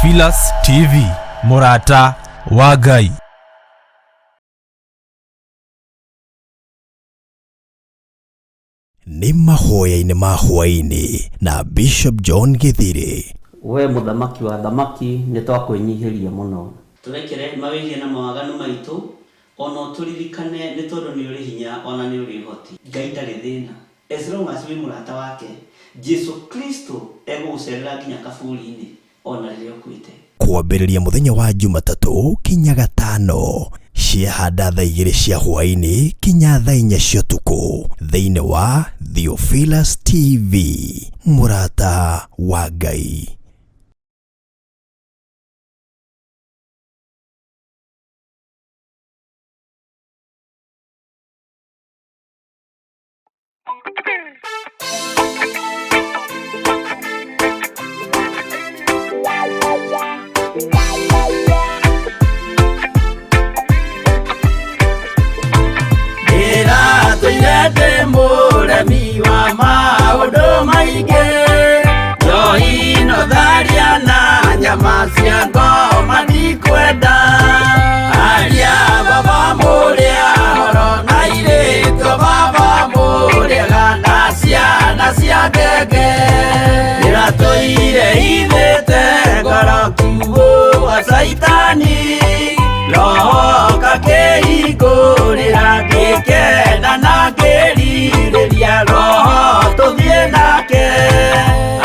Theophilus TV, mũrata wa Ngai. Nĩ mahoya-inĩ ma hwaĩ-inĩ na Bishop John Gĩthirĩ. We mũthamaki wa athamaki, nĩ twakwĩnyihĩria mũno. Tũrekere mawĩhia na mawaganu maitũ, o na ũtũririkane, nĩ tondũ nĩ ũrĩ hinya o na nĩ ũrĩ ũhoti. Ngai ndarĩ thĩna as long as wĩ mũrata wake, Jesu Kristo egũgũcerera nginya kaburi-inĩ ona rĩrĩa ũkuĩte. Kwambĩrĩria mũthenya wa Jumatatũ kinya Gatano ciahanda thaa igĩrĩ cia hwaĩ-inĩ kinya thaa inya cia ũtukũ thĩinĩ wa Theophilus TV, mũrata wa Ngai. Ndĩratũire ndĩ mũremi wa maũndũ maingĩ, njohi no tharia na nyama cia ngoma ndikwenda. Aria baba mũrĩa horo na airĩtu a baba mũrĩega na ciana cia ngenge. Ndĩratũire hithĩte ngoro kiugũ gwa caitani, roho kakĩhingũrĩra ngĩkena na ngĩrirĩria roho tũthiĩ nake.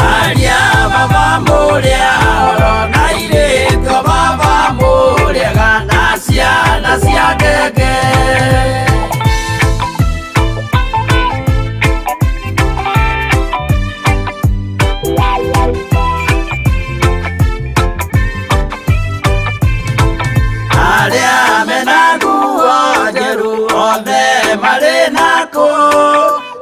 Aria baba mũrĩa horo na airĩtu a baba mũrĩega na ciana cia ngenge. Arĩa mena nguo njerũ othe marĩ nakũ,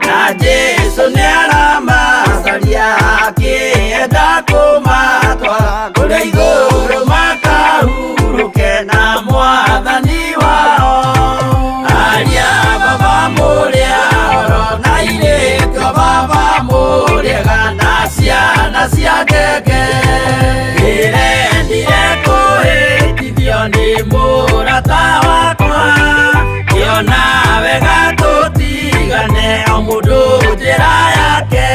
na Jesũ nĩaramacaria akĩenda kũmatwara kũrĩa igũrũ makahurũke na mwathani wao. Aria baba mũrĩa horo na airĩtu a baba mũrĩega na ciana cia ngenge. Ndĩrendire kũhĩtithio nĩ mũrata wakwa, ngĩona wega tũtigane o mũndũ njĩra yake.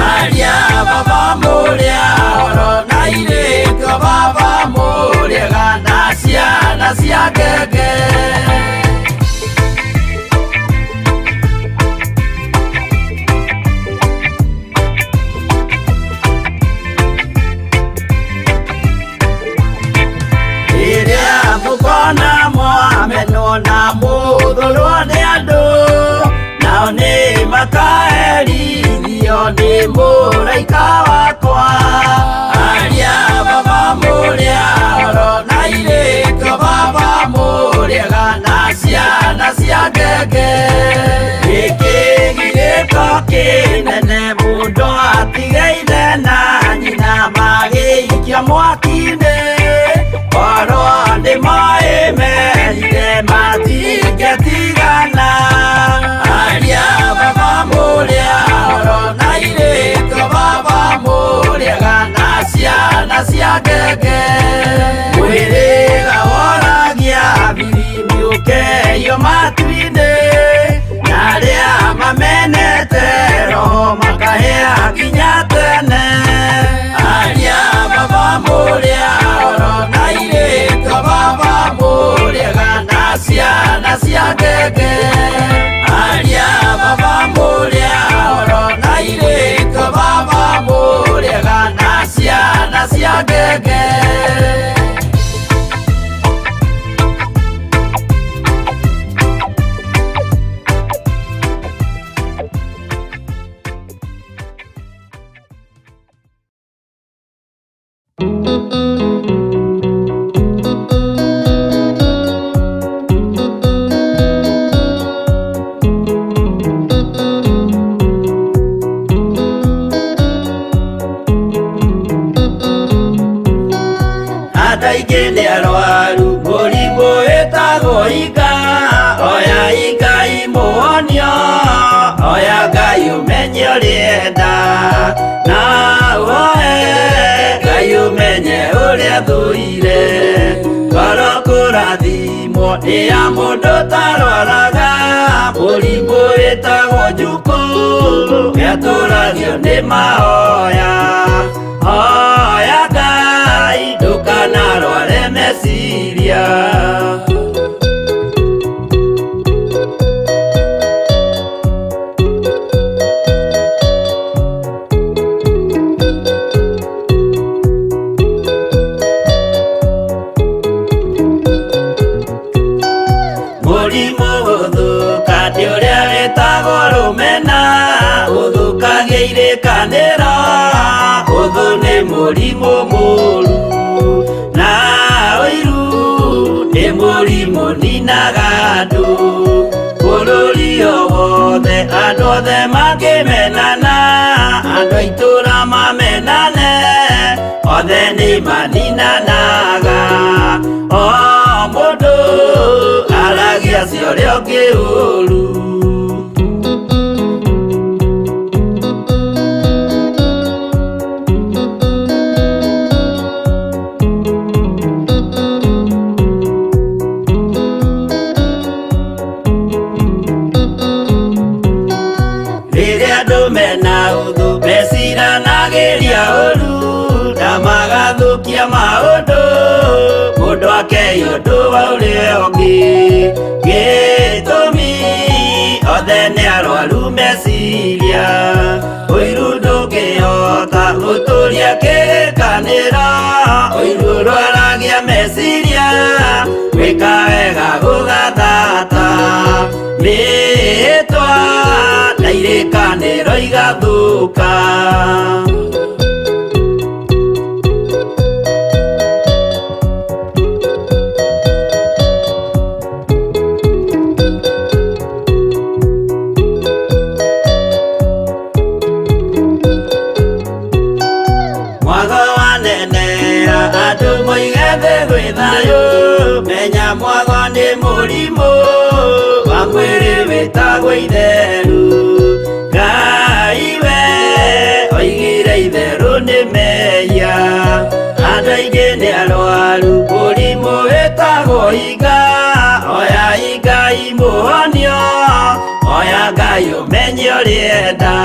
Aria baba mũrĩa horo na airĩtu a baba mũrĩega na ciana cia ngenge. Rĩrĩa mũkona mwamenwo na mũthũrwo nĩ andũ, nao nĩ makaherithio nĩ mũraika wakwa. Aria baba mũrĩa horo na airĩtu a baba mũrĩega na ciana cia ngenge. Gĩkĩ gĩko kĩnene mũndũ atige ithe na nyina magĩikia mwaki-inĩ, korwo nĩ moĩ merire matingĩtigana. Aria baba mũrĩa horo na airĩtu a baba mũrĩega na ciana cia ngenge. Mwĩrĩga woragia birimbi ũkeio matu-inĩ, na arĩa mamenete roho makahĩa nginya tene. Aria baba mũrĩa horo na airĩtu a baba mũrĩega na ciana cia ngenge. Aria baba mũrĩa horo na airĩtu a baba mũrĩega na ciana cia ngenge. Nĩ ya mũndũ ũtarwaraga mũrimũ wĩtagwo njukũ Gĩatũragio nĩ mahoya Hoya Ngai ndũkanarware meciria. Mũrimũ gũthũka nĩ ũrĩa wĩtagwo rũmena ũthũkagia irĩkanĩro ũthũ nĩ mũrimũ mũru na ũiru nĩ mũrimũ ninaga andũ bũrũri o wothe andũ othe mangĩmenana andũ a itũũra mamenane othe nĩ maninanaga o mũndũ aragia cia ũrĩa ũngĩ ũru. Rĩrĩa andũ mena ũthũ meciranagĩria ũru na magathũkia maũndũ mũndũ akei ũndũ wa ũrĩa ũngĩ gĩtũmi othe nĩ arwaru meciria ũiru ndũngĩhota gũtũria kĩrĩkanĩro ũiru ũrwaragia meciria gwĩka wega gũgathata mĩhĩtwa na irĩkanĩro igathũka. Mwago wanenea andũ moige thĩ gwĩ thayũ menya mwago nĩ mũrimũ wa mwĩrĩ wĩtagwo itheru Ngai we oigire itherũ nĩ mehia andũ aingĩ nĩ arwaru mũrimũ wĩtagwo iga oya Ngai mũhonio oya Ngai ũmenye ũrĩenda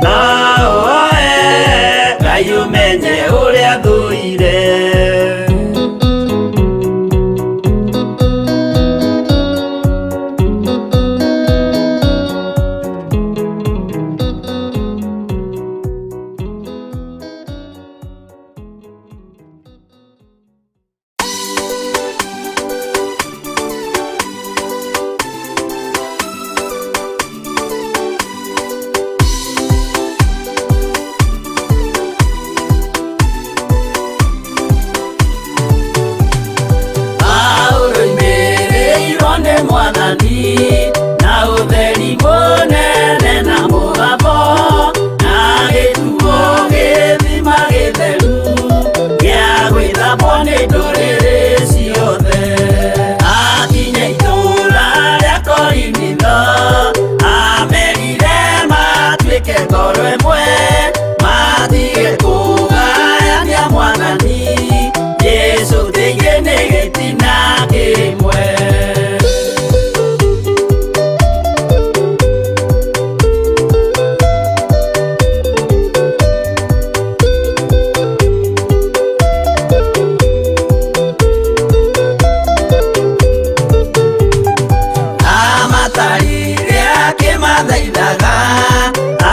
no ũoe Ngai ũmenye ũrĩa thũire. Paulo oimĩrĩirwo nĩ Mwathani na ũtheri mũnene na mũgambo na gĩtuo gĩthima gĩtheru gĩa gwĩthambwo nĩ ndũrĩrĩ ciothe. Akinya itũũra rĩa Korinitho amerire matuĩke ngoro ĩmwe matige kũgayania Mwathani Jesũ thĩinĩ nĩ gĩtina kĩmwe. Amatarire akĩmathaithaga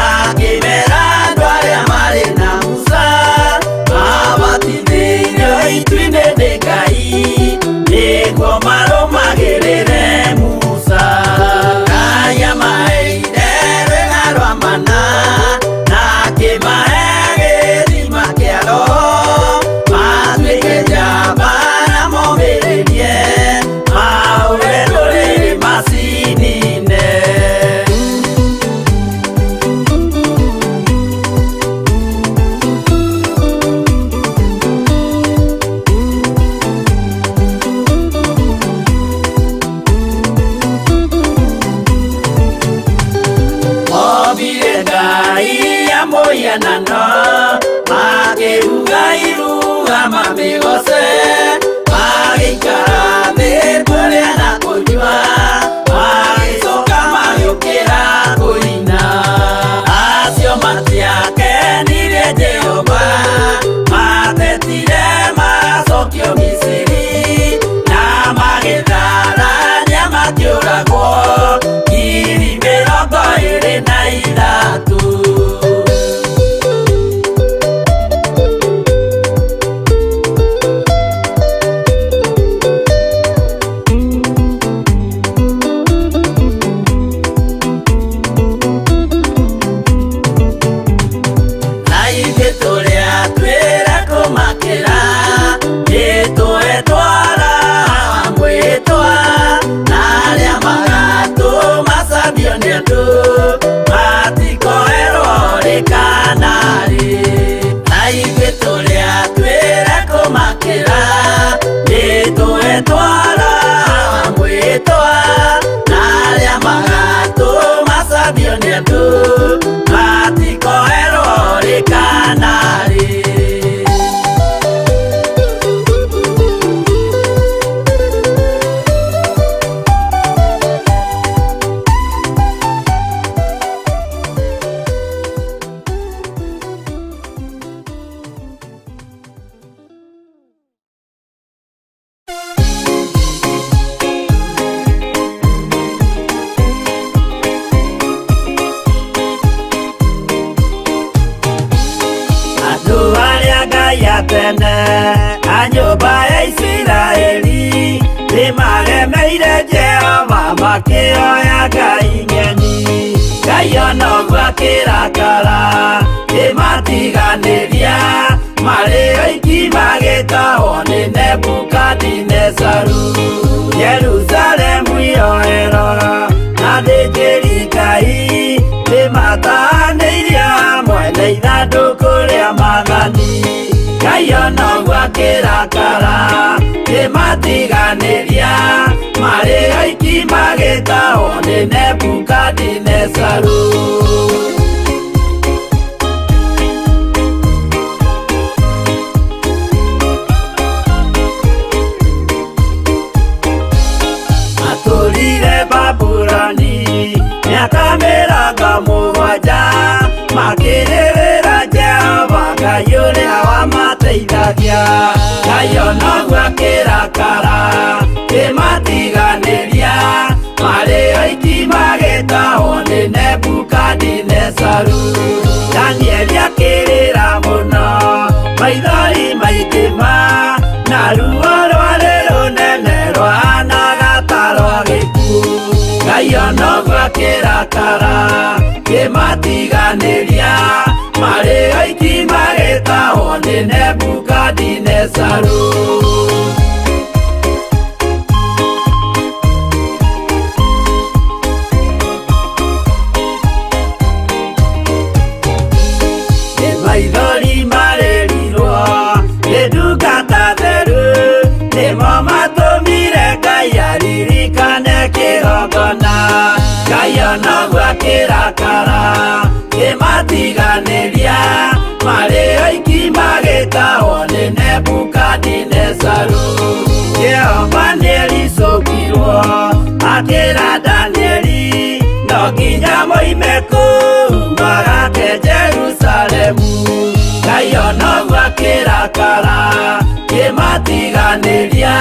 akĩmera andũ arĩa marĩ na Musa mabatithĩirio itu-inĩ nĩ Ngai nĩguo marũmagĩrĩre Musa. Ngai amaheire rwĩga rwa mana na akĩmahe gĩthima kĩa Roho matuĩke njamba na momĩrĩrie mahũre ndũrĩrĩ macinine. Ombire Ngai ya mũhianano makĩruga iruga mamĩgoce magĩikara thĩ kũrĩa andũ matikoerwo rĩ kana rĩ na ithuĩ tũrĩa twĩre kũmakĩra nĩ twetwara mwĩtwa na arĩa magatũmacamio nĩ andũ matikoerwo rĩ kana rĩ. Andũ arĩa Ngai atene a nyũmba ya Isiraeli nĩmaremeire Jehova makĩoya ngai ng'eni. Ngai ona ũguo akĩrakara kĩmatiganĩria marĩ oiki magĩtahwo nĩ Nebukadinezaru. Jerusalemu yoerwo na athĩnjĩri Ngai nĩmatahanĩirio hamwe na ithandũkũ rĩa maathani. Ngai ona ũguo akĩrakara kĩmatiganĩria marĩ oiki magĩtahwo nĩ Nebukadinezaru. Matũrire Babuloni mĩaka 70 makĩrĩrĩra Jehova Ngai ũrĩa wamateithagia. Ngai ona ũguo akĩrakara kĩmatiganĩria marĩ oiki magĩtahwo nĩ Nebukadinezaru. Danieli akĩrĩra mũno maithori maingĩ ma na ruo rwarĩ rũnene rwahanaga ta rwa gĩkuũ. Ngai ona ũguo akĩrakara kĩmatiganĩria marĩ oiki magĩtahwo nĩ Nebukadinezaru. Nĩ maithori marĩrirwo nĩ ndungata theru nĩmo matũmire Ngai aririkane kĩgongona. Ngai ona ũguo akĩrakara kĩmatiganĩria marĩ oiki magĩtahwo nĩ Nebukadinezaru. Jehova nĩericũkirwo akĩra Danieli no nginya moime kũu magake Jerusalemu. Ngai ona ũguo akĩrakara kĩmatiganĩria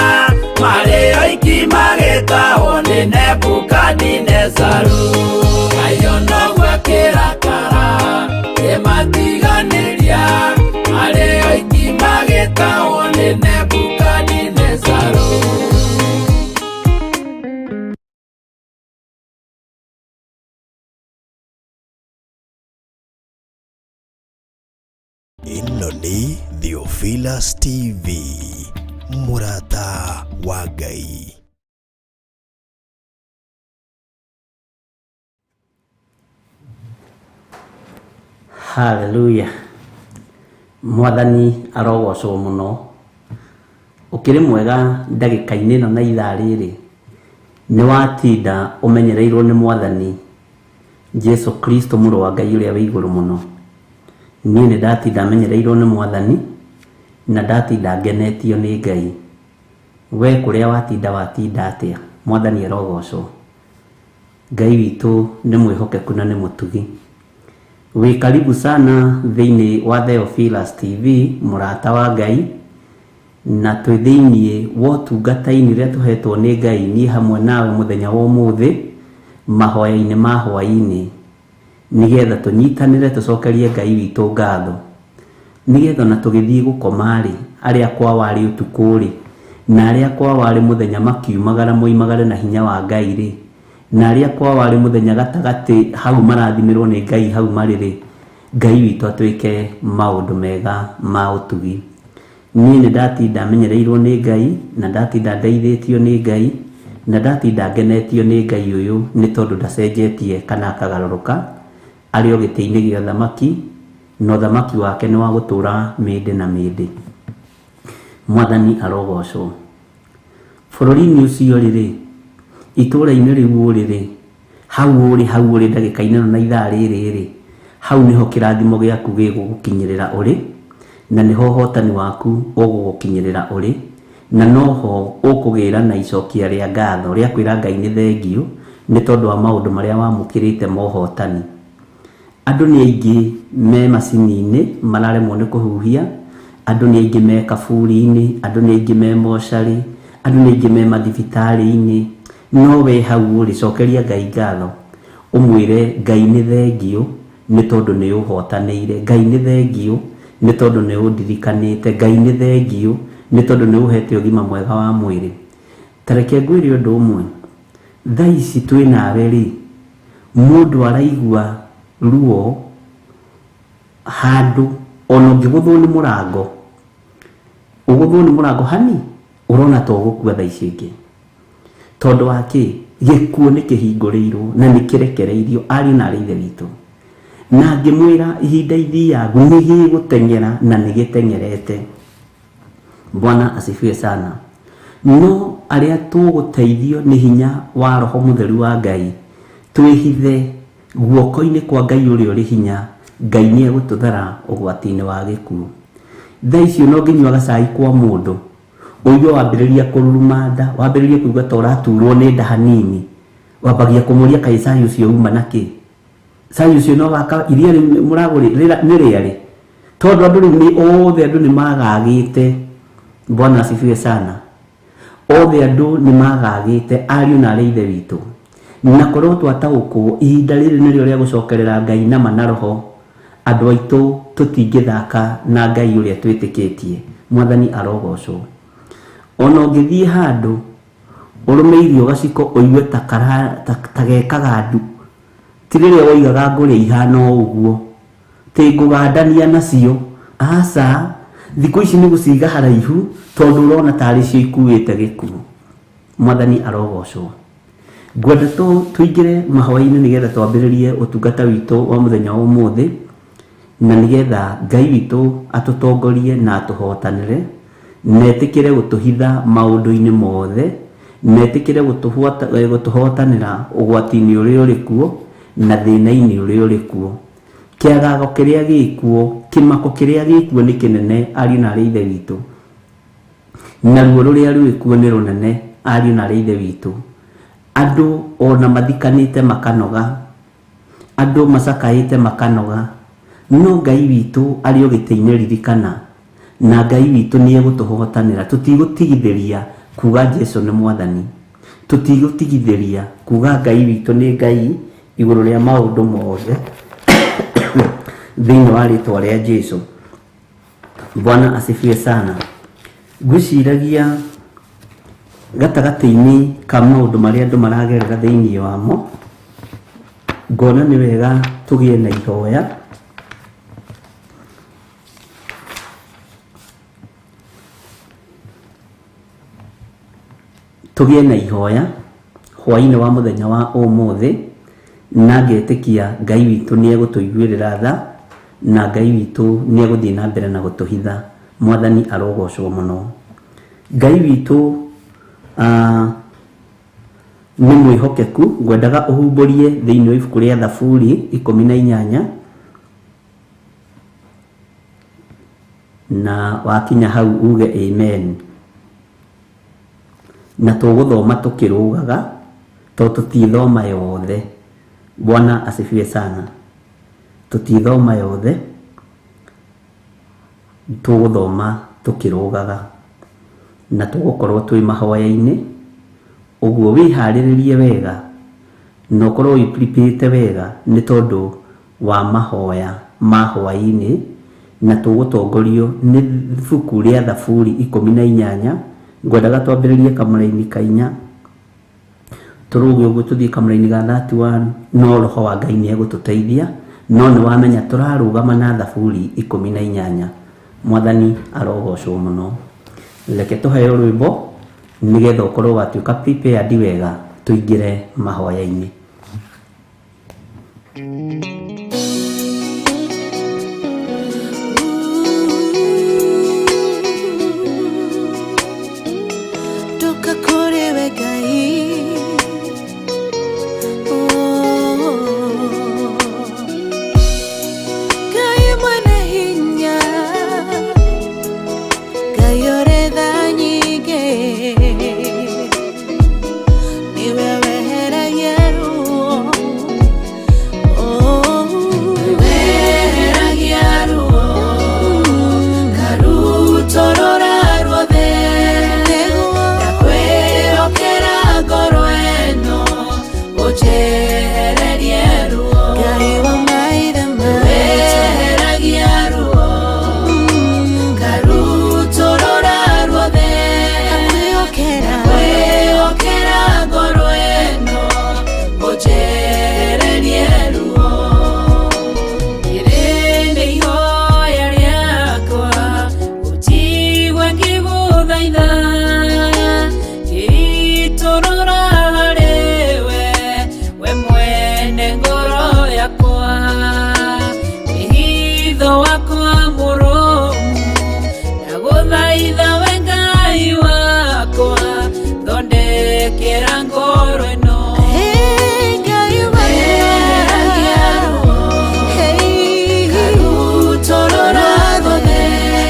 marĩ oiki magĩtahwo nĩ Nebukadinezaru. Ngai ona ũguo akĩrakara kĩmatiganĩria marĩ oiki magĩtahwo nĩ Nebukadinezaru. Ĩno nĩ Theophilus TV, mũrata wa Ngai. Haleluya. Mwathani arogocwo mũno. Ũkĩrĩ mwega ndagĩka-inĩ ĩno na ithaa rĩrĩ nĩ watinda ũmenyereirwo nĩ Mwathani Jesu Kristo mũrũ wa Ngai ũrĩa wĩ igũrũ mũno. Niĩ nĩ ndatinda menyereirwo nĩ Mwathani na ndatinda ngenetio nĩ Ngai. We kũrĩa watinda watinda atĩa? Mwathani arogocwo. Ngai witũ nĩ mwĩhokeku na nĩ mũtugi. Wĩ karibu sana thĩinĩ wa Theophilus TV, mũrata wa Ngai, na twĩ thĩinĩ wa ũtungata-inĩ ũrĩa tũhetwo nĩ Ngai niĩ hamwe nawe mũthenya wa ũmũthĩ mahoya-inĩ ma hwaĩ-inĩ, nĩgetha tũnyitanĩre tũcokerie Ngai witũ ngatho, nĩgetha ona tũgĩthiĩ gũkoma rĩ, arĩa kwao arĩ ũtukũ rĩ, na arĩa kwao arĩ mũthenya makiumagara moimagare na hinya wa Ngai rĩ, na arĩa kwao arĩ mũthenya gatagatĩ hau marathimĩrwo nĩ Ngai hau marĩ rĩ, Ngai witũ atwĩke maũndũ mega ma ũtugi. Niĩ nĩ ndatinda menyereirwo nĩ Ngai na ndatinda ndeithĩtio nĩ Ngai, Na ndatinda ngenetio nĩ Ngai ũyũ nĩ tondũ ndacenjetie kana akagarũrũka, arĩ o gĩtĩ-inĩ gĩa ũthamaki, na ũthamaki wake nĩ wa gũtũũra mĩndĩ na mĩndĩ. Mwathani arogocwo. Bũrũri-inĩ ũcio rĩrĩ, itũũra-inĩ rĩu rĩrĩ, hau ũrĩ ndagĩka-inĩ ĩno na ithaa rĩrĩ rĩ, hau nĩho kĩrathimo gĩaku gĩgũgũkinyĩrĩra ũrĩ, na nĩho ũhotani waku ũgũgũkinyĩrĩra ũrĩ, na noho ũkũgĩra na icokia rĩa ngatho rĩa kwĩra Ngai nĩ thengiũ nĩ tondũ wa maũndũ marĩa wamũkĩrĩte ma ũhotani. Andũ nĩ aingĩ me macini-inĩ mararemwo nĩ kũhuhia, andũ nĩ aingĩ me kaburi-inĩ, andũ nĩ aingĩ me mocarĩ, andũ nĩ aingĩ me mathibitarĩ-inĩ, no we hau ũrĩ cokeria Ngai ngatho, ũmwĩre Ngai nĩ thengiũ nĩ tondũ nĩ ũhotanĩire, Ngai nĩ thengiũ nĩ tondũ nĩ ũndirikanĩte, Ngai nĩ thengiũ nĩ tondũ nĩ ũhete ũgima mwega wa mwĩrĩ. Ta reke ngwĩre ũndũ ũmwe, thaa ici twĩ nawe rĩ, mũndũ araigua ruo handũ ona ũngĩgũthwo nĩ mũrango, ũgũthwo nĩ mũrango hani ũrona ta ũgũkua thaa ici ingĩ, tondũ wa kĩ? Gĩkuũ nĩ kĩhingũrĩirwo na nĩ kĩrekereirio ariũ na arĩ ithe witũ. Na ngĩmwĩra ihinda ithiagu nĩ gĩgũteng'era na nĩ gĩteng'erete. Bwana asifiwe sana. No arĩa tũgũteithio nĩ hinya wa Roho Mũtheru wa Ngai, twĩhithe guoko-inĩ kwa Ngai ũrĩa ũrĩ hinya, Ngai nĩ egũtũthara ũgwati-inĩ wa gĩkuũ. Thaa icio no ngĩnyua gacai kwa mũndũ, ũigue wambĩrĩria kũruruma nda, wambĩrĩria kũigua ta ũraturwo nĩ nda hanini, wambagia kũmũria kaĩ cai ũcio uma na kĩ? Cai ũcio no waka iria rĩu mũragũrĩ nĩ rĩarĩ, tondũ andũ rĩu nĩ othe andũ nĩ magagĩte. Bwana asifiwe sana. Othe andũ nĩ magagĩte ariũ na arĩ ithe witũ, na korwo twataũkwo ihinda rĩrĩ nĩrĩo rĩa gũcokerera Ngai nama na roho, andũ aitũ tũtingĩthaka na Ngai ũrĩa twĩtĩkĩtie. Mwathani arogocwo. Ona ũngĩthiĩ handũ ũrũme irio gaciko ũigue ta gekaga ndu, ti rĩrĩa woigaga ngũrĩa ihana o ũguo, tĩ ngũgandania nacio, aca, thikũ ici nĩ gũciga haraihu tondũ ũrona tarĩ cio ikuĩte gĩkuũ. Mwathani arogocwo. Ngwenda tũingĩre mahoya-inĩ nĩgetha twambĩrĩrie ũtungata witũ wa mũthenya wa ũmũthĩ, na nĩgetha Ngai witũ atũtongorie na atũhotanĩre, na etĩkĩre gũtũhitha maũndũ-inĩ mothe, na etĩkĩre gũtũhotanĩra ũgwati-inĩ ũrĩa ũrĩ kuo na thĩna-inĩ ũrĩa ũrĩ kuo. Kĩagago kĩrĩa gĩkuo, kĩmako kĩrĩa gĩkuo nĩ kĩnene ariũ na arĩ ithe witũ, na ruo rũrĩa rwĩkuo nĩ rũnene ariũ na arĩ ithe witũ. Andũ ona mathikanĩte makanoga, andũ macakaĩte makanoga, no Ngai witũ arĩ o gĩtĩ-inĩ ririkana, na Ngai witũ nĩ egũtũhotanĩra. Tũtigũtigithĩria kuga Jesu nĩ Mwathani, tũtigũtigithĩria kuga Ngai witũ nĩ Ngai igũrũ rĩa maũndũ mothe thĩinĩ wa rĩtwa rĩa Jesu. Bwana asifiwe sana. Ngwĩciragia gatagatĩ-inĩ ka maũndũ marĩa andũ maragerera thĩinĩ wamo, ngona nĩ wega tũgĩe na ihoya. Tũgĩe na ihoya hwaĩ-inĩ wa mũthenya wa ũmũthĩ, na ngetĩkia Ngai witũ nĩ egũtũiguĩrĩra tha, na Ngai witũ nĩ egũthiĩ na mbere na gũtũhitha. Mwathani arogocwo mũno. Ngai witũ nĩ mwĩhokeku. Ngwendaga ũhumbũrie thĩinĩ wa ibuku rĩa Thaburi 18, na wakinya hau uge amen. Na tũgũthoma tũkĩrũgaga tondũ tũtithoma yothe. Bwana asifiwe sana. Tũtithoma yothe, tũgũthoma tũkĩrũgaga na tũgũkorwo twĩ mahoya-inĩ. Ũguo wĩharĩrĩrie wega na ũkorwo wĩprepare wega nĩ tondũ wa mahoya ma hwaĩ-inĩ, na tũgũtongorio nĩ ibuku rĩa Thaburi 18. Ngwendaga twambĩrĩrie kamũraini ka 4, tũrũge ũguo tũthiĩ kamũraini ga 31, no Roho wa Ngai nĩ egũtũteithia, no nĩ wamenya tũrarũgama na Thaburi 18. Mwathani arogocwo mũno. Reke tũheo rwĩmbo Nĩgetha ũkorwo watuĩka prepared wega tũingĩre mahoya-inĩ. Ndoka kũrĩ we Ngai. Oh. Ngai mwene hinya, Ngai ũrĩ tha nyingĩ, nĩwe weheragia ruo. Oh. Weheragia ruo, ngarutorora ruothe, ndakwĩhokera ngoro ĩno, ũnjehererie ruo. Ngai wa maithe maitũ. Weheragia ruo, ngarutorora ruothe, Ndakwĩhokera. ndakwĩhokera ngoro ĩno, ũnjehererie ruo. Rĩrĩ nĩ ihoya rĩakwa, ũnjigue ngĩgũthaitha, ngĩitũrũra harĩwe, we mwene ngoro yakwa. Wĩhitho wakwa mũrũmu, ndagũthaitha we Ngai wakwa, thondekera ngoro ĩno. Hey, Ngai wa Weheragia ruo, Hey, ngarutorora ruothe,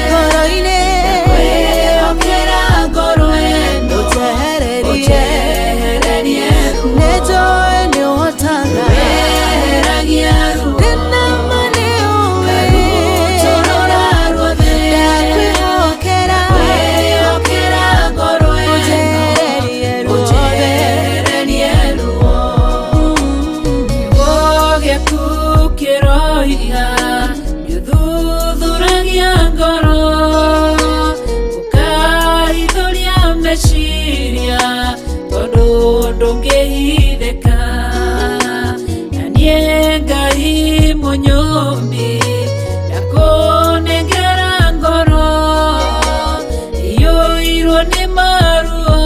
ngoro-inĩ. ndakwĩhokera ngoro ĩno, Ũnjehererie. ũnjehererie ruo. Nĩnjũĩ nĩũhotaga. Weheragia ruo, Ndĩna ma nĩũĩ. ngarutorora ruothe, Ndakwĩhokera. ndakwĩhokera ngoro ĩno, Ũnjehererie ruothe. ũnjehererie ruo. Kiugo gĩaku kĩroiga nĩũthuthuragia ngoro, ũkahithũria meciria, tondũ ndũngĩhithĩka. Na niĩ Ngai mũnyũmbi, ndakũnengera ngoro iyũirwo nĩ maruo,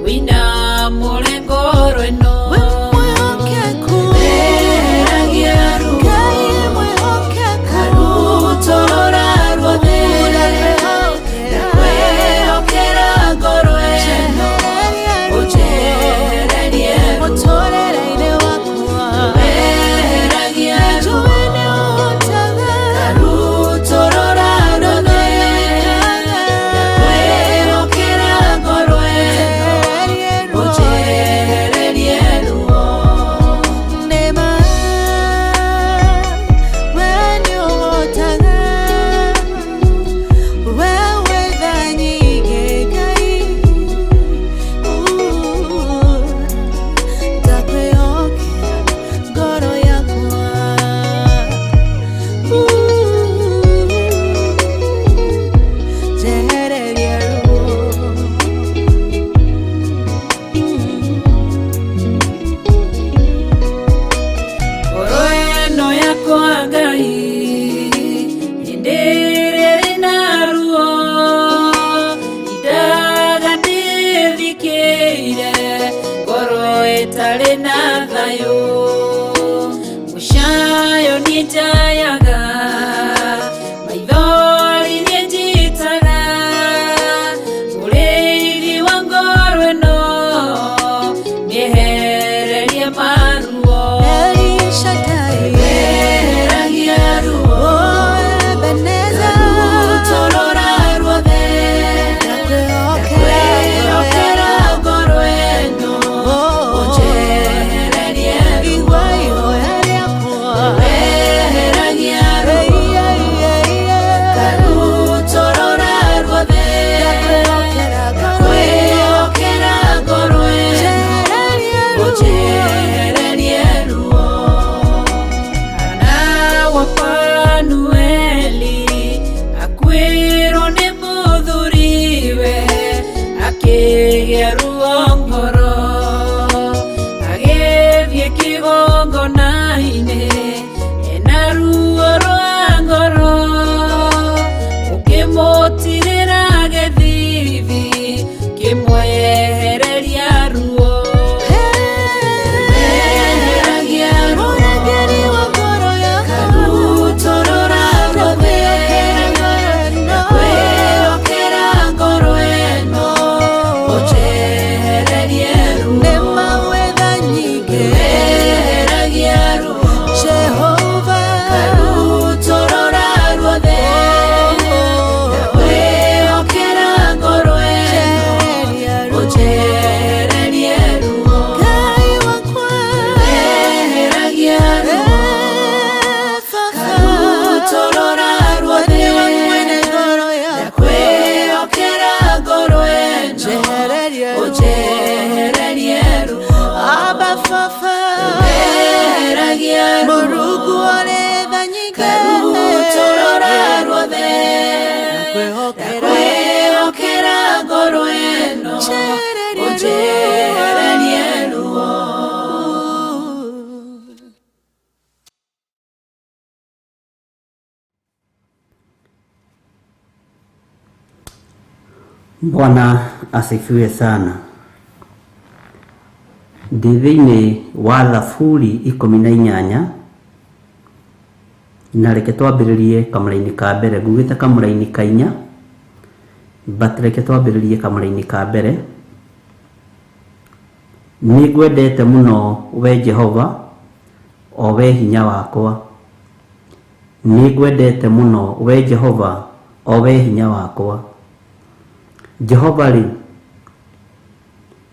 wĩinamũre ngoro ĩno. We mwĩhokeku. Weheragia ruo, Ngai mwĩhokeku. ngarutorora ruothe, ndakwĩhokera ngoro ĩno, ũnjehererie ruo. Mũtũũrĩre-inĩ wakwa. Weheragia ruo, Nĩnjũĩ nĩũhotaga. ngarutorora ruothe, ndakwĩhokera ngoro ĩno, ũnjehererie ruo. Nĩma, we nĩũhotaga. We wĩ tha nyingĩ, Ngai. Ndakwĩhokera ngoro yakwa. Njehererie ruo. Ngoro ĩno yakwa Ngai, hĩndĩ ĩrĩa ĩrĩ na ruo, indaga ndĩthikĩire, ngoro ĩtarĩ na thayũ. Mũcayo niĩ njayaga, maithori niĩ njitaga, mũrĩithi wa ngoro ĩno, nĩehererie maruo. El Shaddai. Weheragia ruo, Oh, Ebenezer. ngarutorora ruothe, Ndakwĩhokera ndakwĩhokera ngoro ĩno, Oh, ũnjehererie ruo. igua ihoya rĩakwa. Weheragia ruo, Hey, hey, hey, hey. ngarutorora ruothe, Ndakwĩhokera ngoro ĩno. ndakwĩhokera ngoro ĩno, Njehererie ruo. ũnjehererie ruo. Hana wa Fanueli akuĩrwo nĩ mũthuriwe, akĩgĩa ruo ngoro, agĩthiĩ kĩgongona-inĩ ena ruo rwa ngoro, ũkĩmũtirĩra gĩthithi. Njehereria ruo Mũrungu ũrĩ tha nyingĩ Karutũrũra ruothe Ndakwĩhokera Ndakwĩhokera ngoro ĩno Njehererie Ũnjehererie ruo Bwana asifiwe sana. Ndĩ thĩinĩ wa Thaburi 18 na reke twambĩrĩrie kamũraini ka mbere. Ngugĩte kamũraini ka inya, but reke twambĩrĩrie kamũraini ka mbere. Nĩ ngwendete mũno we Jehova, o we hinya wakwa. Nĩ ngwendete mũno we Jehova, o we hinya wakwa. Jehova rĩ,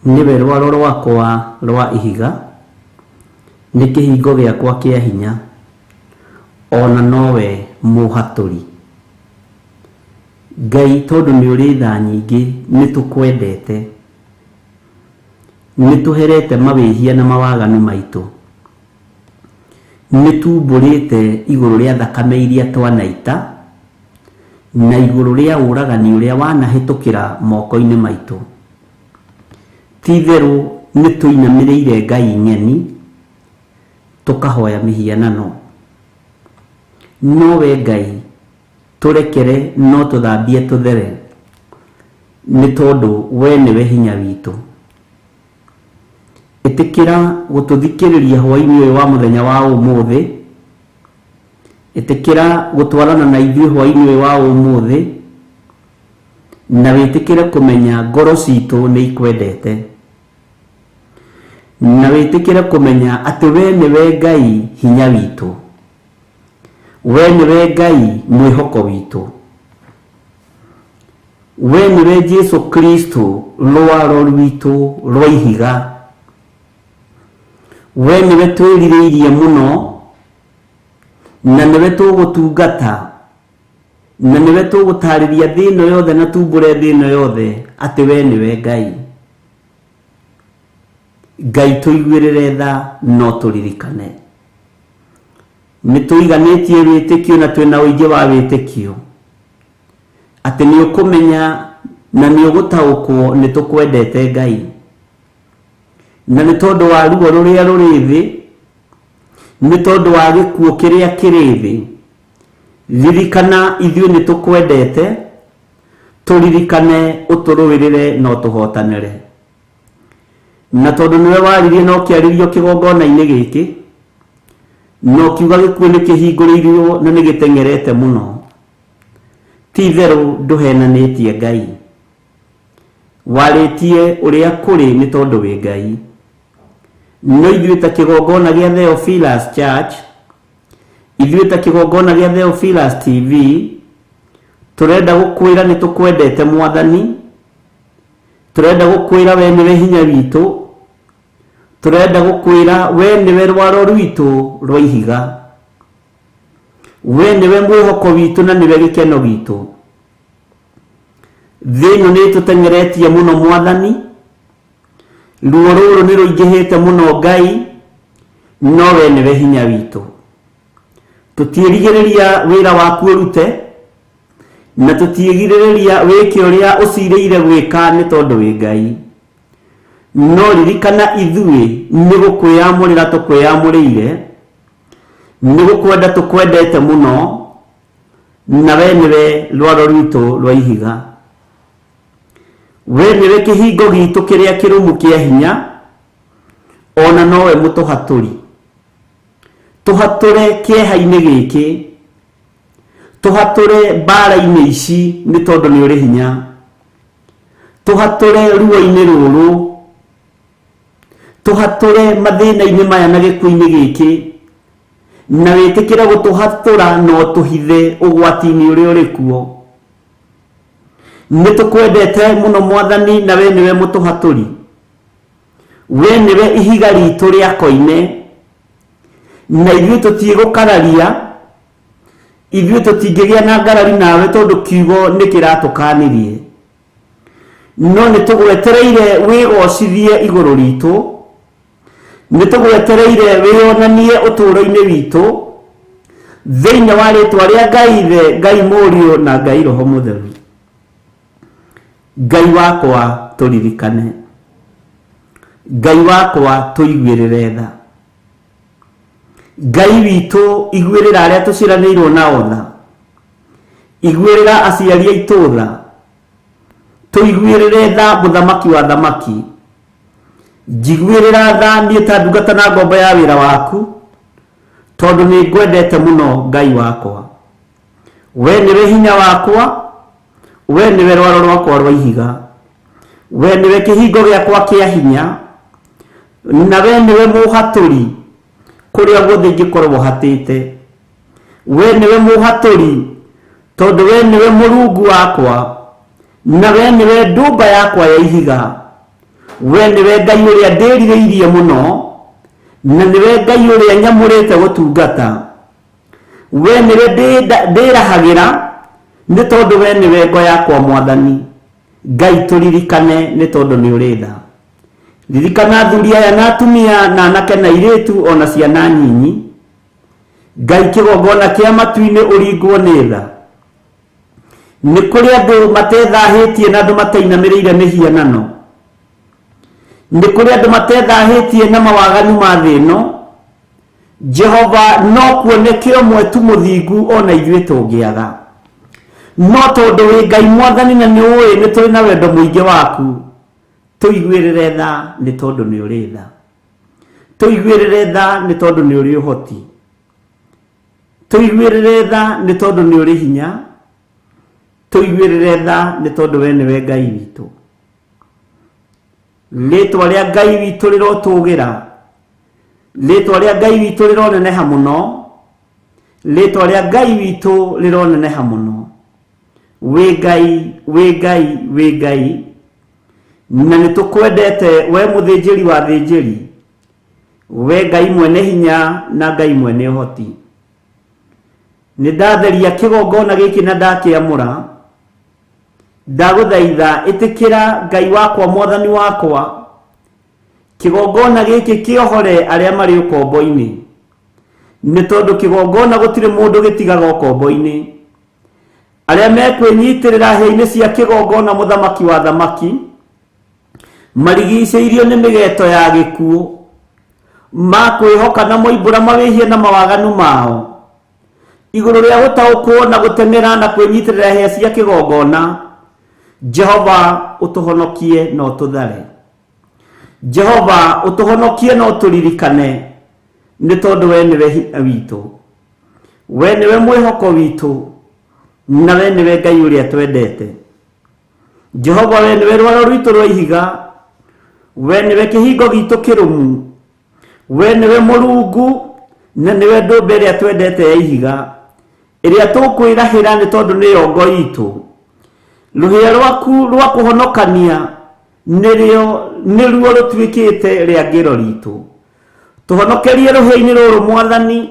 nĩwe rwaro rwakwa rwa ihiga, nĩ kĩhingo gĩakwa kĩa hinya, ona nowe mũhatũri. Ngai tondũ nĩ ũrĩ tha nyingĩ, nĩ tũkwendete, nĩ tũherete mawĩhia na mawaganu maitũ, nĩ tumbũrĩte igũrũ rĩa thakame iria twanaita, na igũrũ rĩa ũragani ũrĩa wanahĩtũkĩra moko-inĩ maitũ. Ti itherũ nĩ tũinamĩrĩire Ngai ng'eni, tũkahoya mĩhianano. No we Ngai tũrekere no tũthambie tũthere, nĩ tondũ we nĩwe hinya witũ. Ĩtĩkĩra gũtũthikĩrĩria hwaĩ-inĩ ũyũ wa mũthenya wa ũmũthĩ. Ĩtĩkĩra gũtwarana na ithuĩ hwaĩ-inĩ ũyũ wa ũmũthĩ, na wĩtĩkĩre kũmenya ngoro citũ nĩ ikwendete, na wĩtĩkĩre kũmenya atĩ we nĩwe Ngai hinya witũ, we nĩwe Ngai mwĩhoko witũ, we nĩwe Jesu Kristo rwaro rwitũ rwa ihiga, we nĩwe twĩrirĩirie mũno, na nĩwe tũgũtungata, na nĩwe tũgũtarĩria thĩ ĩno yothe na tumbũre thĩ ĩno yothe atĩ we nĩwe Ngai. Ngai tũiguĩrĩre tha no tũririkane. Nĩ tũiganĩtie wĩtĩkio na twĩna ũingĩ wa wĩtĩkio atĩ nĩ ũkũmenya na nĩ ũgũtaũkwo nĩ tũkwendete Ngai, na nĩ tondũ wa ruo rũrĩa rũrĩ thĩ, nĩ tondũ wa gĩkuũ kĩrĩa kĩrĩ thĩ, ririkana ithuĩ nĩ tũkwendete, tũririkane ũtũrũĩrĩre na ũtũhotanĩre. Na tondũ nĩwe waririe na ũkĩarĩrio kĩgongona-inĩ gĩkĩ, na ũkiuga gĩkuũ nĩ kĩhingũrĩirwo na nĩ gĩteng'erete mũno, ti itherũ ndũhenanĩtie Ngai. Warĩtie ũrĩa kũrĩ nĩ tondũ wĩ Ngai. No ithuĩ ta kĩgongona gĩa Theophilus Church, ithuĩ ta kĩgongona gĩa Theophilus TV, tũrenda gũkwĩra nĩ tũkwendete Mwathani, tũrenda gũkwĩra we nĩwe hinya witũ, tũrenda gũkwĩra we nĩwe rwaro rwitũ rwa ihiga, we nĩwe mwĩhoko witũ na nĩwe gĩkeno gitũ. Thĩ ĩno nĩ ĩtũteng'eretie mũno Mwathani, ruo rũrũ nĩ rũingĩhĩte mũno Ngai, no we nĩwe hinya witũ. Tũtiĩrigĩrĩria wĩra waku ũrute, na tũtiĩgirĩrĩria wĩke ũrĩa ũcirĩire gwĩka nĩ tondũ wĩ Ngai. No ririkana ithuĩ nĩ gũkwĩyamũrĩra tũkwĩyamũrĩire, nĩ gũkwenda tũkwendete mũno, na we nĩwe rwaro rwitũ rwa ihiga. We nĩwe kĩhingo gitũ kĩrĩa kĩrũmu kĩa hinya, ona nowe mũtũhatũri. Tũhatũre kĩeha-inĩ gĩkĩ, tũhatũre mbara-inĩ ici nĩ tondũ nĩ ũrĩ hinya, tũhatũre ruo-inĩ rũrũ, tũhatũre mathĩna-inĩ maya na gĩkuũ-inĩ gĩkĩ, na wĩtĩkĩre gũtũhatũra na ũtũhithe ũgwati-inĩ ũrĩa ũrĩ kuo. Nĩ tũkwendete mũno Mwathani, na we nĩwe mũtũhatũri, we nĩwe ihiga ritũ rĩa koine, na ithuĩ tũtiĩgũkararia, ithuĩ tũtingĩgĩa na ngarari nawe tondũ kiugo nĩ kĩratũkanirie, no nĩ tũgwetereire wĩgocithie igũrũ ritũ, Nĩ tũgwetereire wĩyonanie ũtũũro-inĩ witũ thĩinĩ wa rĩtwa rĩa Ngai Ithe, Ngai Mũriũ na Ngai Roho Mũtheru. Ngai wakwa tũririkane, Ngai wakwa tũiguĩrĩre tha, Ngai witũ iguĩrĩra arĩa tũciaranĩirwo nao tha, iguĩrĩra aciari aitũ tha, tũiguĩrĩre tha mũthamaki wa thamaki, njiguĩrĩra tha niĩ ta ndungata na ngombo ya wĩra waku, tondũ nĩ ngwendete mũno Ngai wakwa. We nĩwe hinya wakwa, we nĩwe rwaro rwakwa rwa ihiga, we nĩwe kĩhingo gĩakwa kĩa hinya, na we nĩwe mũhatũri kũrĩa guothe ingĩkorwo hatĩte. We nĩwe mũhatũri tondũ we nĩwe mũrungu wakwa, na we nĩwe ndũmba yakwa ya ihiga. We nĩwe Ngai ũrĩa ndĩrirĩirie mũno, na nĩwe Ngai ũrĩa nyamũrĩte gũtungata. We nĩwe ndĩrahagĩra, nĩ tondũ we nĩwe ngo yakwa Mwathani. Ngai tũririkane nĩ tondũ nĩ ũrĩ tha. Ririkana athuri aya na atumia na anake na airĩtu o na ciana nyinyi. Ngai kĩgongona kĩa matu-inĩ ũringwo nĩ tha. Nĩ kũrĩ andũ matethahĩtie na andũ matainamĩrĩire mĩhianano. Nĩ kũrĩ andũ matethahĩtie na mawaganu ma thĩ ĩno. Jehova no kuoneke ũmwe tu mũthingu o na ithuĩ tũngĩaga. No tondũ wĩ Ngai Mwathani na nĩ ũĩ nĩ tũrĩ na wendo mũingĩ waku, tũiguĩrĩre tha nĩ tondũ nĩ ũrĩ tha. Tũiguĩrĩre tha nĩ tondũ nĩ ũrĩ ũhoti. Tũiguĩrĩre tha nĩ tondũ nĩ ũrĩ hinya. Tũiguĩrĩre tha nĩ tondũ we nĩwe Ngai witũ. Rĩtwa rĩa Ngai witũ rĩrotũgĩra, rĩtwa rĩa Ngai witũ rĩroneneha mũno, rĩtwa rĩa Ngai witũ rĩroneneha mũno. Wĩ Ngai, wĩ Ngai, wĩ Ngai, na nĩ tũkwendete we mũthĩnjĩri wa thĩnjĩri, we Ngai mwene hinya na Ngai mwene ũhoti. Nĩ ndatheria kĩgongona gĩkĩ na ndakĩamũra, ndagũthaitha ĩtĩkĩra Ngai wakwa Mwathani wakwa, kĩgongona gĩkĩ kĩohore arĩa marĩ ũkombo-inĩ, nĩ tondũ kĩgongona gũtirĩ mũndũ gĩtigaga ũkombo-inĩ. Arĩa mekwĩnyitĩrĩra hĩa-inĩ cia kĩgongona mũthamaki wa thamaki, marigicĩirio nĩ mĩgeto ya gĩkuũ, makwĩhoka na moimbũra mawĩhia na mawaganu mao, igũrũ rĩa gũtaũkwo na gũteng'era na kwĩnyitĩrĩra hĩa cia kĩgongona, Jehova ũtũhonokie na ũtũthare. Jehova ũtũhonokie na ũtũririkane, nĩ tondũ we nĩwe hinya witũ, we nĩwe mwĩhoko witũ, na we nĩwe Ngai ũrĩa twendete. Jehova we nĩwe rwaro rwitũ rwa ihiga, we nĩwe kĩhingo gitũ kĩrũmu, we nĩwe mũrungu na nĩwe ndũmba ĩrĩa twendete ya ihiga, ĩrĩa tũkwĩrahĩra nĩ tondũ nĩyo ngo itũ. Rũhĩa rwaku rwa kũhonokania nĩrĩo nĩruo rũtuĩkĩte rĩangĩro ritũ. Tũhonokerie rũhĩa-inĩ rũrũ Mwathani,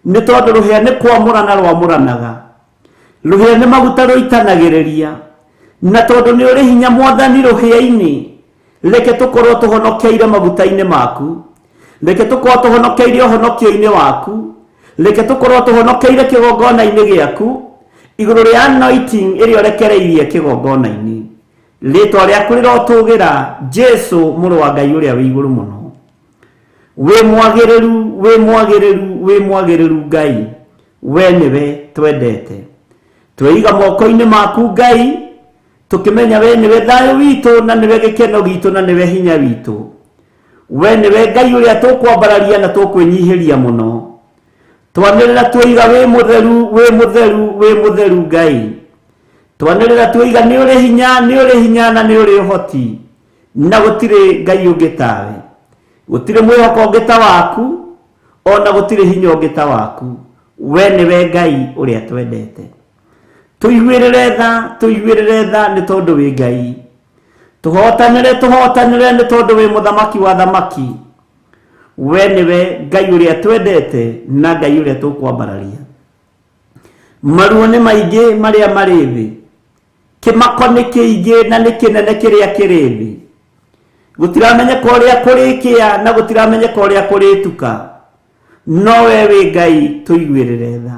nĩ tondũ rũhĩa nĩ kwamũrana rwamũranaga. Rũhĩa nĩ maguta rũitanagĩrĩria, na tondũ nĩ ũrĩ hinya Mwathani rũhĩa-inĩ, reke tũkorwo tũhonokeire maguta-inĩ maku, reke tũkorwo tũhonokeire ũhonokio-inĩ waku, reke tũkorwo tũhonokeire kĩgongona-inĩ gĩaku, igũrũ rĩa anointing ĩrĩa ũrekereirie kĩgongona-inĩ. Rĩtwa rĩaku rĩrotũgĩra, Jesu mũrũ wa Ngai ũrĩa wĩ igũrũ mũno. Wĩ mwagĩrĩru, wĩ mwagĩrĩru, wĩ mwagĩrĩru Ngai, we nĩwe twendete. Tweiga moko-inĩ maku Ngai, tũkĩmenya we nĩwe thayũ witũ na nĩwe gĩkeno gitũ na nĩwe hinya witũ. We nĩwe Ngai ũrĩa tũkwambararia na tũkwĩnyihĩria mũno. Twanĩrĩra tuoiga wĩ mũtheru, wĩ mũtheru, wĩ mũtheru Ngai. Twanĩrĩra tuoiga nĩ ũrĩ hinya, nĩ ũrĩ hinya na nĩ ũrĩ ũhoti, na gũtirĩ Ngai ũngĩ tawe. Gũtirĩ mwĩhoko ũngĩ ta waku, ona gũtirĩ hinya ũngĩ ta waku. We nĩwe Ngai ũrĩa twendete. Tũiguĩrĩre tha, tũiguĩrĩre tha nĩ tondũ wĩ Ngai. Tũhotanĩre, tũhotanĩre nĩ tondũ wĩ mũthamaki wa thamaki. We nĩwe Ngai ũrĩa twendete na Ngai ũrĩa tũkwambararia. Maruo nĩ maingĩ marĩa marĩ thĩ, kĩmako nĩ kĩingĩ na nĩ kĩnene kĩrĩa kĩrĩ thĩ. Gũtiramenyeka ũrĩa kũrĩkĩa na gũtiramenyeka ũrĩa kũrĩtuka, no we wĩ Ngai tũiguĩrĩre tha.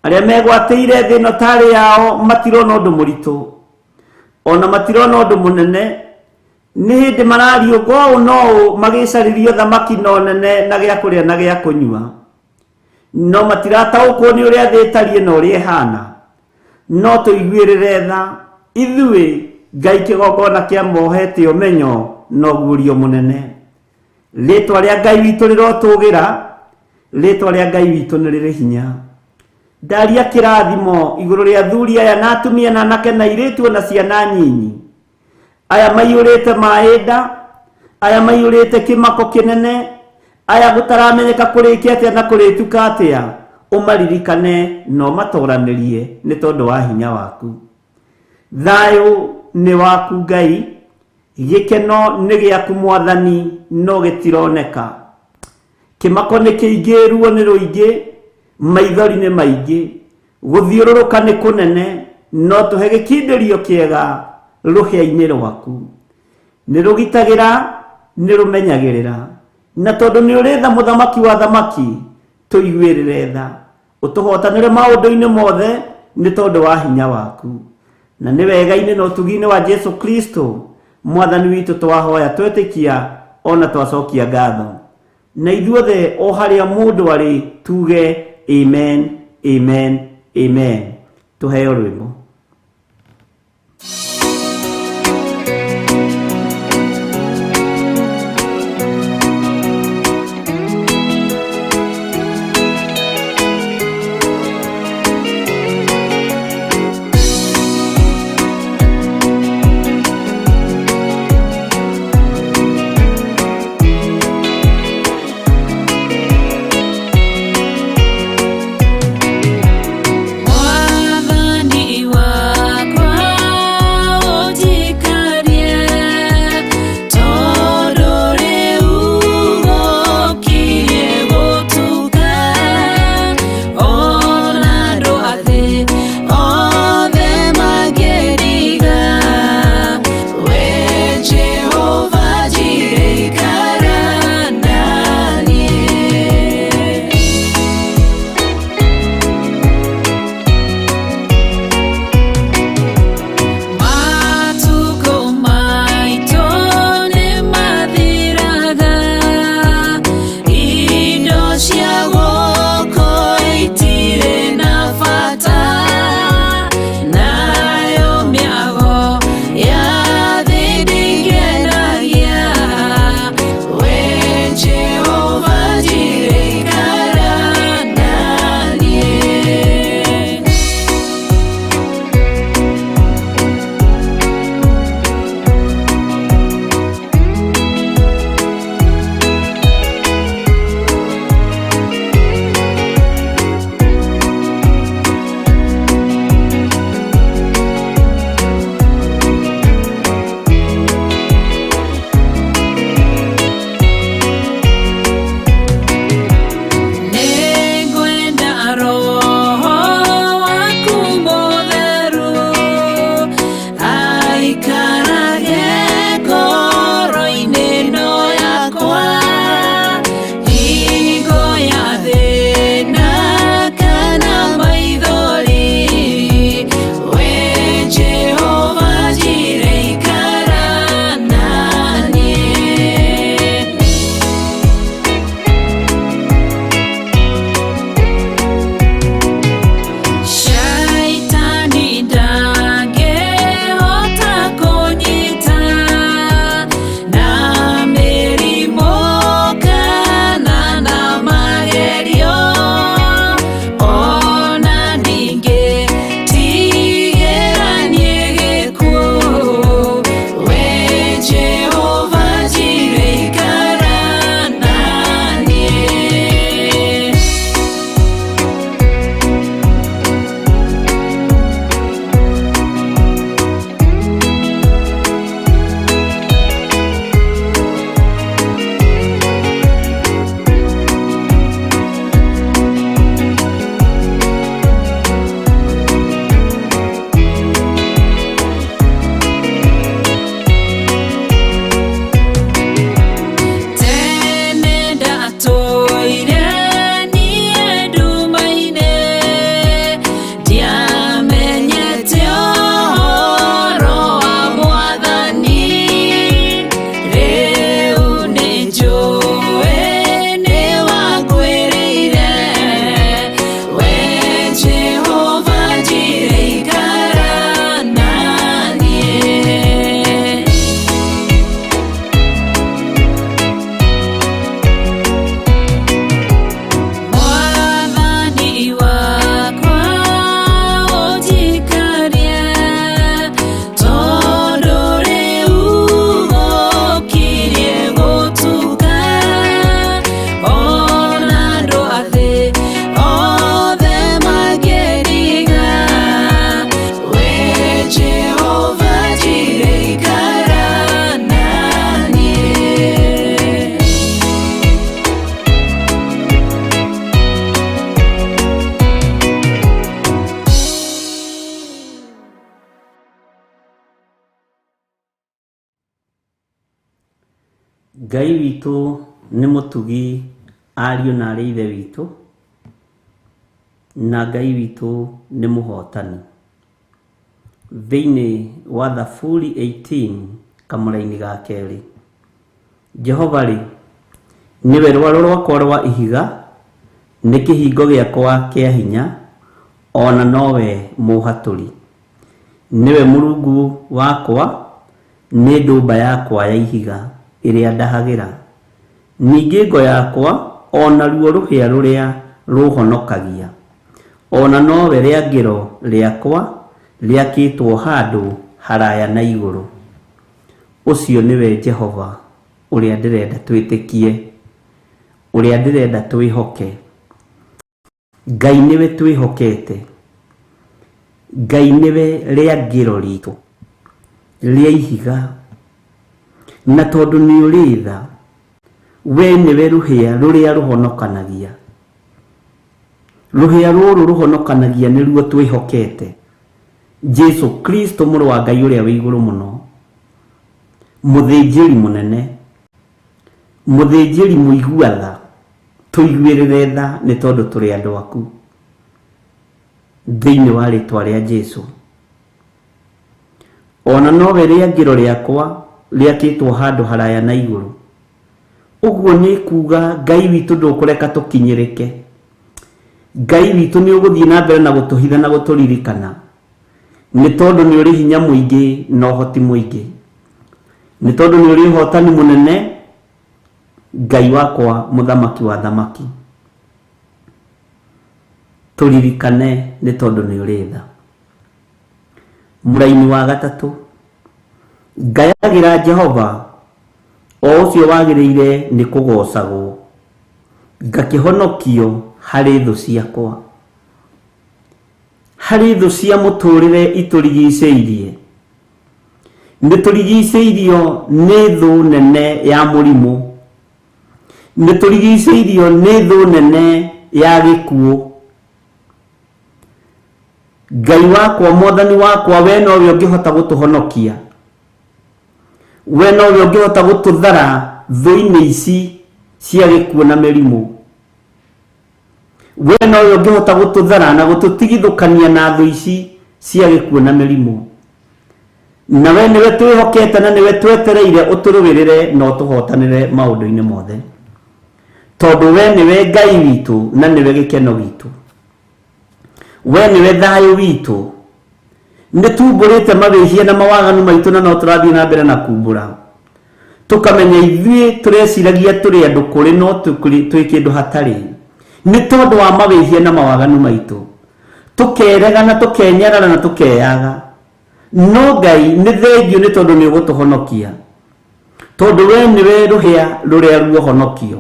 Arĩa megwatĩire thĩ ĩno tarĩ yao matirona ũndũ mũritũ, ona matirona ũndũ mũnene. Nĩ hĩndĩ marariũka ũũ no ũũ magĩcarĩrio thamaki no nene na gĩa kũrĩa na gĩa kũnyua, no matirataũkwo nĩ ũrĩa thĩ ĩtariĩ na ũrĩa ĩhana. No tũiguĩrĩre tha ithuĩ Ngai, kĩgongona kĩa mohete ũmenyo na ũguũrio mũnene. Rĩtwa rĩa Ngai witũ rĩrotũgĩra, rĩtwa rĩa Ngai witũ nĩ rĩrĩ hinya. Ndaria kĩrathimo igũrũ rĩa athuri aya na atumia na anake na airĩtu ona ciana nyinyi, aya maiyũrĩte maĩ nda, aya maiyũrĩte kĩmako kĩnene, aya gũtaramenyeka kũrĩkia atĩa na kũrĩtuka atĩa, ũmaririkane na ũmatoranĩrie nĩ tondũ wa hinya waku. Thayũ nĩ waku Ngai, gĩkeno nĩ gĩaku Mwathani, no gĩtironeka. Kĩmako nĩ kĩingĩ, ruo nĩ rũingĩ, maithori nĩ maingĩ, gũthiũrũrũka nĩ kũnene, no tũhe gĩkindĩrio kĩega rũhĩa-inĩ rwaku. Nĩ rũgitagĩra, nĩ rũmenyagĩrĩra, na tondũ nĩ ũrĩ tha mũthamaki wa thamaki, tũiguĩrĩre tha, ũtũhotanĩre maũndũ-inĩ mothe nĩ tondũ wa hinya waku. Na nĩ wega-inĩ na ũtugi-inĩ wa Jesu Kristo Mwathani witũ twahoya twetĩkia ona twacokia ngatho. Na ithuothe o harĩa mũndũ arĩ tuge amen, amen, amen. Tũheo rwĩmbo. Mwathani wa Ngai witũ nĩ mũtugi ariũ na arĩ ithe witũ, na Ngai witũ nĩ mũhotani. Thĩinĩ wa Thaburi 18 kamũraini ga kerĩ, Jehova-rĩ, nĩwe rwaro rwakwa rwa ihiga, nĩ kĩhingo gĩakwa kĩa hinya, o na nowe mũũhatũri. Nĩwe Mũrungu wakwa, nĩ ndũmba yakwa ya ihiga ĩrĩa ndahagĩra, ningĩ ngo yakwa, o naruo rũhĩa rũrĩa rũũhonokagia, o na nowe rĩangĩro rĩakwa rĩakĩtwo handũ haraya na igũrũ. Ũcio nĩwe Jehova ũrĩa ndĩrenda twĩtĩkie, ũrĩa ndĩrenda twĩhoke. Ngai nĩwe twĩhokete. Ngai nĩwe rĩangĩro ritũ rĩa ihiga. Na tondũ nĩ ũrĩ tha, we nĩwe rũhĩa rũrĩa rũhonokanagia. Rũhĩa rũrũ rũhonokanagia nĩruo twĩhokete. Jesu Kristo mũrũ wa Ngai ũrĩa wĩ igũrũ mũno, mũthĩnjĩri mũnene, mũthĩnjĩri mũigua tha, tũiguĩrĩre tha nĩ tondũ tũrĩ andũ aku. Thĩinĩ wa rĩtwa rĩa Jesu. Ona nowe rĩangĩro rĩakwa rĩakĩtwo handũ haraya na igũrũ. Ũguo nĩ kuga Ngai witũ ndũkũreka tũkinyĩrĩke. Ngai witũ nĩ ũgũthiĩ na mbere na gũtũhitha na gũtũririkana. Nĩ tondũ nĩ ũrĩ hinya mũingĩ na ũhoti mũingĩ. Nĩ tondũ nĩ ũrĩ ũhotani mũnene, Ngai wakwa mũthamaki wa thamaki. Tũririkane nĩ tondũ nĩ ũrĩ tha. Mũraini wa gatatũ, ngayagĩra Jehova o ũcio wagĩrĩire nĩ kũgoocagwo, ngakĩhonokio harĩ thũ ciakwa. Harĩ thũ cia mũtũũrĩre itũrigicĩirie, nĩ tũrigicĩirio nĩ thũ nene ya mũrimũ, nĩ tũrigicĩirio nĩ thũ nene ya gĩkuũ. Ngai wakwa, Mwathani wakwa, we nowe ũngĩhota gũtũhonokia, we nowe ũngĩhota gũtũthara thũ-inĩ ici cia gĩkuũ na mĩrimũ. We nowe ũngĩhota gũtũthara na gũtũtigithũkania na thũ ici cia gĩkuũ na mĩrimũ. Na we nĩwe twĩhokete na nĩwe twetereire ũtũrũĩrĩre na ũtũhotanĩre maũndũ-inĩ mothe, tondũ we nĩwe Ngai witũ na nĩwe gĩkeno gitũ. We nĩwe thayũ witũ. Nĩ tumbũrĩte mawĩhia na mawaganu maitũ na no tũrathiĩ na mbere na kumbũra. Tũkamenya ithuĩ tũreciragia tũrĩ andũ kũrĩ no twĩ kĩndũ hatarĩ. Nĩ tondũ wa mawĩhia na mawaganu maitũ. Tũkerega na tũkenyarara na tũkeyaga. No Ngai nĩ thengiũ nĩ tondũ nĩ ũgũtũhonokia. Tondũ we nĩwe rũhĩa rũrĩa ruohonokio.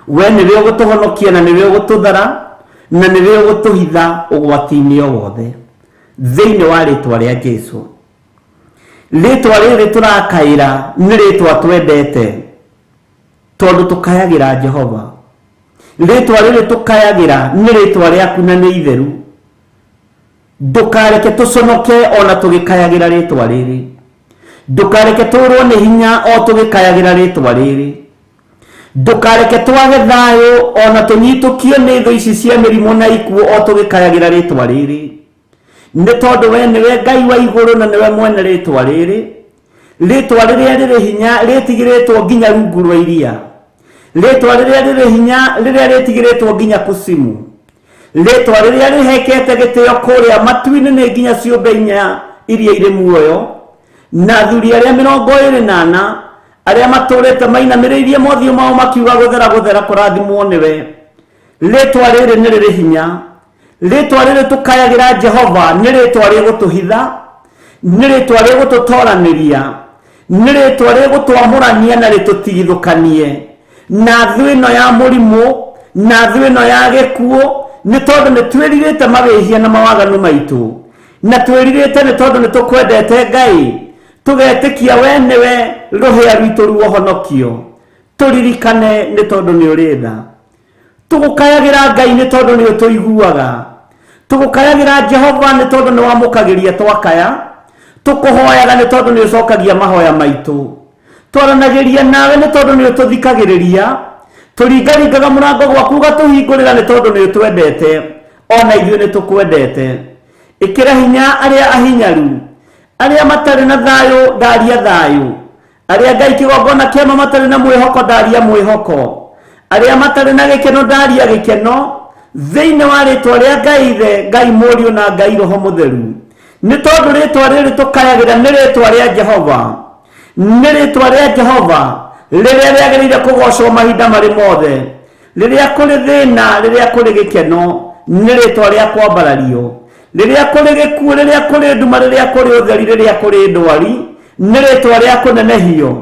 We nĩwe ũgũtũhonokia na nĩwe ũgũtũthara na nĩwe ũgũtũhitha ũgwati-inĩ o wothe. Thĩinĩ wa rĩtwa rĩa Jesu. Rĩtwa rĩrĩ tũrakaĩra nĩ rĩtwa twendete tondũ tũkayagĩra Jehova. Rĩtwa rĩrĩ tũkayagĩra nĩ rĩtwa rĩaku na nĩ itheru. Ndũkareke tũconoke ona tũgĩkayagĩra rĩtwa rĩrĩ. Ndũkareke tũrwo nĩ hinya o tũgĩkayagĩra rĩtwa rĩrĩ. Ndũkareke twage thayũ ona tũnyitũkio nĩ thũ ici cia mĩrimũ na ikuũ o tũgĩkayagĩra rĩtwa rĩrĩ. Nĩ tondũ we nĩwe Ngai wa igũrũ na nĩwe mwene rĩtwa rĩrĩ. Rĩtwa rĩrĩa rĩrĩ hinya rĩtigĩrĩtwo nginya rungu rwa iria. Rĩtwa rĩrĩa rĩrĩ hinya rĩrĩa rĩtigĩrĩtwo nginya kusimu. Rĩtwa rĩrĩa rĩhekete gĩtĩo kũrĩa matu-inĩ nĩ nginya ciũmbe inya iria irĩ muoyo, na athuri arĩa 24 arĩa matũrĩte mainamĩrĩirie mothiũ mao makiuga gũthera gũthera kũrathimwo nĩwe. Rĩtwa rĩrĩ nĩ rĩrĩ hinya. Rĩtwa rĩrĩ tũkayagĩra Jehova nĩ rĩtwa rĩgũtũhitha, nĩ rĩtwa rĩgũtũtoranĩria, nĩ rĩtwa rĩgũtwamũrania na rĩtũtigithũkanie na thũ ĩno ya mũrimũ na thũ ĩno ya gĩkuũ, nĩ tondũ nĩ twĩrirĩte mawĩhia na mawaganu maitũ, na twĩrirĩte nĩ tondũ nĩ tũkwendete Ngai, tũgetĩkia we nĩwe rũhĩa rwitũ ruohonokio. Tũririkane nĩ tondũ nĩ ũrĩ tha. Tũgũkayagĩra Ngai nĩ tondũ nĩ ũtũiguaga. Tũgũkayagĩra Jehova nĩ tondũ nĩ wamũkagĩria twakaya. Tũkũhoyaga nĩ tondũ nĩ ũcokagia mahoya maitũ. Twaranagiria nawe nĩ tondũ nĩ ũtũthikagĩrĩria. Tũringaringaga mũrango gwaku ũgatũhingũrĩra nĩ tondũ nĩ ũtwendete, ona ithuĩ nĩ tũkwendete. Ĩkĩra hinya arĩa ahinyaru, arĩa matarĩ na thayũ ndaria thayũ, arĩa Ngai kĩgongona kĩama matarĩ na mwĩhoko ndaria mwĩhoko, arĩa matarĩ na gĩkeno ndaria gĩkeno, thĩinĩ wa rĩtwa rĩa Ngai Ithe, Ngai Mũriũ na Ngai Roho Mũtheru. Nĩ tondũ rĩtwa rĩrĩ tũkayagĩra nĩ rĩtwa rĩa Jehova, nĩ rĩtwa rĩa Jehova rĩrĩa rĩagĩrĩire kũgocwo mahinda marĩ mothe, rĩrĩa kũrĩ thĩna, rĩrĩa kũrĩ gĩkeno, nĩ rĩtwa rĩa kwambarario, rĩrĩa kũrĩ gĩkuũ, rĩrĩa kũrĩ nduma, rĩrĩa kũrĩ ũtheri, rĩrĩa kũrĩ ndwari, nĩ rĩtwa rĩa kũnenehio,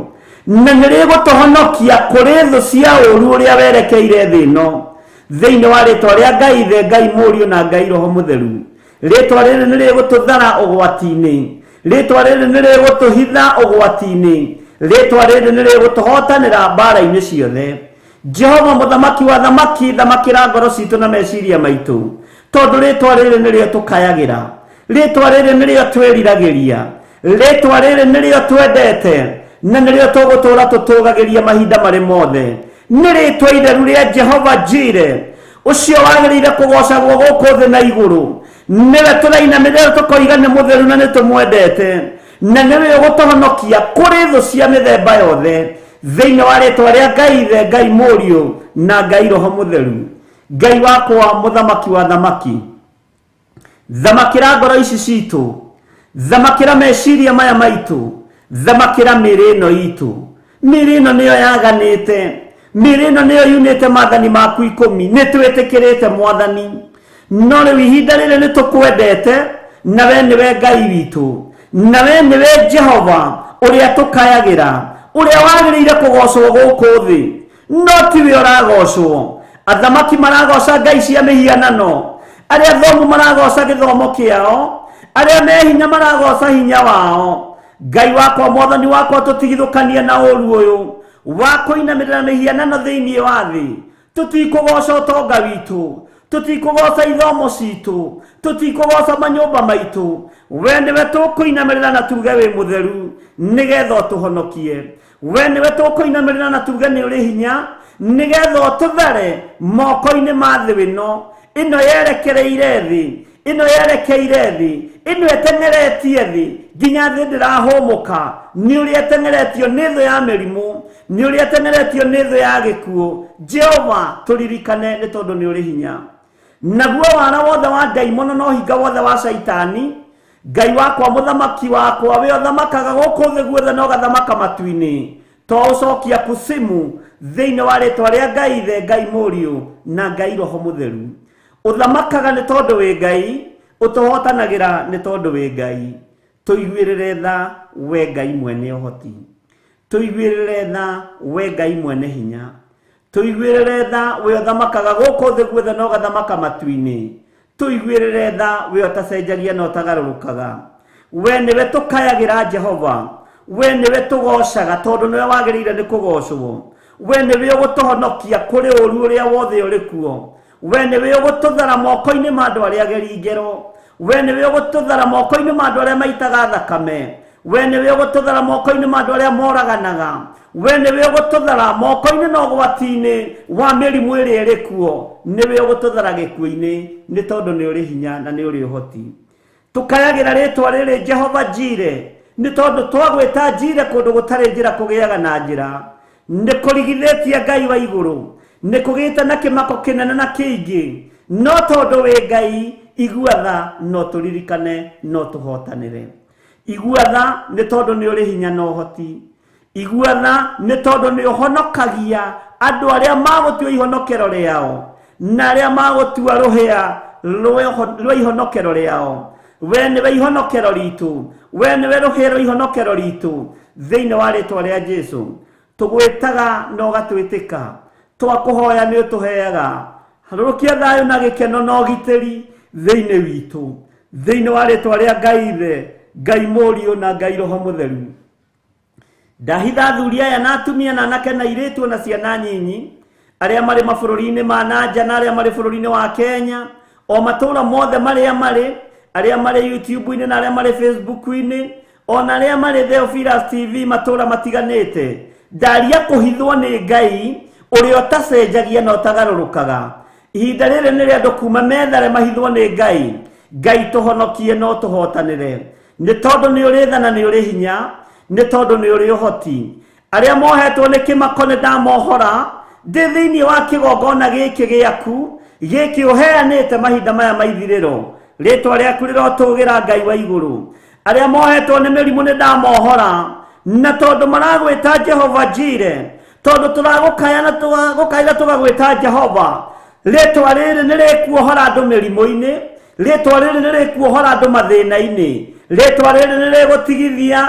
na nĩ rĩgũtũhonokia kũrĩ thũ cia ũũru ũrĩa werekeire thĩ ĩno, thĩinĩ wa rĩtwa rĩa Ngai Ithe, Ngai Mũriũ na Ngai Roho Mũtheru. Rĩtwa rĩrĩ nĩ rĩgũtũthara ũgwati-inĩ, rĩtwa rĩrĩ nĩ rĩgũtũhitha ũgwati-inĩ, rĩtwa rĩrĩ nĩ rĩgũtũhotanĩra mbara-inĩ ciothe. Jehova mũthamaki wa thamaki, thamakĩra ngoro citũ na meciria maitũ, tondũ rĩtwa rĩrĩ nĩrĩo tũkayagĩra, rĩtwa rĩrĩ nĩrĩo twĩriragĩria, rĩtwa rĩrĩ nĩrĩo twendete, na nĩrĩo tũgũtũra tũtũgagĩria mahinda marĩ mothe. Nĩ rĩtwa itheru rĩa Jehova Jire, ũcio wagĩrĩire kũgocagwo gũkũ thĩ na igũrũ. Nĩwe tũrainamĩrĩra tũkoiga nĩ mũtheru na nĩ tũmwendete, na nĩwe ũgũtũhonokia kũrĩ thũ cia mĩthemba yothe, thĩinĩ wa rĩtwa rĩa Ngai Ithe, Ngai Mũriũ na Ngai Roho Mũtheru. Ngai wakwa mũthamaki wa thamaki, thamakĩra ngoro ici citũ, thamakĩra meciria maya maitũ, thamakĩra mĩĩrĩ ĩno itũ. Mĩĩrĩ ĩno nĩyo yaganĩte, mĩĩrĩ ĩno nĩyo yunĩte maathani maku 10, nĩ twĩtĩkĩrĩte Mwathani, no rĩu ihinda rĩrĩ nĩ tũkwendete, na we nĩwe Ngai witũ, na we nĩwe Jehova ũrĩa tũkayagĩra, ũrĩa wagĩrĩire kũgocwo gũkũ thĩ, no tiwe ũragocwo. Athamaki maragoca ngai cia mĩhianano, arĩa thomu maragoca gĩthomo kĩao, arĩa me hinya maragoca hinya wao. Ngai wakwa, Mwathani wakwa, tũtigithũkanie na ũũru ũyũ wa kũinamĩrĩra mĩhianano thĩinĩ wa thĩ. Tũtikũgoca ũtonga witũ, tũtikũgoca ithomo citũ, tũtikũgoca manyũmba maitũ. We nĩwe tũkũinamĩrĩra na tuge wĩ mũtheru, nĩgetha ũtũhonokie. We nĩwe tũkũinamĩrĩra na tuge nĩ ũrĩ hinya, nĩgetha ũtũthare moko-inĩ ma thĩ ĩno, ĩno yerekereire thĩ, ĩno yerekeire thĩ, ĩno ĩteng'eretie thĩ nginya thĩ ndĩrahũmũka, nĩ ũrĩa ĩteng'eretio nĩ thũ ya mĩrimũ, nĩ ũrĩa ĩteng'eretio nĩ thũ ya gĩkuũ. Jehova, tũririkane nĩ tondũ nĩ ũrĩ hinya. Naguo wara wothe wa ndaimono na ũhinga wothe wa Caitani, Ngai wakwa, mũthamaki wakwa, we ũthamakaga gũkũ thĩ guothe na ũgathamaka matu-inĩ, to ũcokia kusimu thĩinĩ wa rĩtwa rĩa Ngai Ithe, Ngai Mũriũ na Ngai Roho Mũtheru. Ũthamakaga nĩ tondũ wĩ Ngai, ũtũhotanagĩra nĩ tondũ wĩ Ngai. Tũiguĩrĩre tha we Ngai mwene ũhoti, tũiguĩrĩre tha we Ngai mwene hinya, tũiguĩrĩre tha we ũthamakaga gũkũ thĩ guothe na ũgathamaka matu-inĩ, tũiguĩrĩre tha we ũtacenjagia na ũtagarũrũkaga. We nĩwe tũkayagĩra Jehova, we nĩwe tũgocaga tondũ nĩwe wagĩrĩire nĩ kũgocwo. We nĩwe ũgũtũhonokia kũrĩ ũũru ũrĩa wothe ũrĩ kuo. We nĩwe ũgũtũthara moko-inĩ ma andũ arĩa ageri ngero. We nĩwe ũgũtũthara moko-inĩ ma andũ arĩa maitaga thakame. We nĩwe ũgũtũthara moko-inĩ ma andũ arĩa moraganaga. We nĩwe ũgũtũthara moko-inĩ na ũgwati-inĩ wa mĩrimũ ĩrĩa ĩrĩ kuo. Nĩwe ũgũtũthara gĩkuũ-inĩ, nĩ tondũ nĩ ũrĩ hinya na nĩ ũrĩ ũhoti. Tũkayagĩra rĩtwa rĩrĩ Jehova Jire, nĩ tondũ twagwĩta Jire kũndũ gũtarĩ njĩra kũgĩaga na njĩra. Nĩ kũrigithĩtie Ngai wa igũrũ, nĩ kũgĩte na kĩmako kĩnene na kĩingĩ, no tondũ wĩ Ngai, igua tha, no tũririkane, no tũhotanĩre. Igua tha nĩ tondũ nĩ ũrĩ hinya na ũhoti. Igua tha nĩ tondũ nĩ ũhonokagia andũ arĩa magũtua ihonokero rĩao na arĩa magũtua rũhĩa rwa ihonokero rĩao. We nĩwe ihonokero ritũ, we nĩwe rũhĩa rwa ihonokero ritũ, thĩinĩ wa rĩtwa rĩa Jesu. Tũgwĩtaga na ũgatwĩtĩka, twakũhoya nĩ ũtũheaga. Harũrũkia thayũ na gĩkeno na ũgitĩri thĩinĩ witũ, thĩinĩ wa rĩtwa rĩa Ngai Ithe, Ngai Mũriũ na Ngai Roho Mũtheru. Ndahitha athuri aya na atumia na anake na airĩtu na ciana nyinyi, arĩa marĩ mabũrũri-inĩ ma nanja na arĩa marĩ bũrũri-inĩ wa Kenya, o matũũra mothe marĩa marĩ, arĩa marĩ YouTube-inĩ na arĩa marĩ Facebook-inĩ, Ona arĩa marĩ Theophilus TV matũra matiganĩte, ndaria kũhithwo nĩ Ngai ũrĩa ũtacenjagia na ũtagarũrũkaga. Ihinda rĩrĩ nĩ rĩa andũ kuma methare mahithwo nĩ Ngai. Ngai tũhonokie no tũhotanĩre, nĩ tondũ nĩ ũrĩ tha na nĩ ũrĩ hinya, nĩ tondũ nĩ ũrĩ ũhoti. Arĩa mohetwo nĩ kĩmako nĩ ndamohora ndĩ thĩinĩ wa kĩgongona gĩkĩ gĩaku gĩkĩ ũheanĩte mahinda maya maithirĩro. Rĩtwa rĩaku rĩrotũgĩra Ngai wa igũrũ. Arĩa mohetwo nĩ mĩrimũ nĩ ndamohora, na tondũ maragwĩta Jehova Jire, tondũ tũragũkaya na tũgagũkaĩra tũgagwĩta Jehova, rĩtwa rĩrĩ nĩ rĩkuohora andũ mĩrimũ-inĩ, rĩtwa rĩrĩ nĩ rĩkuohora andũ mathĩna-inĩ, rĩtwa rĩrĩ nĩ rĩgũtigithia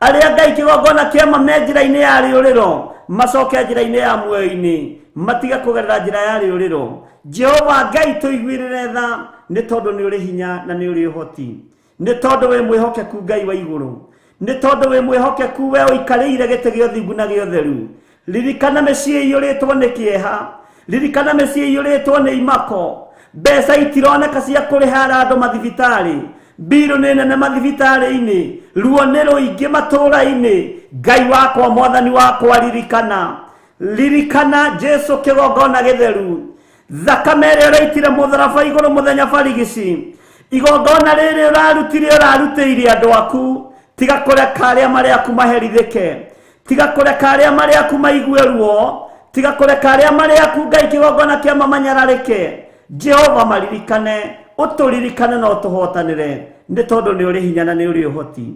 arĩa Ngai kĩgongona kĩama me njĩra-inĩ ya rĩũrĩro macoke njĩra-inĩ ya muoyo-inĩ, matige kũgerera njĩra ya rĩũrĩro. Jehova Ngai tũiguĩrĩre tha, nĩ tondũ nĩ ũrĩ hinya na nĩ ũrĩ ũhoti, nĩ tondũ wĩ mwĩhokeku Ngai wa igũrũ, nĩ tondũ wĩ mwĩhokeku we ũikarĩire gĩtĩ gĩa ũthingu na gĩa ũtheru. Ririkana mĩciĩ ĩiyũrĩtwo nĩ kĩeha, ririkana mĩciĩ ĩiyũrĩtwo nĩ imako, mbeca itironeka cia kũrĩha andũ mathibitarĩ, mbirũ nĩ nene mathibitarĩ-inĩ, ruo nĩ rũingĩ matũũra-inĩ. Ngai wakwa, Mwathani wakwa, ririkana, ririkana Jesu kĩgongona gĩtheru, thakame ĩrĩa ũraitire mũtharaba igũrũ mũthenya barigici, igongona rĩrĩ ũrarutire ũrarutĩire andũ aku. Tiga kũreka arĩa marĩ aku maherithĩke, tiga kũreka arĩa marĩ aku maigue ruo, tiga kũreka arĩa marĩ aku Ngai kĩgongona kĩa mamanyararĩke. Jehova maririkane, ũtũririkane na ũtũhotanĩre, nĩ tondũ nĩ ũrĩ hinya na nĩ ũrĩ ũhoti.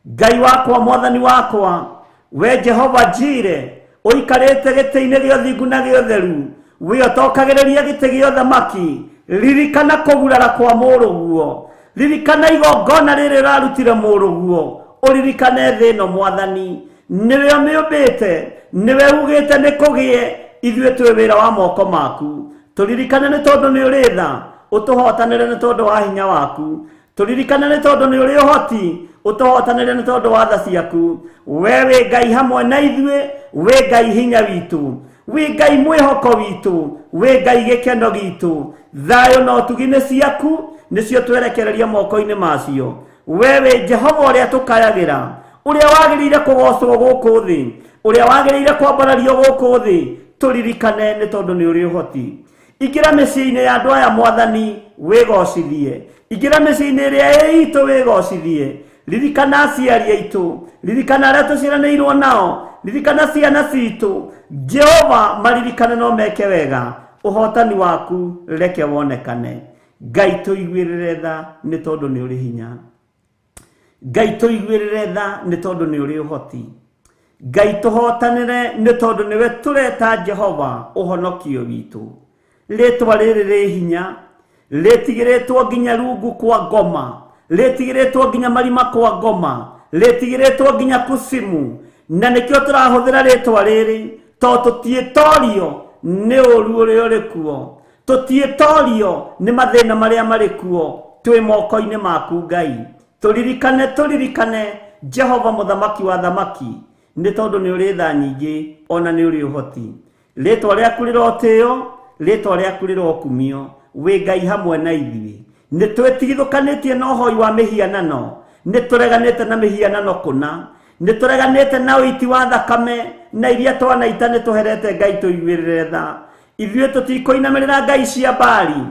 Ngai wakwa, Mwathani wakwa, we Jehova Jire, ũikarĩte gĩtĩ-inĩ gĩa ũthingu na gĩa ũtheru, we ũtokagĩrĩria gĩtĩ gĩa ũthamaki, ririkana kũgurara kwa mũrũguo, ririkana igongona rĩrĩ ũrarutire mũrũguo, ũririkane thĩ ĩno Mwathani, nĩwe ũmĩũmbĩte, nĩwe ugĩte nĩ kũgĩe, ithuĩ twĩ wĩra wa moko maku. Tũririkane nĩ tondũ nĩ ũrĩ tha, ũtũhotanĩre nĩ tondũ wa hinya waku. Tũririkane nĩ tondũ nĩ ũrĩ ũhoti, ũtũhotanĩre nĩ tondũ wa tha ciaku. We wĩ Ngai hamwe na ithuĩ, wĩ Ngai hinya witũ, wĩ Ngai mwĩhoko witũ, wĩ Ngai gĩkeno gitũ. Thayũ na ũtugi nĩ ciaku, nĩcio twerekereria moko-inĩ macio. We wĩ Jehova ũrĩa tũkayagĩra, ũrĩa wagĩrĩire kũgocwo gũkũ thĩ, ũrĩa wagĩrĩire kwambarario gũkũ thĩ, tũririkane nĩ tondũ nĩ ũrĩ ũhoti. Ingĩra mĩciĩ-inĩ ya andũ aya Mwathani, wĩgocithie. Ingĩra mĩciĩ-inĩ ĩrĩa ĩ itũ, wĩgocithie. Ririkana aciari aitũ, ririkana arĩa tũciaranĩirwo nao, ririkana ciana citũ. Jehova maririkane no meke wega, ũhotani waku reke wonekane. Ngai tũiguĩrĩre tha nĩ tondũ nĩ ũrĩ hinya. Ngai tũiguĩrĩre tha nĩ tondũ nĩ ũrĩ ũhoti. Ngai tũhotanĩre nĩ tondũ nĩwe tũreta Jehova ũhonokio witũ. Rĩtwa rĩrĩ rĩ hinya, rĩtigĩrĩtwo nginya rungu kwa ngoma, rĩtigĩrĩtwo nginya marima kwa ngoma, rĩtigĩrĩtwo nginya kusimu, na nĩkĩo tũrahũthĩra rĩtwa rĩrĩ tondũ tũtiĩtorio nĩ ũru ũrĩa ũrĩ kuo, tũtiĩtorio nĩ mathĩna marĩa marĩ kuo, twĩ moko-inĩ maku Ngai. Tũririkane, tũririkane Jehova mũthamaki wa thamaki, nĩ tondũ nĩ ũrĩ tha nyingĩ ona nĩ ũrĩ ũhoti. Rĩtwa rĩaku rĩrotĩo, rĩtwa rĩaku rĩrokumio, wĩ Ngai hamwe na ithuĩ. Nĩ twĩtigithũkanĩtie na ũhoi wa mĩhianano, nĩ tũreganĩte na mĩhianano kũna, nĩ tũreganĩte na ũiti wa thakame na iria twanaita nĩ tũherete Ngai tũiguĩrĩre tha. Ithuĩ tũtikũinamĩrĩra Ngai cia Baali,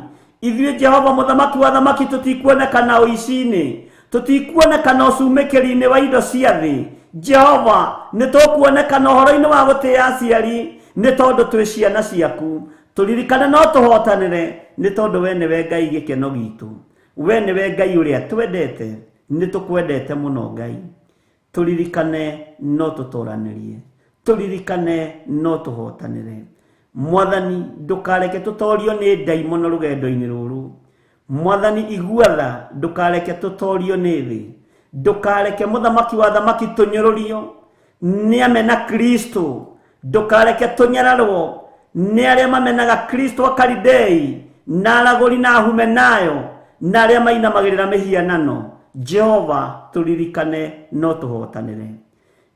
ithuĩ Jehova mũthamaki wa thamaki tũtikuonekana ũici-inĩ, tũtikuonekana ũcumĩkĩri-inĩ wa indo cia thĩ. Jehova nĩ tũkuonekana ũhoro-inĩ wa gũtĩĩa aciari, nĩ tondũ twĩ ciana ciaku. Tũririkane no tũhotanĩre nĩ tondũ we nĩwe Ngai gĩkeno gitũ, we nĩwe Ngai ũrĩa twendete, nĩ tũkwendete mũno Ngai. Tũririkane no tũtoranĩrie, tũririkane no tũhotanĩre. Mwathani ndũkareke tũtorio nĩ ndaimono rũgendo-inĩ rũrũ. Mwathani igua tha, ndũkareke tũtorio nĩ thĩ, ndũkareke mũthamaki wa thamaki tũnyũrũrio nĩ amena Kristo, ndũkareke tũnyararwo nĩ arĩa mamenaga Kristo akaridei na aragũri na ahumenayo na arĩa mainamagĩrĩra mĩhianano. Jehova tũririkane no tũhotanĩre.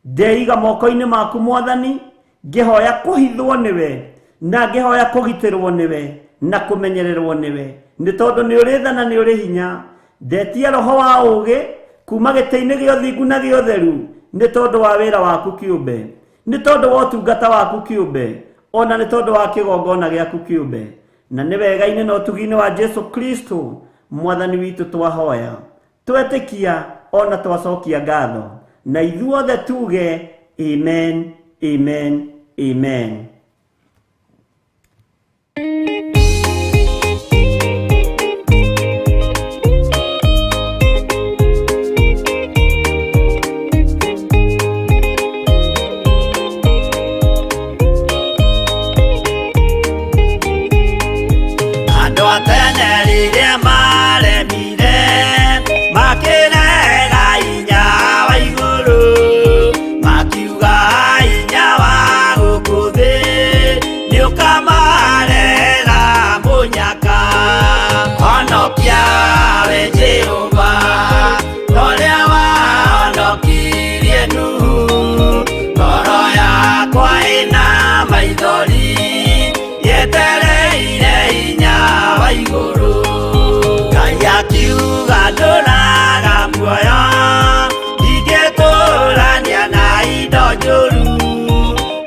Ndeiga moko-inĩ maku Mwathani, ngĩhoya kũhithwo nĩwe na ngĩhoya kũgitĩrwo nĩwe na kũmenyererwo nĩwe, nĩ tondũ nĩ ũrĩ tha na nĩ ũrĩ hinya. Ndetia roho wa ũũgĩ Kuma gĩtĩ-inĩ gĩa ũthingu na gĩa ũtheru nĩ tondũ wa wĩra waku kĩũmbe, nĩ tondũ wa ũtungata waku kĩũmbe, ona nĩ tondũ wa kĩgongona gĩaku kĩũmbe. Na nĩ wega-inĩ na ũtugi-inĩ wa Jesu Kristo mwathani witũ twahoya, twetĩkia ona twacokia ngatho, na ithuothe tuge amen, amen, amen. Andũ a tene rĩrĩa maremire makĩrega hinya wa igũrũ, makiuga hinya wa gũkũ thĩ nĩũkamarehera mũnyaka. Honokia we Jehova ta ũrĩa wahonokirie Nuhu, ngoro yakwa ĩna maithori yetereire hinya wa igũrũ. Ngai akiuga ndũraga muoyo, ndingĩtũrania na indo njũru,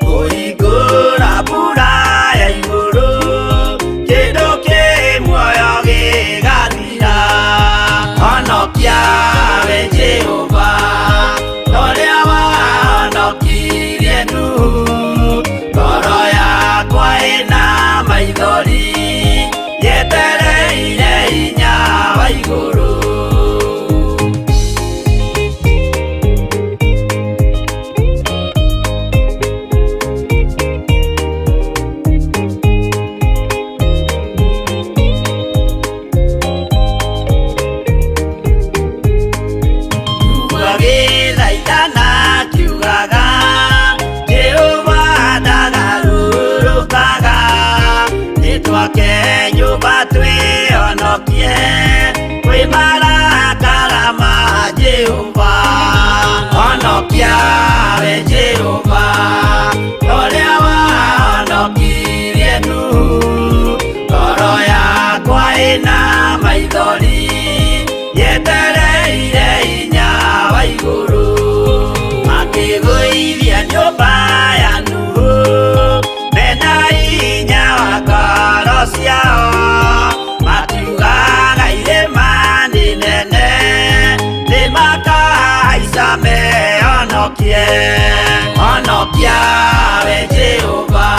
kũhingũra mbura ya igũrũ, kĩndũ kĩ muoyo gĩgathira. Honokia we Jehova ta ũrĩa wahonokirie Nuhu, ngoro yakwa ĩna maithori yetereire hinya wa igũrũ. Agĩthaithana akiugaga, Jehova ndagarũrũkaga, nĩtwake nyũmba twĩhonokie kwĩ marakara ma Jehova. Honokia we Jehova ta ũrĩa wahonokirie Nuhu, ngoro yakwa ĩna maithori yetereire hinya wa igũrũ. Makĩgũithia nyũmba ya Nuhu mena hinya wa ngoro ciao, makiugaga irĩma nĩ nene nĩmakahaica mehonokie. Honokia we Jehova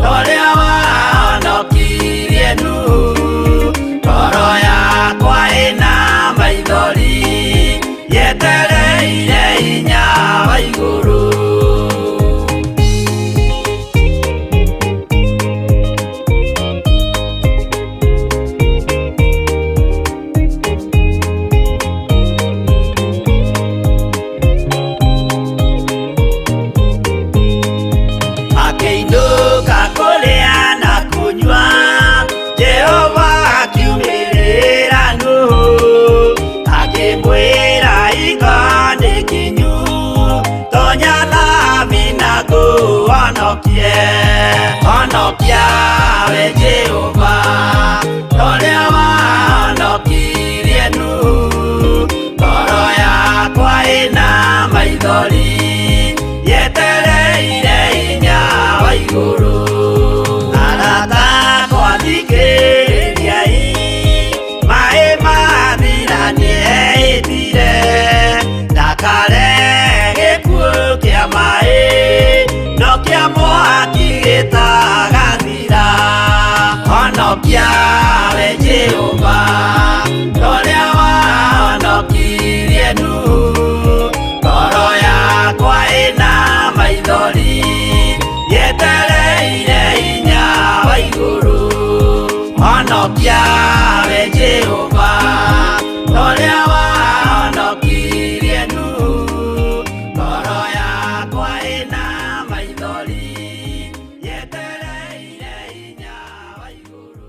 ta ũrĩa wahonokirie Nuhu, ngoro yakwa ĩna maithori yetereire hinya wa igũrũ. Akĩinũka kũrĩa na kũnyua, Jehova akiumĩrĩra Nuhu, akĩmwĩra hingo nĩ kinyu, tonya thabina ngũhonokie. Honokia we Jehova ta ũrĩa wahonokirie Nuhu, ngoro yakwa ĩna maithori yetereire hinya wa igũrũ. Arata akwa thikĩrĩriai, maĩ mathira nĩehĩtire, ndakare gĩkuũ kĩa maĩ no kĩa mwaki gĩtagathira. Honokia we Jehova ta ũrĩa wahonokirie Nuhu, ngoro yakwa ĩna maithori yetereire hinya wa igũrũ. Honokia we Jehova ta ũrĩa wahonokirie Nuhu, ngoro yakwa ĩna maithori yetereire hinya wa igũrũ.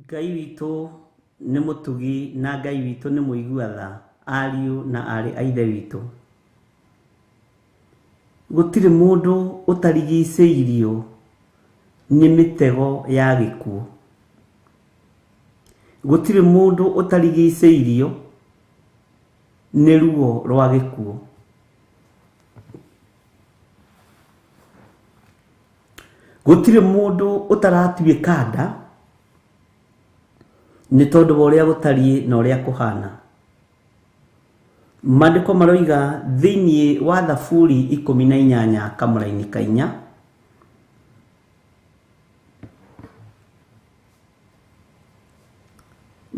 Ngai witũ nĩ mũtugi na Ngai witũ nĩ mũigua tha, ariũ na aarĩ a Ithe witũ. Gũtirĩ mũndũ ũtarigicĩirio Nĩ mĩtego ya gĩkuũ. Gũtirĩ mũndũ ũtarigicĩirio nĩ ruo rwa gĩkuũ. Gũtirĩ mũndũ ũtaratuĩka nda nĩ tondũ wa ũrĩa gũtariĩ na ũrĩa kũhana. Maandĩko maroiga thĩinĩ wa Thaburi 18 kamũraini ka 4,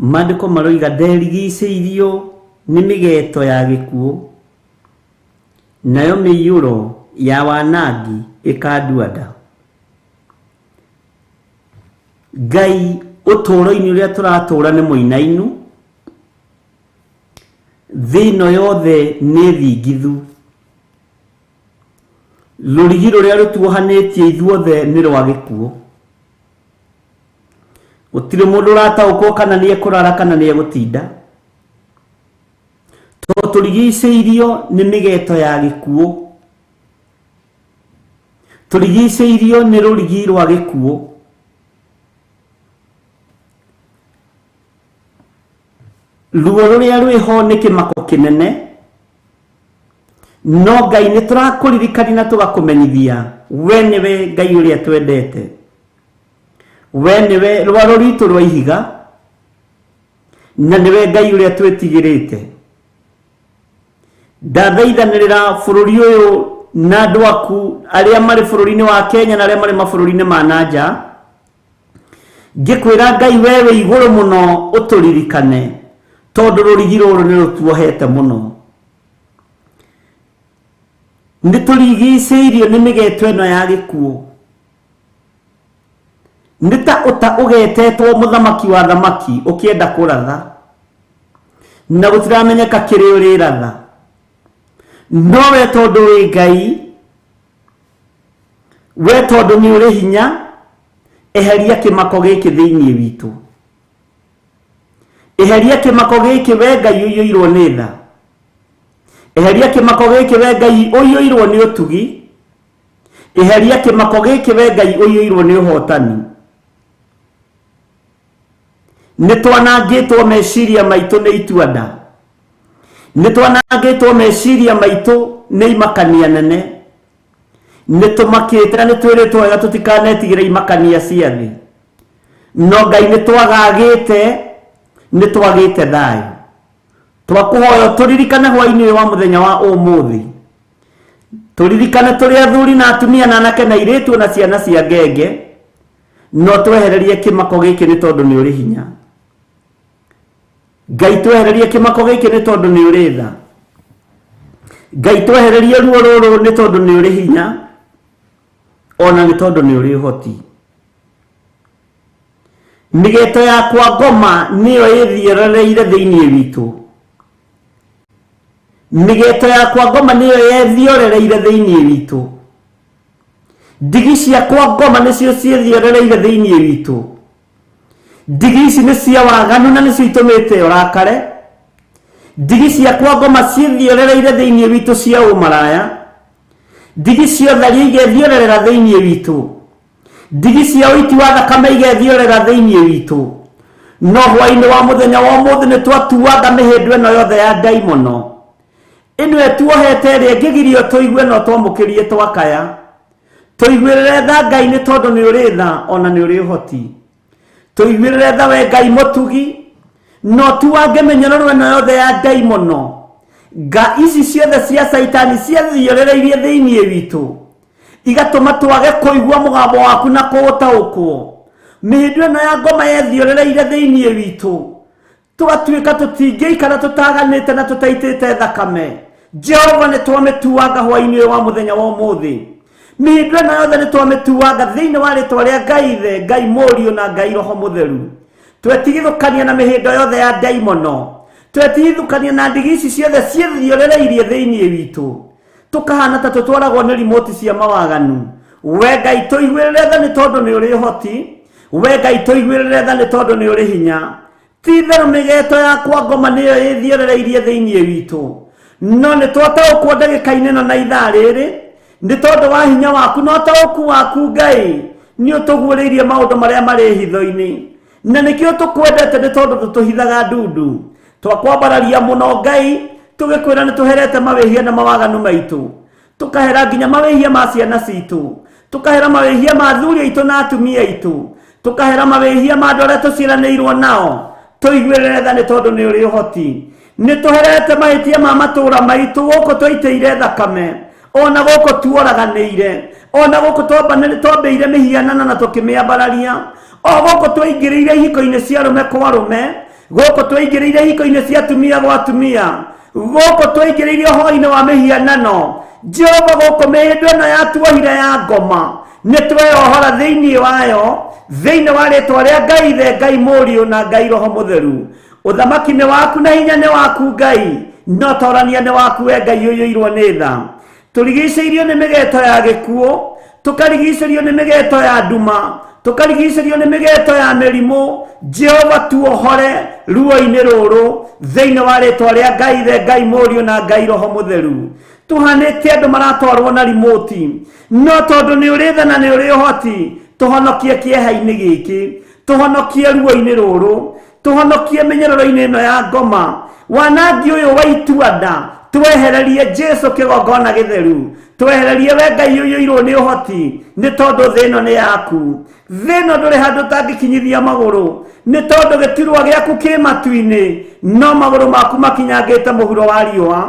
maandĩko maroiga nderigicĩirio nĩ mĩgeto ya gĩkuũ, nayo mĩiyũro ya wanangi ĩkandua nda. Ngai ũtũũro-inĩ ũrĩa tũratũũra nĩ mũinainu, thĩ ĩno yothe nĩ thingithu, rũrigi rũrĩa rũtuohanĩtie ithuothe nĩ rwa gĩkuũ. Gũtirĩ mũndũ ũrataũkwo kana nĩ ekũrara kana nĩ egũtinda, tondũ tũrigicĩirio nĩ mĩgeto ya gĩkuũ, tũrigicĩirio nĩ rũrigi rwa gĩkuũ. Ruo rũrĩa rwĩho nĩ kĩmako kĩnene, no Ngai nĩ tũrakũririkania na tũgakũmenyithia we nĩwe Ngai ũrĩa twendete, we nĩwe rwaro rwitũ rwa ihiga, na nĩwe Ngai ũrĩa twĩtigĩrĩte. Ndathaithanĩrĩra bũrũri ũyũ na andũ aku arĩa marĩ bũrũri-inĩ wa Kenya na arĩa marĩ mabũrũri-inĩ ma na nja, ngĩkwĩra Ngai we wĩ igũrũ mũno ũtũririkane, tondũ rũrigi rũrũ nĩ rũtuohete mũno. Nĩ tũrigicĩirio nĩ mĩgeto ĩno ya gĩkuũ, nĩ ta ũta ũgetetwo mũthamaki wa thamaki ũkĩenda kũratha, na gũtiramenyeka kĩrĩa ũrĩratha, no we tondũ wĩ Ngai, we tondũ nĩ ũrĩ hinya, eheria kĩmako gĩkĩ thĩinĩ witũ, eheria kĩmako gĩkĩ we Ngai ũiyũirwo nĩ tha, eheria kĩmako gĩkĩ we Ngai ũiyũirwo nĩ ũtugi, eheria kĩmako gĩkĩ we Ngai ũiyũirwo nĩ ũhotani. Nĩ twanangĩtwo meciria maitũ nĩ itua nda, nĩ twanangĩtwo meciria maitũ nĩ imakania nene, nĩ tũmakĩte na nĩ twĩrĩtwo wega tũtikanetigĩre imakania cia thĩ, no Ngai nĩ twagagĩte, nĩ twagĩte thayũ. Twakũhoya tũririkane hwaĩ-inĩ ũyũ wa mũthenya wa ũmũthĩ, tũririkane tũrĩ athuri na atumia na anake na airĩtu na ciana cia ngenge, no twehererie kĩmako gĩkĩ nĩ tondũ nĩ ũrĩ hinya. Ngai twehererie kĩmako gĩkĩ nĩ tondũ nĩ ũrĩ tha. Ngai twehererie ruo rũrũ nĩ tondũ nĩ ũrĩ hinya, ona nĩ tondũ nĩ ũrĩ ũhoti. Mĩgeto yakwa ngoma nĩyo ĩthierereire thĩinĩ witũ, mĩgeto yakwa ngoma nĩyo yethiorereire thĩinĩ witũ, ndigi ciakwa ngoma nĩcio ciĩthiorereire thĩinĩ witũ. Ndigi ici nĩ cia waganu na nĩcio itũmĩte ũrakare. Ndigi ciakwa ngoma ciĩthiorereire thĩinĩ witũ cia ũmaraya, ndigi cia ũtharia igethioerera thĩinĩ witũ, ndigi cia ũiti wa thakame igethioerera thĩinĩ witũ. No hwaĩ-inĩ wa mũthenya wa ũmũthĩ nĩ twatuanga mĩhĩndo ĩno yothe ya ndaimono ĩno ĩtuohete, ĩrĩa ĩngĩgirio tũigue no twamũkĩrie twakaya. Tũiguĩrĩre tha Ngai nĩ tondũ nĩ ũrĩ tha ona nĩ ũrĩ ũhoti. Tũiguĩrĩre tha we Ngai mũtugi, no tuange mĩnyororo ĩno yothe ya ndaimono, nga ici ciothe cia Caitani ciathiorereirie thĩinĩ witũ, igatũma twage kũigua mũgambo waku na kũũtaũkwo. Mĩhĩndo ĩno ya ngoma yethiorereire thĩinĩ witũ, tũgatuĩka tũtingĩikara tũtaganĩte na tũtaitĩte thakame. Jehova, nĩ twamĩtuanga hwaĩ-inĩ ũyũ wa mũthenya wa ũmũthĩ. Mĩhĩndo ĩno yothe nĩ twamĩtuanga thĩinĩ wa rĩtwa rĩa Ngai Ithe, Ngai Mũriũ na Ngai Roho Mũtheru. Twetigithũkania na mĩhĩndo yothe ya ndaimono, twetigithũkania na ndigi ici ciothe ciĩthiorereirie thĩinĩ witũ, tũkahana ta tũtwaragwo nĩ rimoti cia mawaganu. We Ngai tũiguĩrĩre tha nĩ tondũ nĩ ũrĩ ũhoti. We Ngai tũiguĩrĩre tha nĩ tondũ nĩ ũrĩ hinya. Ti itherũ mĩgeto yakwa ngoma nĩyo ĩthiorereirie thĩinĩ witũ, no nĩ twataũkwo ndagĩka-inĩ ĩno na ithaa rĩrĩ nĩ tondũ wa hinya waku na ũtaũku waku Ngai. Nĩ ũtũguũrĩirie maũndũ marĩa marĩ hitho-inĩ, na nĩkĩo tũkwendete nĩ tondũ tũtũhithaga ndundu. Twakwambararia mũno Ngai, tũgĩkwĩra nĩ tũherete mawĩhia na mawaganu maitũ, tũkahera nginya mawĩhia ma ciana citũ, tũkahera mawĩhia ma athuri aitũ na atumia aitũ, tũkahera mawĩhia ma andũ arĩa tũciaranĩirwo nao. Tũiguĩrĩre tha nĩ tondũ nĩ ũrĩ ũhoti. Nĩ tũherete mahĩtia ma matũũra maitũ gũkũ twaitĩire thakame, ona gũkũ tuoraganĩire, ona gũkũ twambĩire mĩhianano na tũkĩmĩambararia, o gũkũ twaingĩrĩire ihiko-inĩ cia arũme kwa arũme, gũkũ twaingĩrĩire ihiko-inĩ cia atumia gwa atumia, gũkũ twaingĩrĩire ũhoro-inĩ wa mĩhianano. Jehova, gũkũ mĩhĩndo ĩno yatuohire ya ngoma, nĩ tweyohora thĩinĩ wayo, thĩinĩ wa rĩtwa rĩa Ngai Ithe, Ngai Mũriũ na Ngai Roho Mũtheru. Ũthamaki nĩ waku na hinya nĩ waku Ngai, no torania nĩ waku we Ngai ũiyũirwo nĩ tha. Tũrigicĩirio nĩ mĩgeto ya gĩkuũ, tũkarigicĩrio nĩ mĩgeto ya nduma, tũkarigicĩrio nĩ mĩgeto ya mĩrimũ. Jehova, tuohore ruo-inĩ rũrũ thĩinĩ wa rĩtwa rĩa Ngai Ithe, Ngai Mũriũ na Ngai Roho Mũtheru. Tũhanĩte andũ maratwarwo na rimoti, no tondũ nĩ ũrĩ tha na nĩ ũrĩ ũhoti, tũhonokie kĩeha-inĩ gĩkĩ, tũhonokie ruo-inĩ rũrũ, tũhonokie mĩnyororo-inĩ ĩno ya ngoma. Wanangi ũyũ wa ituanda twehererie Jesu kĩgongona gĩtheru, twehererie we Ngai ũiyũirwo nĩ ũhoti, nĩ tondũ thĩ ĩno nĩ yaku. Thĩ ĩno ndũrĩ handũ ũtangĩkinyithia magũrũ, nĩ tondũ gĩturwa gĩaku kĩ matu-inĩ, no magũrũ maku makinyangĩte mũhuro wa riũa.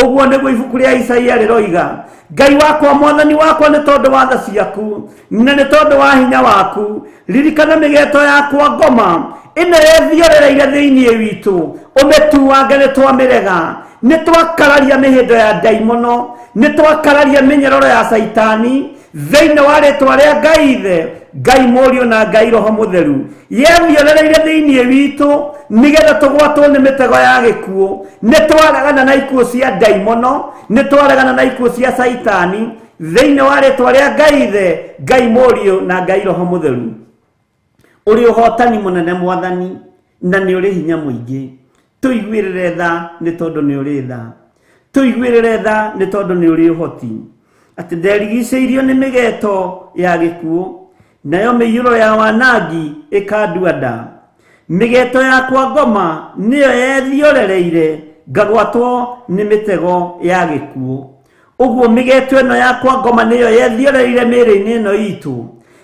Ũguo nĩguo ibuku rĩa Isaia rĩroiga. Ngai wakwa, Mwathani wakwa, nĩ tondũ wa tha ciaku na nĩ tondũ wa hinya waku, ririkana mĩgeto yakwa ngoma ĩno yethiorereire thĩinĩ witũ, ũmĩtuange nĩ twamĩrega. Nĩ twakararia mĩhĩndo ya ndaimono, nĩ twakararia mĩnyororo ya caitani thĩinĩ wa rĩtwa rĩa Ngai Ithe, Ngai Mũriũ na Ngai Roho Mũtheru. Yethiorereire thĩinĩ witũ nĩgetha tũgwatwo nĩ mĩtego ya gĩkuũ. Nĩ twaregana na ikuũ cia ndaimono, nĩ twaregana na ikuũ cia caitani thĩinĩ wa rĩtwa rĩa Ngai Ithe, Ngai Mũriũ na Ngai Roho Mũtheru. Ũrĩ ũhotani mũnene Mwathani, na nĩ ũrĩ hinya mũingĩ. Tũiguĩrĩre tha nĩ tondũ nĩ ũrĩ tha, tũiguĩrĩre tha nĩ tondũ nĩ ũrĩ ũhoti. Atĩ nderigicĩirio nĩ mĩgeto ya gĩkuũ, nayo mĩiyũro ya wanangi ĩkandua nda. Mĩgeto yakwa ngoma nĩyo yethiorereire, ngagwatwo nĩ mĩtego ya gĩkuũ. Ũguo mĩgeto ĩno yakwa ngoma nĩyo yethiorereire mĩĩrĩ-inĩ ĩno itũ,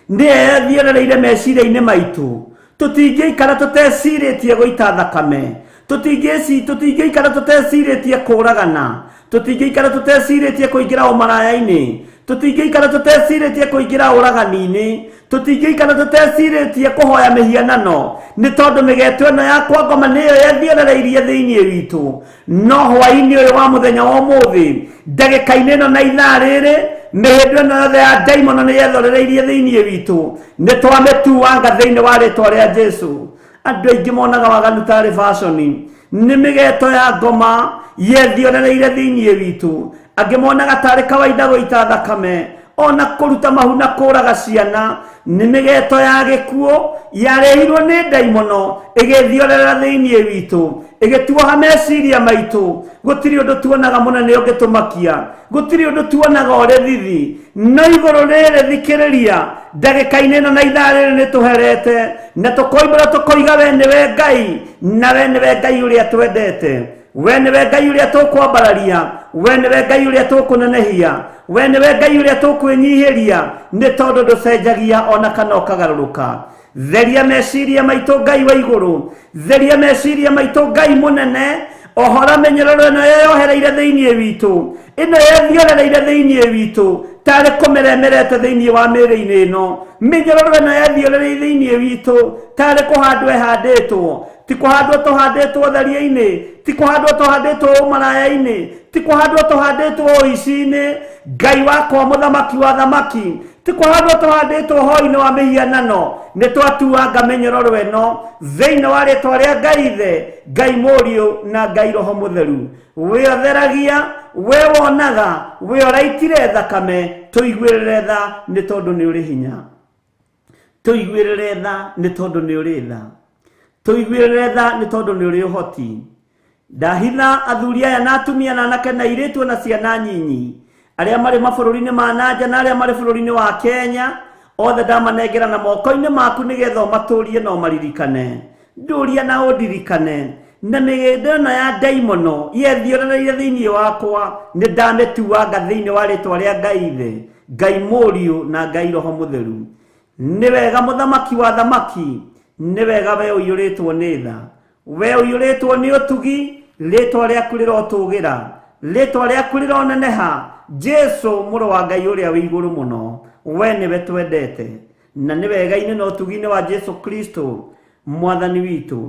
nĩyo yethiorereire meciria-inĩ maitũ. Tũtingĩikara tũtecirĩtie gũita thakame, tũtingĩikara tũtecirĩtie kũragana, tũtingĩikara tũtecirĩtie kũingĩra ũmaraya-inĩ, tũtingĩikara tũtecirĩtie kũingĩra ũragani-inĩ, tũtingĩikara tũtecirĩtie kũhoya mĩhianano, nĩ tondũ mĩgeto ĩno yakwa ngoma nĩyo yethiorereirie thĩinĩ witũ. No hwaĩ-inĩ ũyũ wa mũthenya wa ũmũthĩ, ndagĩka-inĩ ĩno na ithaa rĩrĩ, mĩhĩndo ĩno yothe ya ndaimono nĩ yethorereirie thĩinĩ witũ, nĩ twamĩtuanga thĩinĩ wa rĩtwa rĩa Jesu. Andũ aingĩ monaga waganu tarĩ fashion, nĩ mĩgeto ya ngoma yethiorereire thĩinĩ witũ. Angĩ monaga tarĩ kawaida gũita thakame, ona kũruta mahu na kũraga ciana, nĩ mĩgeto ya gĩkuũ yarehirwo nĩ ndaimono ĩgĩthiorerera thĩinĩ witũ, ĩgĩtuoha meciria maitũ. Gũtirĩ ũndũ tuonaga mũnene ũngĩtũmakia, gũtirĩ ũndũ tuonaga ũrĩ thithi, no igũrũ rĩrĩ thikĩrĩria, ndagĩka-inĩ ĩno na ithaa rĩrĩ nĩ tũherete na tũkoimbũra tũkoiga we nĩwe Ngai, na we nĩwe Ngai ũrĩa twendete, we nĩwe Ngai ũrĩa tũkwambararia, we nĩwe Ngai ũrĩa tũkũnenehia, we nĩwe Ngai ũrĩa tũkwĩnyihĩria, nĩ tondũ ndũcenjagia ona kana ũkagarũrũka. Theria meciria maitũ Ngai wa igũrũ, theria meciria maitũ Ngai mũnene, ohora mĩnyororo ĩno yeyohereire thĩinĩ witũ, ĩno yethiorereire thĩinĩ witũ tarĩ kũmĩremerete thĩinĩ wa mĩĩrĩ-inĩ ĩno. Mĩnyororo ĩno yethiorereire thĩinĩ witũ tarĩ kũhandwo ĩhandĩtwo, ti kũhandwo tũhandĩtwo tharia-inĩ, ti kũhandwo tũhandĩtwo ũmaraya-inĩ, ti kũhandwo tũhandĩtwo ũici-inĩ. Ngai wakwa mũthamaki wa thamaki, ti kũhandwo tũhandĩtwo hoi-inĩ wa mĩhianano. Nĩ twatuanga mĩnyororo ĩno thĩinĩ wa rĩtwa rĩa Ngai Ithe, Ngai Mũriũ na Ngai Roho Mũtheru. We ũtheragia, we wonaga, we ũraitire thakame, tũiguĩrĩre tha nĩ tondũ nĩ ũrĩ hinya. Tũiguĩrĩre tha nĩ tondũ nĩ ũrĩ tha. Tũiguĩrĩre tha nĩ tondũ nĩ ũrĩ ũhoti. Ndahitha athuri aya na atumia na anake na airĩtu na ciana nyinyi arĩa marĩ mabũrũri-inĩ ma nanja na arĩa marĩ bũrũri-inĩ wa Kenya, Othe ndamanengera na moko-inĩ maku nĩgetha ũmatũrie na ũmaririkane. Ndũria na ũndirikane. Na mĩgĩndo ĩno ya ndaimono yethiũrũrĩire thĩinĩ wakwa nĩ ndamĩtuanga thĩinĩ wa rĩtwa rĩa Ngai Ithe, Ngai Mũriũ na Ngai Roho Mũtheru. Nĩ wega mũthamaki wa thamaki, nĩ wega we ũiyũrĩtwo nĩ tha, we ũiyũrĩtwo nĩ ũtugi, rĩtwa rĩaku rĩrotũgĩra, rĩtwa rĩaku rĩroneneha. Jesu mũrũ wa Ngai ũrĩa wĩ igũrũ mũno, we nĩwe twendete, na nĩ wega-inĩ na ũtugi-inĩ wa Jesu Kristo mwathani witũ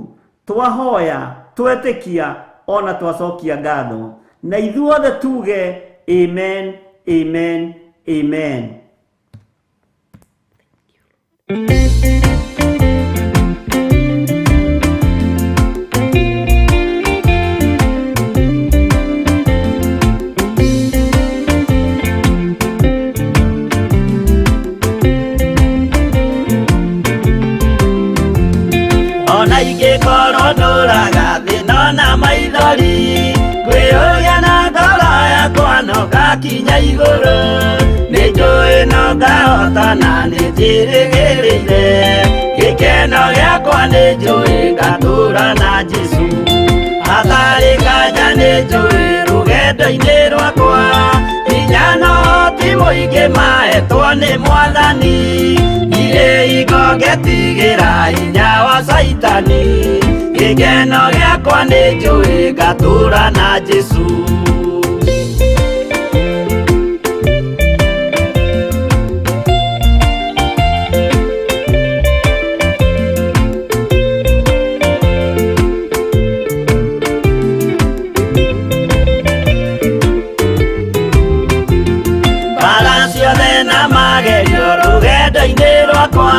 twahoya, twetĩkia ona twacokia ngatho, na ithuothe tuge amen, amen, amen. Ona ingĩkorwo ndũraga thĩna na maithori, kwĩyũria na ngoro yakwa no ngakinya igũrũ. Nĩ njũĩ no ngahota na nĩ njĩrĩgĩrĩire, gĩkeno gĩakwa nĩ njũĩ ngatũra na Jesũ. Hatarĩ nganja nĩ njũĩ rũgendo-inĩ rwakwa, hinya no ti mũingĩ mahetwo nĩ Mwathani. Ndirĩ hingo ngetigĩra hinya wa Caitani, gĩkeno gĩakwa nĩ njũĩ ngatũra na Jesũ. Mbara ciothe na magerio rũgendo-inĩ rwakwa,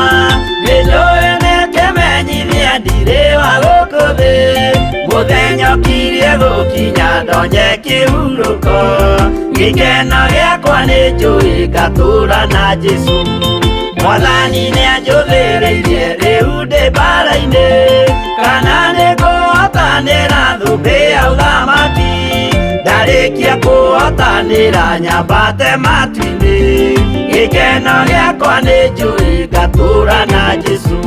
nĩ njũĩ nĩ kĩmenyithia ndirĩ wa gũkũ thĩ. Mũthenya ũkirie gũkinya ndonye kĩhurũko, gĩkeno gĩakwa nĩ njũĩ ngatũra na Jesũ. Mwathani nĩanjũthĩrĩirie rĩu ndĩ mbara-inĩ, kana nĩngũhotanĩra thũmbĩ ya ũthamaki. Ndarĩkia kũhotanĩra nyambate matu-inĩ, gĩkeno gĩakwa nĩ njũĩ ngatũra na Jesũ.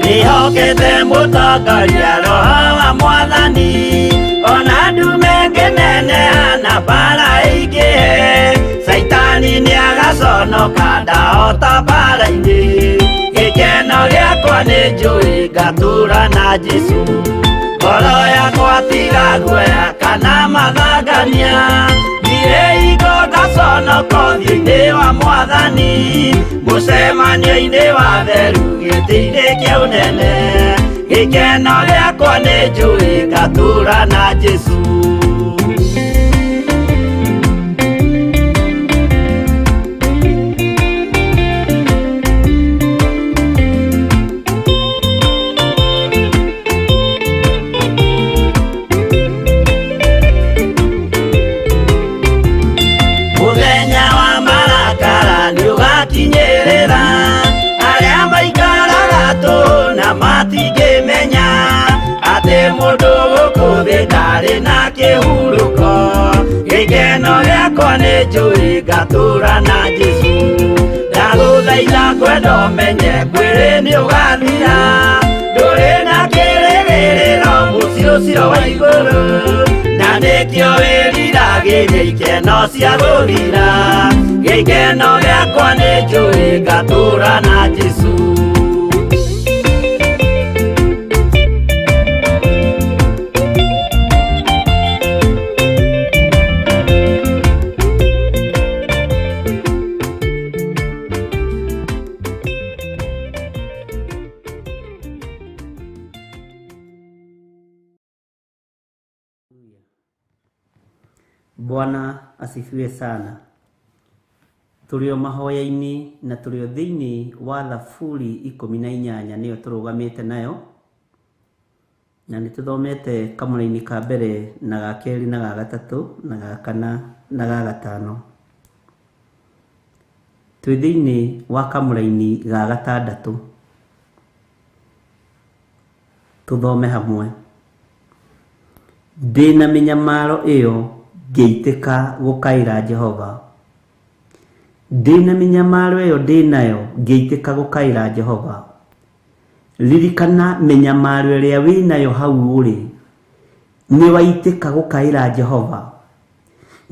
Ndĩhokete mũtongoria Roho wa Mwathani, ona ndume ngĩneneha na mbara ĩingĩhe. Caitani nĩagaconoka ndahota mbara-inĩ, gĩkeno gĩakwa nĩ njũĩ ngatũra na Jesũ. Ngoro yakwa tiga guoya kana mathangania, ndirĩ hingo ngaconoka ũthiũ-inĩ wa Mwathani. Mũcemanio-inĩ wa theru gĩtĩ-inĩ kĩa ũnene, gĩkeno gĩakwa nĩ njũĩ ngatũra na Jesũ. Mũthenya wa marakara nĩũgakinyĩrĩra, arĩa maikaraga tũhũ na matingĩmenya atĩ mũndũ gũkũ thĩ ndarĩ na kĩhurũko. Gĩkeno gĩakwa nĩ njũĩ ngatũra na Jesũ. Ndagũthaitha kwenda ũmenye mwĩrĩ nĩũgathira, ndũrĩ na kĩrĩgĩrĩro mũciĩ ũcio wa igũrũ, na nĩkĩo wĩriragĩria ikeno cia gũthira. Gĩkeno gĩakwa nĩ njũĩ ngatũra na Jesũ. Bwana asifiwe sana. Tũrĩ o mahoya-inĩ na tũrĩ o thĩinĩ wa Thaburi 18 nĩyo tũrũgamĩte nayo, na nĩ tũthomete kamũra-inĩ ka mbere na ga kerĩ na ga gatatũ na ga kana na ga gatano. Twĩ thĩinĩ wa kamũraini ga gatandatũ. Tũthome hamwe. Ndĩna mĩnyamaro ĩyo ngĩitĩka gũkaĩra Jehova. Ndĩna mĩnyamaro ĩyo ndĩnayo ngĩitĩka gũkaĩra Jehova. Ririkana mĩnyamaro ĩrĩa wĩnayo hau ũrĩ. Nĩwaitĩka gũkaĩra Jehova.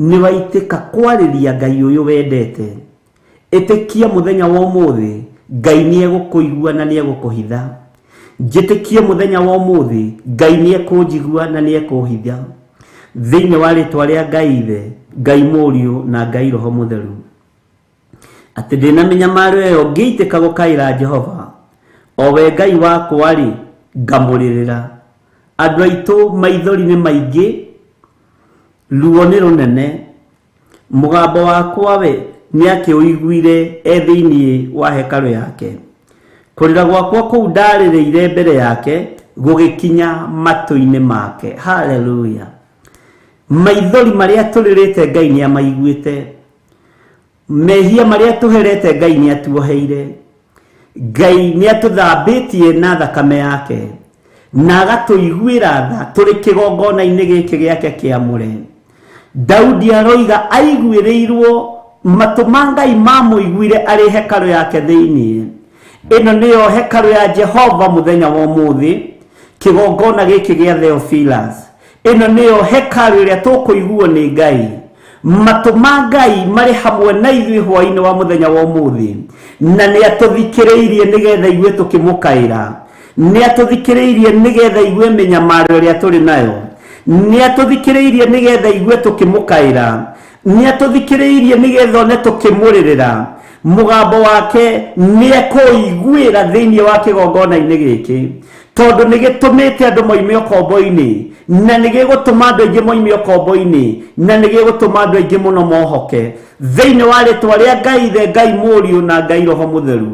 Nĩwaitĩka kwarĩria Ngai ũyũ wendete. Ĩtĩkia mũthenya wa ũmũthĩ Ngai nĩegũkũigua na nĩegũkũhitha. Njĩtĩkie mũthenya wa ũmũthĩ Ngai nĩekũnjigua na nĩekũhitha. Thĩinĩ wa rĩtwa rĩa Ngai Ithe, Ngai Mũriũ na Ngai Roho Mũtheru. Atĩ ndĩna mĩnyamaro ĩyo ngĩitĩka gũkaĩra Jehova, o we Ngai wakwa-rĩ, ngamũrĩrĩra. Andũ aitũ maithori nĩ maingĩ, ruo nĩ rũnene. Mũgambo wakwa we nĩakĩũiguire e thĩinĩ wa hekarũ yake. Kũrĩra gwakwa kũu ndarĩrĩire mbere yake gũgĩkinya matũ-inĩ make. Haleluya! Maithori marĩa tũrĩrĩte Ngai nĩamaiguĩte. Mehia marĩa tũherete Ngai nĩatuoheire. Ngai nĩatũthambĩtie na thakame yake na agatũiguĩra tha tũrĩ kĩgongona-inĩ gĩkĩ gĩake kĩamũre. Daudi aroiga aiguĩrĩirwo matũ ma Ngai mamũiguire arĩ hekarũ yake thĩinĩ. Ĩno nĩyo hekarũ ya Jehova mũthenya wa ũmũthĩ, kĩgongona gĩkĩ gĩa Theophilus. Ĩno nĩyo hekarũ ĩrĩa tũkũiguo nĩ Ngai. Matũ ma Ngai marĩ hamwe na ithuĩ hwaĩ-inĩ wa mũthenya wa ũmũthĩ, na nĩatũthikĩrĩirie nĩgetha igue tũkĩmũkaĩra. Nĩatũthikĩrĩirie nĩgetha igue mĩnyamaro ĩrĩa tũrĩ nayo. Nĩatũthikĩrĩirie nĩgetha igue tũkĩmũkaĩra. Nĩatũthikĩrĩirie nĩgetha one tũkĩmũrĩrĩra. Mũgambo wake nĩekũiguĩra thĩinĩ wa kĩgongona-inĩ gĩkĩ, tondũ nĩgĩtũmĩte andũ moime ũkombo-inĩ, na nĩgĩgũtũma andũ aingĩ moime ũkombo-inĩ, na nĩgĩgũtũma andũ aingĩ mũno mohoke thĩinĩ wa rĩtwa rĩa Ngai Ithe, Ngai Mũriũ na Ngai Roho Mũtheru.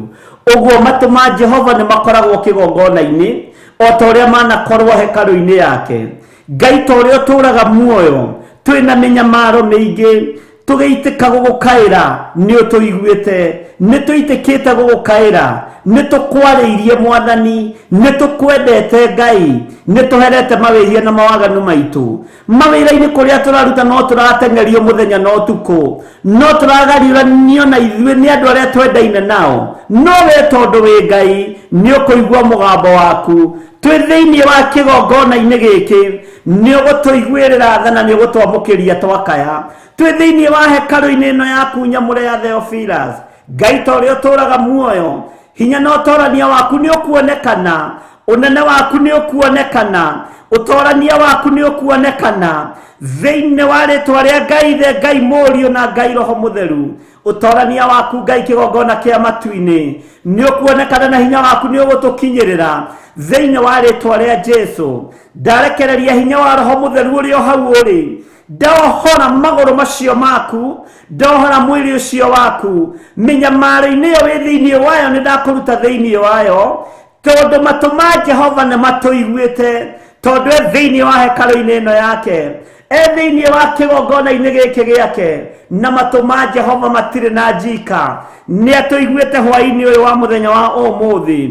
Ũguo matũ ma Jehova nĩmakoragwo kĩgongona-inĩ o ta ũrĩa manakorwo hekarũ-inĩ yake. Ngai ta ũrĩa ũtũũraga muoyo, twĩna mĩnyamaro mĩingĩ, tũgĩitĩka gũgũkaĩra nĩũtũiguĩte. Nĩtũitĩkĩte gũgũkaĩra, nĩtũkwarĩirie Mwathani, nĩtũkwendete Ngai, nĩtũherete mawĩhia na mawaganu maitũ. Mawĩra-inĩ kũrĩa tũraruta no tũrateng'erio mũthenya na ũtukũ, no tũragariũranio na ithuĩ nĩ andũ arĩa twendaine nao, no we tondũ wĩ Ngai nĩũkũigua mũgambo waku. Twĩ thĩinĩ wa kĩgongona-inĩ gĩkĩ nĩũgũtũiguĩrĩra tha na nĩũgũtwamũkĩria twakaya. Twĩ thĩinĩ wa hekarũ-inĩ ĩno yaku nyamũre ya Theophilus, Ngai ta ũrĩa ũtũũraga muoyo, hinya na ũtorania waku nĩũkuonekana, ũnene waku nĩũkuonekana, ũtorania waku nĩũkuonekana thĩinĩ wa rĩtwa rĩa Ngai Ithe, Ngai Mũriũ na Ngai Roho Mũtheru. Ũtorania waku Ngai kĩgongona kĩa matu-inĩ nĩũkuonekana na hinya waku nĩũgũtũkinyĩrĩra thĩinĩ wa rĩtwa rĩa Jesu. Ndarekereria hinya wa Roho Mũtheru ũrĩa o hau ũrĩ, ndohora magũrũ macio maku, ndohora mwĩrĩ ũcio waku. Mĩnyamaro-inĩ ĩyo wĩ thĩinĩ wayo nĩndakũruta thĩinĩ wayo, tondũ matũ ma Jehova nĩmatũiguĩte, tondũ e thĩinĩ wa hekarũ-inĩ ĩno yake, e thĩinĩ wa kĩgongona-inĩ gĩkĩ gĩake, na matũ ma Jehova matirĩ na njika. Nĩatũiguĩte hwaĩ-inĩ ũyũ wa mũthenya wa ũmũthĩ.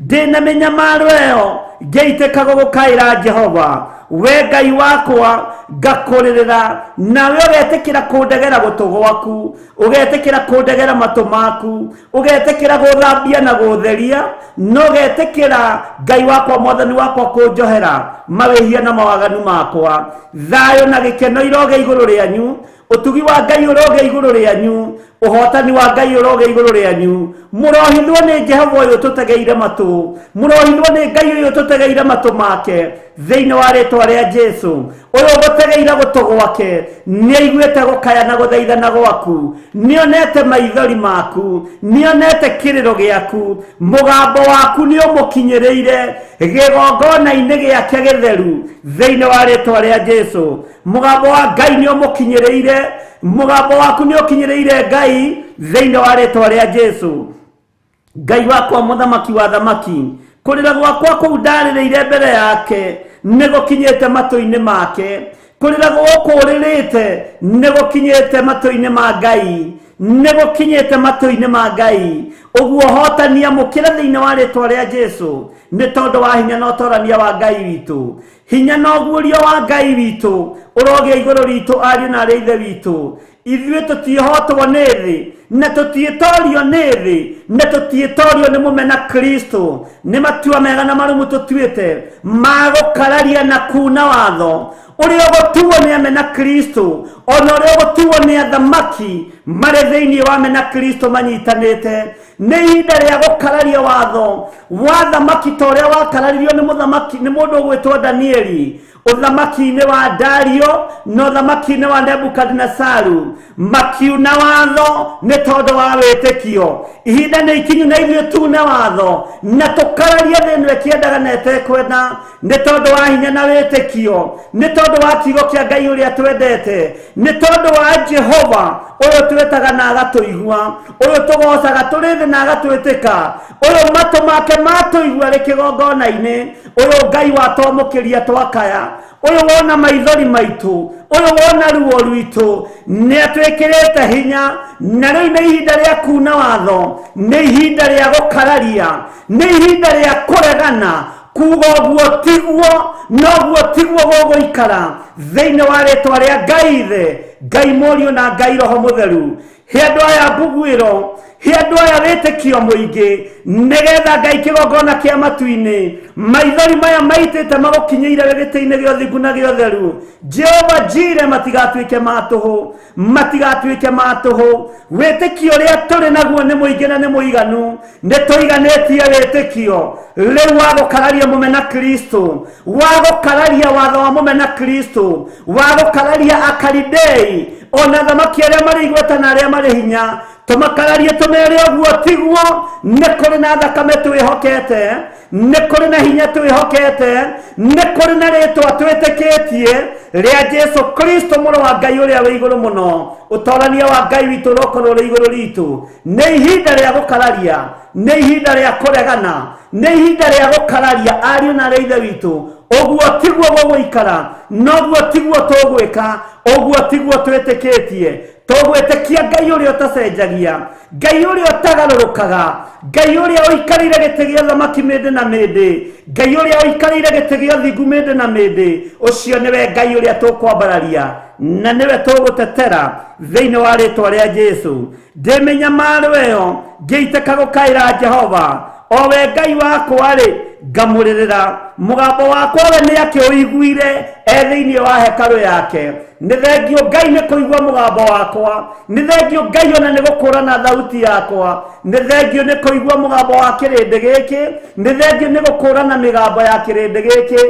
Ndĩna mĩnyamaro ĩyo ngĩitĩka gũgũkaĩra Jehova, we Ngai wakwa, ngakũrĩrĩra, nawe ũgetĩkĩra kũndegera gũtũ gwaku, ũgetĩkĩra kũndegera matũ maku, ũgetĩkĩra gũthambia na gũtheria, na ũgetĩkĩra Ngai wakwa Mwathani wakwa kũnjohera mawĩhia na mawaganu makwa. Thayũ na gĩkeno iroge igũrũ rĩanyu, ũtugi wa Ngai ũroge igũrũ rĩanyu, ũhotani wa Ngai ũroge igũrũ rĩanyu. Mũrohithwo nĩ Jehova ũyũ ũtũtegeire matũ, mũrohithwo nĩ Ngai ũyũ ũtũtegeire matũ make thĩinĩ wa rĩtwa rĩa Jesu. Ũyũ ũgũtegeire gũtũ gwake nĩaiguĩte gũkaya na gũthaithana gwaku, nĩonete maithori maku, nĩonete kĩrĩro gĩaku, mũgambo waku nĩũmũkinyĩrĩire kĩgongona-inĩ gĩake gĩtheru thĩinĩ wa rĩtwa rĩa Jesu. Mũgambo wa Ngai nĩũmũkinyĩrĩire, mũgambo waku nĩũkinyĩrĩire Ngai thĩinĩ wa rĩtwa rĩa Jesu. Ngai wakwa mũthamaki wa thamaki, kũrĩra gwakwa kũu ndarĩrĩire mbere yake nĩgũkinyĩte matũ-inĩ make, kũrĩra gũkũ ũrĩrĩte nĩgũkinyĩte matũ-inĩ ma Ngai. Nĩ gũkinyĩte matũ-inĩ ma Ngai. Ũguo hotania mũkĩre thĩinĩ wa rĩtwa rĩa Jesũ, nĩ tondũ wa hinya na ũtorania wa Ngai witũ. Hinya na ũguũrio wa Ngai witũ ũrogĩa igũrũ ritũ ariũ na arĩ ithe witũ. Ithuĩ tũtiĩhotwo nĩ thĩ, na tũtiĩtorio nĩ thĩ, na tũtiĩtorio nĩ mũmena Kristo. Nĩ matua mega na marũmu tũtuĩte ma gũkararia na kuna watho ũrĩa ũgũtuo nĩ amena Kristo, ona ũrĩa ũgũtuo nĩ athamaki marĩ thĩinĩ wa amena Kristo manyitanĩte. Nĩ ihinda rĩa gũkararia watho wa thamaki ta ũrĩa wakararirio nĩ mũthamaki, nĩ mũndũ ũgwĩtwo Danieli ũthamaki-inĩ wa Dario na ũthamaki-inĩ wa Nebukadinesaru. Makiuna watho nĩ tondũ wa wĩtĩkio. Ihinda nĩ ikinyu na ithuĩ tune watho na tũkararie thĩ ĩno ĩkĩendaga na ĩtekwenda, nĩ tondũ wa hinya na wĩtĩkio, nĩ tondũ wa kiugo kĩa Ngai ũrĩa twendete, nĩ tondũ wa Jehova ũyũ twĩtaga na agatũigua, ũyũ tũgocaga tũrĩ thĩ na agatwĩtĩka, ũyũ matũ make matũigua rĩ kĩgongona-inĩ, ũyũ Ngai watwamũkĩria twakaya, ũyũ wona maithori maitũ, ũyũ wona ruo rwitũ, nĩ atwĩkĩrĩte hinya. Na rĩu nĩ ihinda rĩa kuna watho, nĩ ihinda rĩa gũkararia, nĩ ihinda rĩa kũregana, kuga ũguo tiguo, noguo tiguo gũgũikara thĩinĩ wa rĩtwa rĩa Ngai Ithe, Ngai Mũriũ na Ngai Roho Mũtheru. He andũ aya mbuguĩro, he andũ aya wĩtĩkio mũingĩ, nĩgetha Ngai kĩgongona kĩa matu-inĩ maithori maya maitĩte magũkinyĩire wĩ gĩtĩ-inĩ gĩa ũthingu na gĩa ũtheru. Jehova Jire, matigatuĩke ma tũhũ, matigatuĩke ma tũhũ. Wĩtĩkio ũrĩa tũrĩ naguo nĩ mũingĩ na nĩ mũiganu, nĩ tũiganĩtie wĩtĩkio rĩu wa gũkararia mũmena Kristo, wa gũkararia watho wa mũmena Kristo, wa gũkararia Akalidei ona thamaki arĩa marĩ igweta na arĩa marĩ hinya. Tũmakararie tũmere ũguo tiguo. Nĩ kũrĩ na thakame twĩhokete, nĩ kũrĩ na hinya twĩhokete, nĩ kũrĩ na rĩtwa twĩtĩkĩtie rĩa Jesu Kristo mũrũ wa Ngai ũrĩa wĩ igũrũ mũno. Ũtorania wa Ngai witũ ũrokorwo ũrĩ igũrũ ritũ. Nĩ ihinda rĩa gũkararia, nĩ ihinda rĩa kũregana, nĩ ihinda rĩa gũkararia ariũ na arĩa ithe witũ. Ũguo tiguo gũgũikara, noguo tiguo tũgwĩka, ũguo tiguo twĩtĩkĩtie. Tũgwĩtĩkia Ngai ũrĩa ũtacenjagia, Ngai ũrĩa ũtagarũrũkaga, Ngai ũrĩa ũikarĩire gĩtĩ gĩa thamaki mĩndĩ na mĩndĩ, Ngai ũrĩa ũikarĩire gĩtĩ gĩa ũthingu mĩndĩ na mĩndĩ. Ũcio nĩwe Ngai ũrĩa tũkwambararia na nĩwe tũgũtetera thĩinĩ wa rĩtwa rĩa Jesũ. Ndĩ mĩnyamaro ĩyo ngĩitĩka gũkaĩra Jehova, o we Ngai wakwa-rĩ, ngamũrĩrĩra. Mũgambo wakwa we nĩ akĩũiguire e thĩinĩ wa hekarũ yake. Nĩ thengio Ngai nĩ kũigua mũgambo wakwa, nĩ thengio Ngai ona nĩ gũkũrana thauti yakwa, nĩ thengio nĩ kũigua mũgambo wa kĩrĩndĩ gĩkĩ, nĩ thengio nĩ gũkũrana mĩgambo ya kĩrĩndĩ gĩkĩ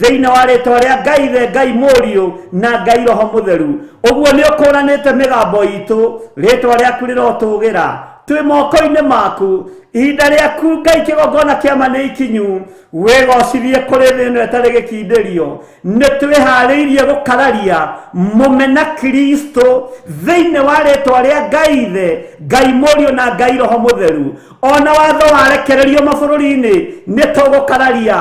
thĩinĩ wa rĩtwa rĩa Ngai Ithe, Ngai Mũriũ na Ngai Roho Mũtheru. Ũguo nĩ ũkũranĩte mĩgambo itũ, rĩtwa rĩaku rĩrotũgĩra. Twĩ moko-inĩ maku, ihinda rĩaku Ngai kĩgongona kĩa ma nĩ ikinyu. Wĩgocithie kũrĩ thĩ ĩno ĩtarĩ gĩkindĩrio. Nĩ twĩharĩirie gũkararia mũmena Kristo thĩinĩ wa rĩtwa rĩa Ngai Ithe, Ngai Mũriũ na Ngai Roho Mũtheru. Ona watho warekererio mabũrũri-inĩ nĩ tũgũkararia,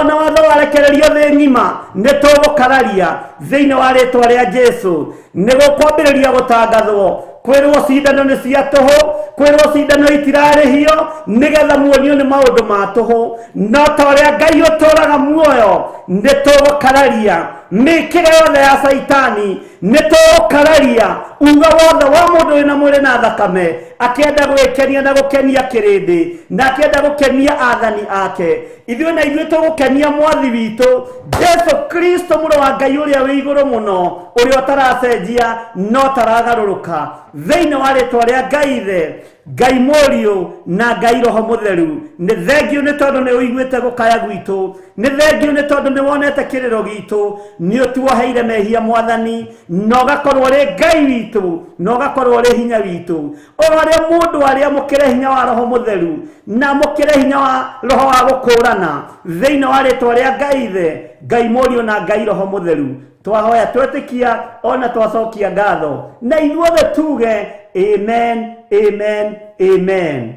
ona watho warekererio thĩ ng'ima nĩ tũgũkararia thĩinĩ wa rĩtwa rĩa Jesũ. Nĩ gũkwambĩrĩria gũtangathwo kwĩrwo cindano nĩ cia tũhũ, kwĩrwo cindano itirarĩhio nĩgetha muonio nĩ maũndũ ma tũhũ. No ta ũrĩa Ngai ũtũũraga muoyo, nĩ tũgũkararia mĩkĩre yothe ya Caitani, nĩ tũgũkararia uga wothe wa mũndũ wĩna mwĩrĩ na thakame akĩenda gwĩkenia na gũkenia kĩrĩndĩ na akĩenda gũkenia athani ake. Ithuĩ na ithuĩ tũgũkenia mwathi witũ Jesu Kristo mũrũ wa Ngai ũrĩa wĩ igũrũ mũno, ũrĩa ũtaracenjia no taragarũrũka, thĩinĩ wa rĩtwa rĩa Ngai Ithe, Ngai Mũriũ na Ngai Roho Mũtheru. Nĩ thengio nĩ tondũ nĩ ũiguĩte gũkaya gwitũ, nĩ thengio nĩ tondũ nĩ wonete kĩrĩro gitũ, nĩ ũtuoheire mehia Mwathani, na ũgakorwo ũrĩ Ngai witũ, na ũgakorwo ũrĩ hinya witũ. O harĩa mũndũ arĩa amũkĩre hinya wa Roho Mũtheru na amũkĩre hinya wa Roho wa gũkũrana thĩinĩ wa rĩtwa rĩa Ngai Ithe, Ngai Mũriũ na Ngai Roho Mũtheru. Twahoya twetĩkia ona twacokia ngatho, na ithuothe tuge amen, amen, amen.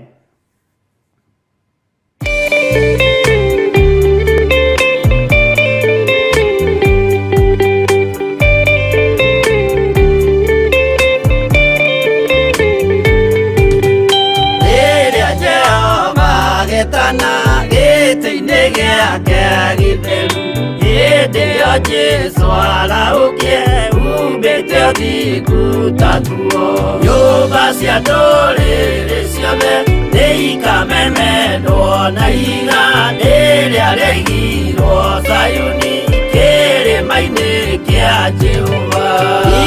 gĩtheru hĩndĩ ĩyo Jesũ arahũkie umbĩte ũthingu ta nguo nyũmba cia ndũrĩrĩ ciothe nĩikamemendwo na ihiga rĩrĩa rĩaigirwo Zayuni kĩrĩma-inĩ kĩa Jehova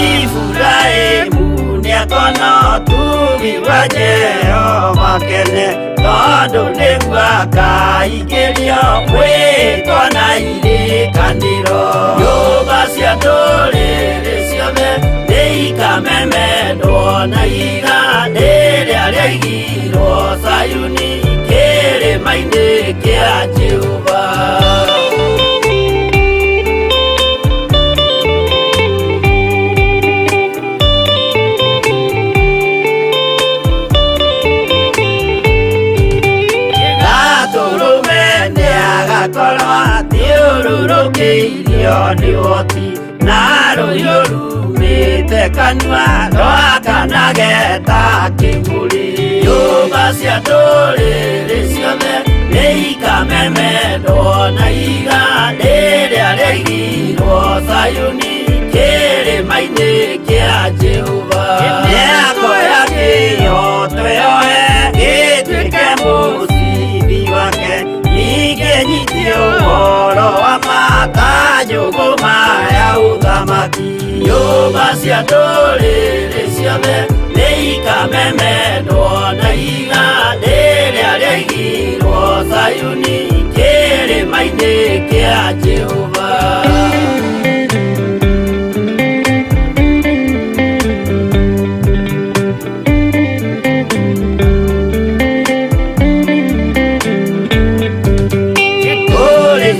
Iburahĩmu nĩakona ũtugi wa Jehova kene tondũ nĩguo akaingĩrio mwĩtwa na irĩkanĩro nyũmba cia ndũrĩrĩ ciothe nĩikamemendwo na ihiga rĩrĩa rĩaigirwo Zayuni kĩrĩma-inĩ kĩa Jehova. Gatũrũme athiũrũrũkĩirio nĩ ũhoti na rũhiũ rumĩte kanua rwakanage ta kĩmũrĩ nyũmba cia ndũrĩrĩ ciothe nĩikamemendwo na ihiga rĩrĩa rĩaigirwo Zayuni kĩrĩma-inĩ kĩa Jehova mĩako ya kĩhooto yoe ĩtuĩke mũcibi wake ningĩ nyite ũhoro wa matanjũgũma ya ũthamaki nyũmba cia ndũrĩrĩ ciothe nĩikamemendwo na ihiga rĩrĩa rĩaigirwo Zayuni kĩrĩma-inĩ kĩa Jehova.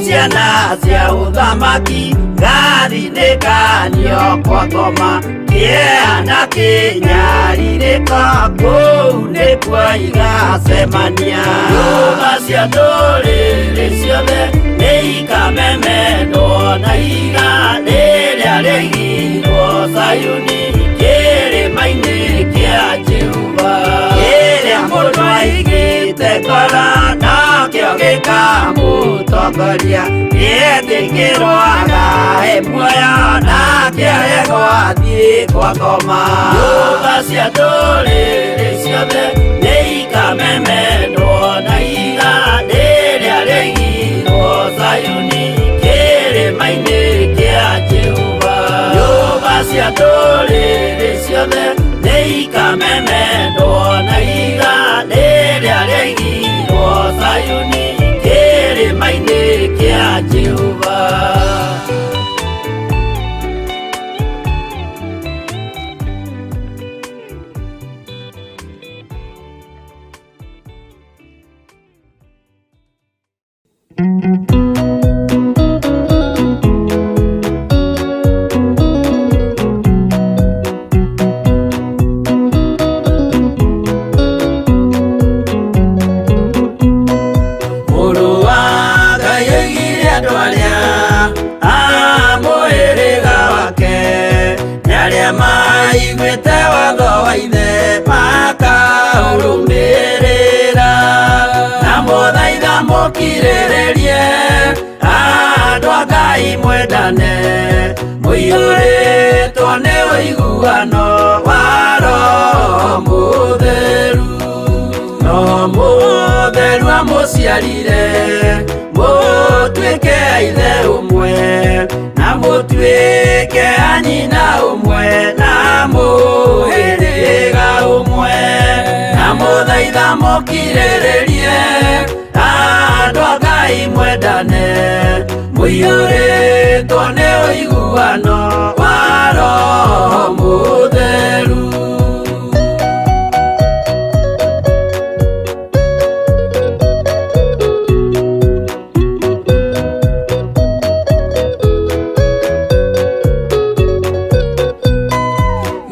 Ciana cia ũthamaki gathinĩkanio kwa ngoma kĩeha na kĩnyarirĩko kũu nĩkuo igacemania nyũmba cia ndũrĩrĩ ciothe nĩikamemendwo na ihiga rĩrĩa rĩaigirwo Zayuni kĩrĩma-inĩ kĩa Jehova kĩrĩa mũndũ aigĩte ngoro nakĩo gĩkamũtongoria nĩetĩkĩrwo agae muoyo nake aregwo athiĩ kwa ngoma nyũmba cia ndũrĩrĩ ciothe nĩikamemendwo na ihiga rĩrĩa rĩaigirwo Zayuni kĩrĩma-inĩ kĩa Jehova nyũmba cia ndũrĩrĩ ciothe nĩikamemendwo na ihiga rĩrĩa rĩaigirwo Zayuni kĩrĩma-inĩ kĩa Jehova. Mũrũ wa Ngai oigire andũ arĩa a mũhĩrĩga wake nĩ arĩa maiguĩte watho wa ithe makaũrũmĩrĩra na mũthaitha mũkirĩrĩrie andũ a Ngai mwendane mũiyũrĩtwo nĩ ũiguano wa Roho Mũtheru no mũtheru amũciarire mũtuĩke a ithe ũmwe na mũtuĩke a nyina ũmwe na mũhĩrĩga ũmwe na mũthaitha mũkirĩrĩrie andũ a Ngai mwendane mũiyũrĩtwo nĩ ũiguano wa Roho Mũtheru.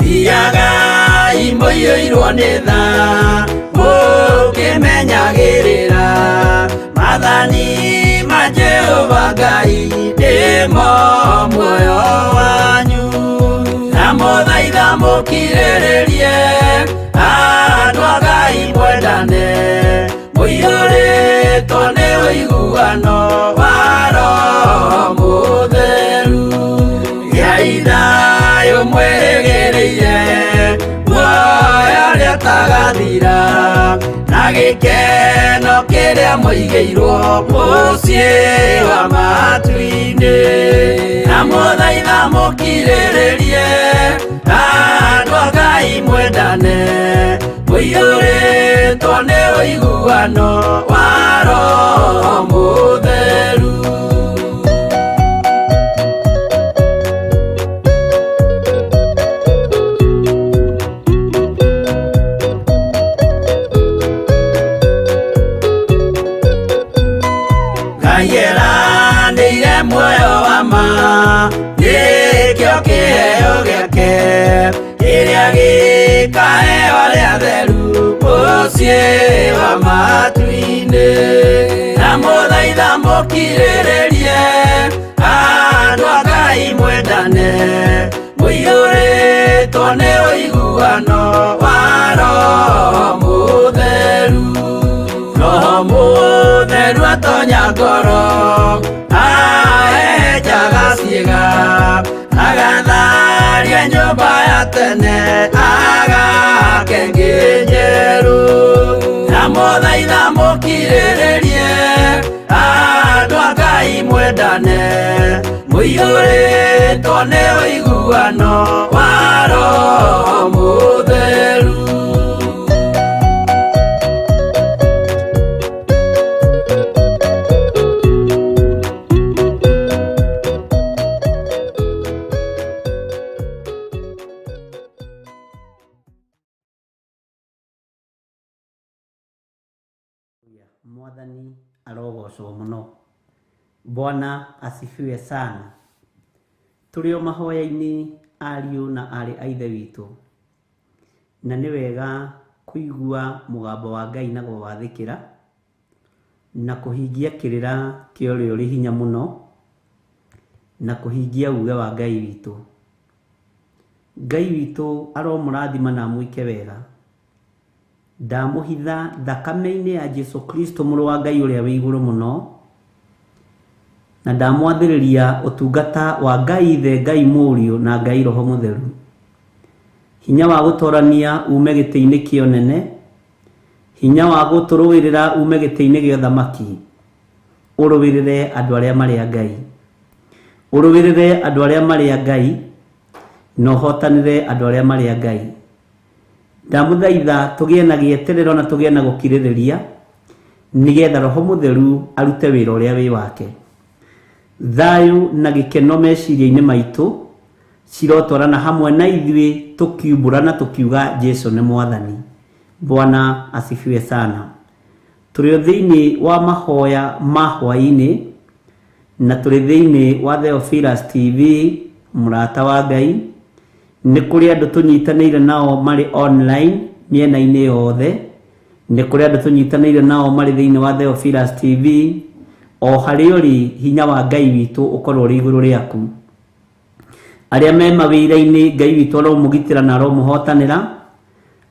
Thiagai mũiyũirwo nĩ tha mũkĩmenyagĩrĩra maathani ma Jehova Ngai nĩmo muoyo wanyu na mũthaitha mũkirĩrĩrie andũ a Ngai mwendane mũiyũrĩtwo Mũiyũrĩtwo nĩ ũiguano wa Roho Mũtheru. Gĩai thayũ mwĩrĩgĩrĩire muoyo ũrĩa ũtagathira, na gĩkeno kĩrĩa mũigĩirwo mũciĩ wa matu-inĩ. Na mũthaitha mũkirĩrĩrie, andũ a Ngai mwendane, mũiyũrĩtwo nĩ ũiguano wa Roho Mũtheru. Ngai eranĩire muoyo wa ma, nĩkĩo kĩheo gĩake kĩrĩa gĩkaheo arĩa atheru mũciĩ wa matu-inĩ. Na mũthaitha mũkirĩrĩrie, andũ a Ngai mwendane, mũiyũrĩtwo nĩ ũiguano wa Roho Mũtheru. Roho Mũtheru atonya ngoro, ahehenjaga ciĩga, agatharia nyũmba ya tene, agake ĩngĩ njerũ. Na mũthaitha mũkirĩrĩrie, andũ a Ngai mwendane, mũiyũrĩtwo nĩ ũiguano wa Roho Mũtheru. Mwathani arogocwo muno. Bwana asifiwe sana. Tũrĩ o mahoya-inĩ ariũ na arĩ a Ithe witũ, na nĩ wega kũigua mũgambo wa Ngai na kũwathĩkĩra na kũhingia kĩrĩra kĩa ũrĩa ũrĩ hinya mũno na kũhingia uge wa Ngai witũ. Ngai witũ aromũrathima na amwĩke wega. Ndamũhitha thakame-inĩ ya Jesu Kristo mũrũ wa Ngai ũrĩa wĩ igũrũ mũno, na ndamwathĩrĩria ũtungata wa Ngai Ithe, Ngai Mũriũ na Ngai Roho Mũtheru. Hinya wa gũtorania ume gĩtĩ-inĩ kĩa ũnene, hinya wa gũtũrũĩrĩra ume gĩtĩ-inĩ gĩa ũthamaki, ũrũĩrĩre andũ arĩa marĩ a Ngai, ũrũĩrĩre andũ arĩa marĩ a Ngai, na ũhotanĩre andũ arĩa marĩ a Ngai. Ndamũthaitha tũgĩe na gĩeterero na tũgĩe na gũkirĩrĩria, nĩgetha Roho Mũtheru arute wĩra ũrĩa wĩ wake. Thayũ na gĩkeno meciria-inĩ maitũ cirotwarana hamwe na ithuĩ tũkiumbũra na tũkiuga Jesu nĩ Mwathani. Bwana asifiwe sana. Tũrĩ o thĩinĩ wa mahoya ma hwaĩ-inĩ, na tũrĩ thĩinĩ wa Theophilus TV, mũrata wa Ngai. Nĩ kũrĩ andũ tũnyitanĩire nao marĩ online mĩena-inĩ yothe, nĩ kũrĩ andũ tũnyitanĩire nao marĩ thĩinĩ wa Theophilus TV. O harĩa ũrĩ, hinya wa Ngai witũ ũkorwo ũrĩ igũrũ rĩaku. Arĩa me mawĩra-inĩ, Ngai witũ aromũgitĩra na aromũhotanĩra.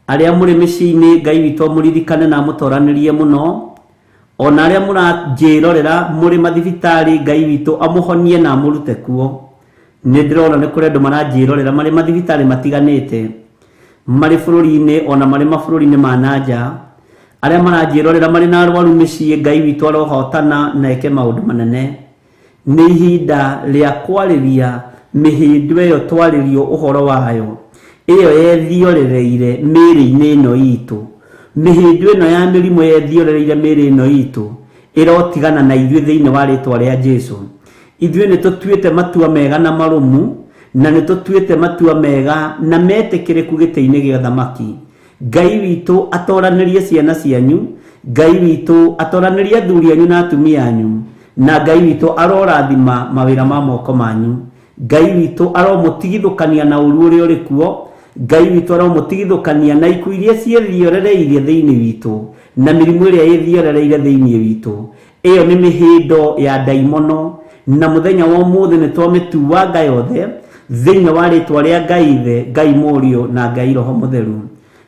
Arĩa mũrĩ mĩciĩ-inĩ, Ngai witũ amũririkane na amũtoranĩrie mũno. Ona arĩa mũranjĩrorera mũrĩ mathibitarĩ, Ngai witũ amũhonie na amũrute kuo. Nĩ ndĩrona nĩ kũrĩ andũ maranjĩrorera marĩ mathibitarĩ matiganĩte, marĩ bũrũri-inĩ ona marĩ mabũrũri-inĩ ma na nja. Arĩa maranjĩrorera marĩ na arwaru mĩciĩ, Ngai witũ arohotana na eke maũndũ manene. Nĩ ihinda rĩa kwarĩria mĩhĩndo ĩyo twarĩrio ũhoro wayo, ĩyo yethiorereire mĩĩrĩ-inĩ ĩno itũ. Mĩhĩndo ĩno ya mĩrimũ yethiorereire mĩĩrĩ ĩno itũ ĩrotigana na ithuĩ thĩinĩ wa rĩtwa rĩa Jesu. Ithuĩ nĩ tũtuĩte matua mega na marũmu, na nĩ tũtuĩte matua mega na metĩkĩrĩku gĩtĩ-inĩ gĩa ũthamaki. Ngai witũ atoranĩrie ciana cianyu, Ngai witũ atoranĩrie athuri anyu na atumia anyu, na Ngai witũ arorathima mawĩra ma moko manyu. Ngai witũ aromũtigithũkania na ũru ũrĩa ũrĩ kuo, Ngai witũ aromũtigithũkania na ikuũ iria ciĩthiorereirie thĩinĩ witũ, na mĩrimũ ĩrĩa ĩthiorereire thĩinĩ witũ. Ĩyo nĩ mĩhĩndo ya ndaimono, na mũthenya wa ũmũthĩ nĩ twamĩtuanga yothe thĩinĩ wa rĩtwa rĩa Ngai Ithe, Ngai Mũriũ na Ngai Roho Mũtheru.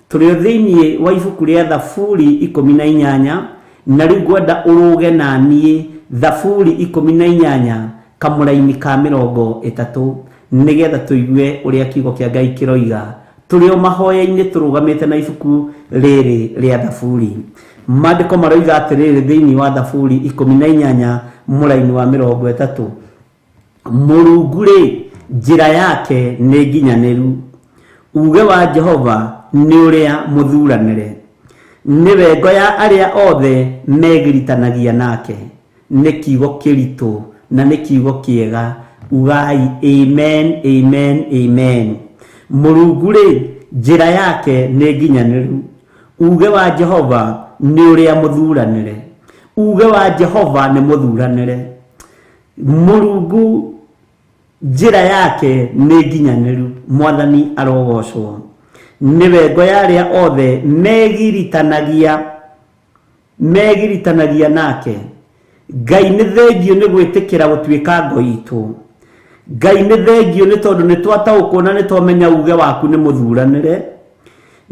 Tũrĩ o thĩinĩ wa ibuku rĩa Thaburi 18, Na rĩu ngwenda ũrũge na niĩ Thaburi 18 kamũraini ka 30, nĩgetha tũigue ũrĩa kiugo kĩa Ngai kĩroiga. Tũrĩ o mahoya-inĩ tũrũgamĩte na ibuku rĩrĩ rĩa Thaburi. Maandĩko maroiga atĩrĩrĩ thĩinĩ wa Thaburi 18 mũraini wa 30, Mũrungu rĩ, njĩra yake nĩ nginyanĩru, uge wa Jehova nĩ ũrĩa mũthuranĩre, nĩwe ngo ya arĩa othe megiritanagia nake. Nĩ kiugo kĩritũ na nĩ kiugo kĩega. Ugai amen, amen, amen. Mũrungu rĩ, njĩra yake nĩ nginyanĩru, uge wa Jehova nĩ ũrĩa mũthuranĩre. Uge wa Jehova nĩ mũthuranĩre. Mũrungu njĩra yake nĩ nginyanĩru. Mwathani arogocwo. Nĩwe ngo ya arĩa othe megiritanagia nake. Ngai nĩ thengio nĩ gwĩtĩkĩra gũtuĩka ngo itũ. Ngai nĩ thengio nĩ tondũ nĩ twataũkwo na nĩ twamenya uge waku nĩ mũthuranĩre.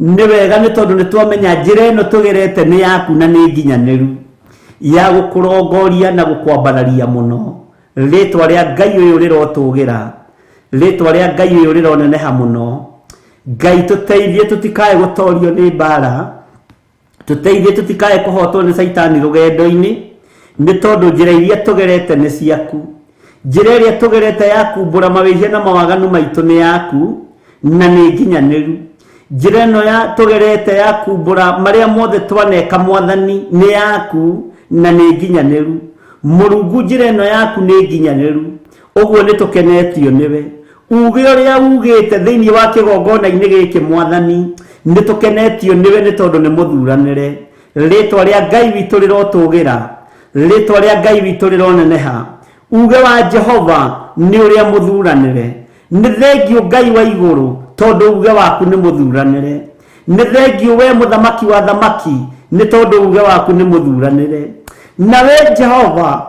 Nĩ wega nĩ tondũ nĩ twamenya njĩra ĩno tũgerete nĩ yaku na nĩ nginyanĩru, ya gũkũrongoria na gũkwambararia mũno. Rĩtwa rĩa Ngai ũyũ rĩrotũgĩra, rĩtwa rĩa Ngai ũyũ rĩroneneha mũno. Ngai tũteithie tũtikae gũtorio nĩ mbara, tũteithie tũtikae kũhotwo nĩ Caitani rũgendo-inĩ, nĩ tondũ njĩra iria tũgerete nĩ ciaku. Njĩra ĩrĩa tũgerete ya kumbũra mawĩhia na mawaganu maitũ nĩ yaku na nĩ nginyanĩru. Njĩra ĩno ya tũgerete ya kumbũra marĩa mothe twaneka Mwathani nĩ yaku na nĩ nginyanĩru. Mũrungu njĩra ĩno yaku nĩ nginyanĩru, ũguo nĩ tũkenetio nĩwe. Uge ũrĩa ugĩte thĩinĩ wa kĩgongona-inĩ gĩkĩ Mwathani, nĩ tũkenetio nĩwe nĩ tondũ nĩ mũthuranĩre. Rĩtwa rĩa Ngai witũ rĩrotũgĩra, rĩtwa rĩa Ngai witũ rĩroneneha. Uge wa Jehova nĩ ũrĩa mũthuranĩre. Nĩ thengio Ngai wa igũrũ tondũ uge waku nĩ mũthuranĩre. Nĩ thengio we mũthamaki wa thamaki nĩ tondũ uge waku nĩ mũthuranĩre. Na we Jehova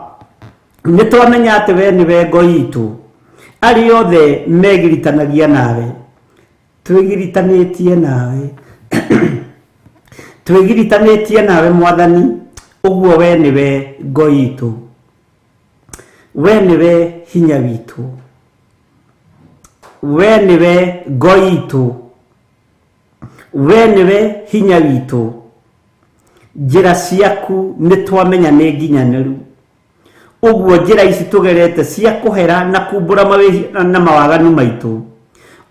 nĩ twamenya atĩ we nĩwe ngo itũ, arĩa othe megiritanagia nawe twĩgiritanĩtie nawe, twĩgiritanĩtie nawe Mwathani, ũguo we nĩwe ngo itũ, we nĩwe hinya witũ, we nĩwe ngo itũ, we nĩwe hinya witũ. Njĩra ciaku nĩ twamenya nĩ nginyanĩru, ũguo njĩra ici tũgerete cia kũhera na kumbũra mawĩhia na mawaganu maitũ,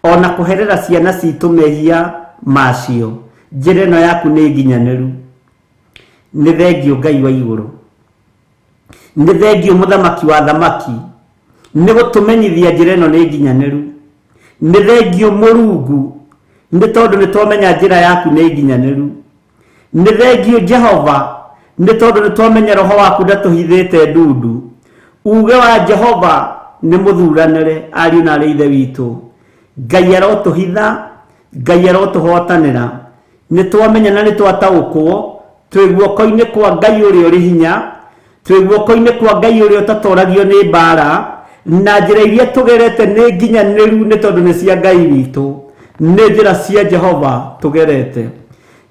ona kũherera ciana citũ mehia macio, njĩra ĩno yaku nĩ nginyanĩru. Nĩ thengio Ngai wa igũrũ, nĩ thengio mũthamaki wa thamaki, nĩ gũtũmenyithia njĩra ĩno nĩ nginyanĩru. Nĩ thengio Mũrungu nĩ tondũ nĩ twamenya njĩra yaku nĩ nginyanĩru. Nĩ thengio Jehova nĩ tondũ nĩ twamenya roho waku ndatũhithĩte ndundu. Uge wa Jehova nĩ mũthuranĩre, ariũ na arĩ ithe witũ. Ngai arotũhitha, Ngai arotũhotanĩra. Nĩ twamenya na nĩ twataũkwo twĩ guoko-inĩ kwa Ngai ũrĩa ũrĩ hinya, twĩ guoko-inĩ kwa Ngai ũrĩa ũtatoragio nĩ mbara, na njĩra iria tũgerete nĩ nginyanĩru nĩ tondũ nĩ cia Ngai witũ. Nĩ njĩra cia Jehova tũgerete,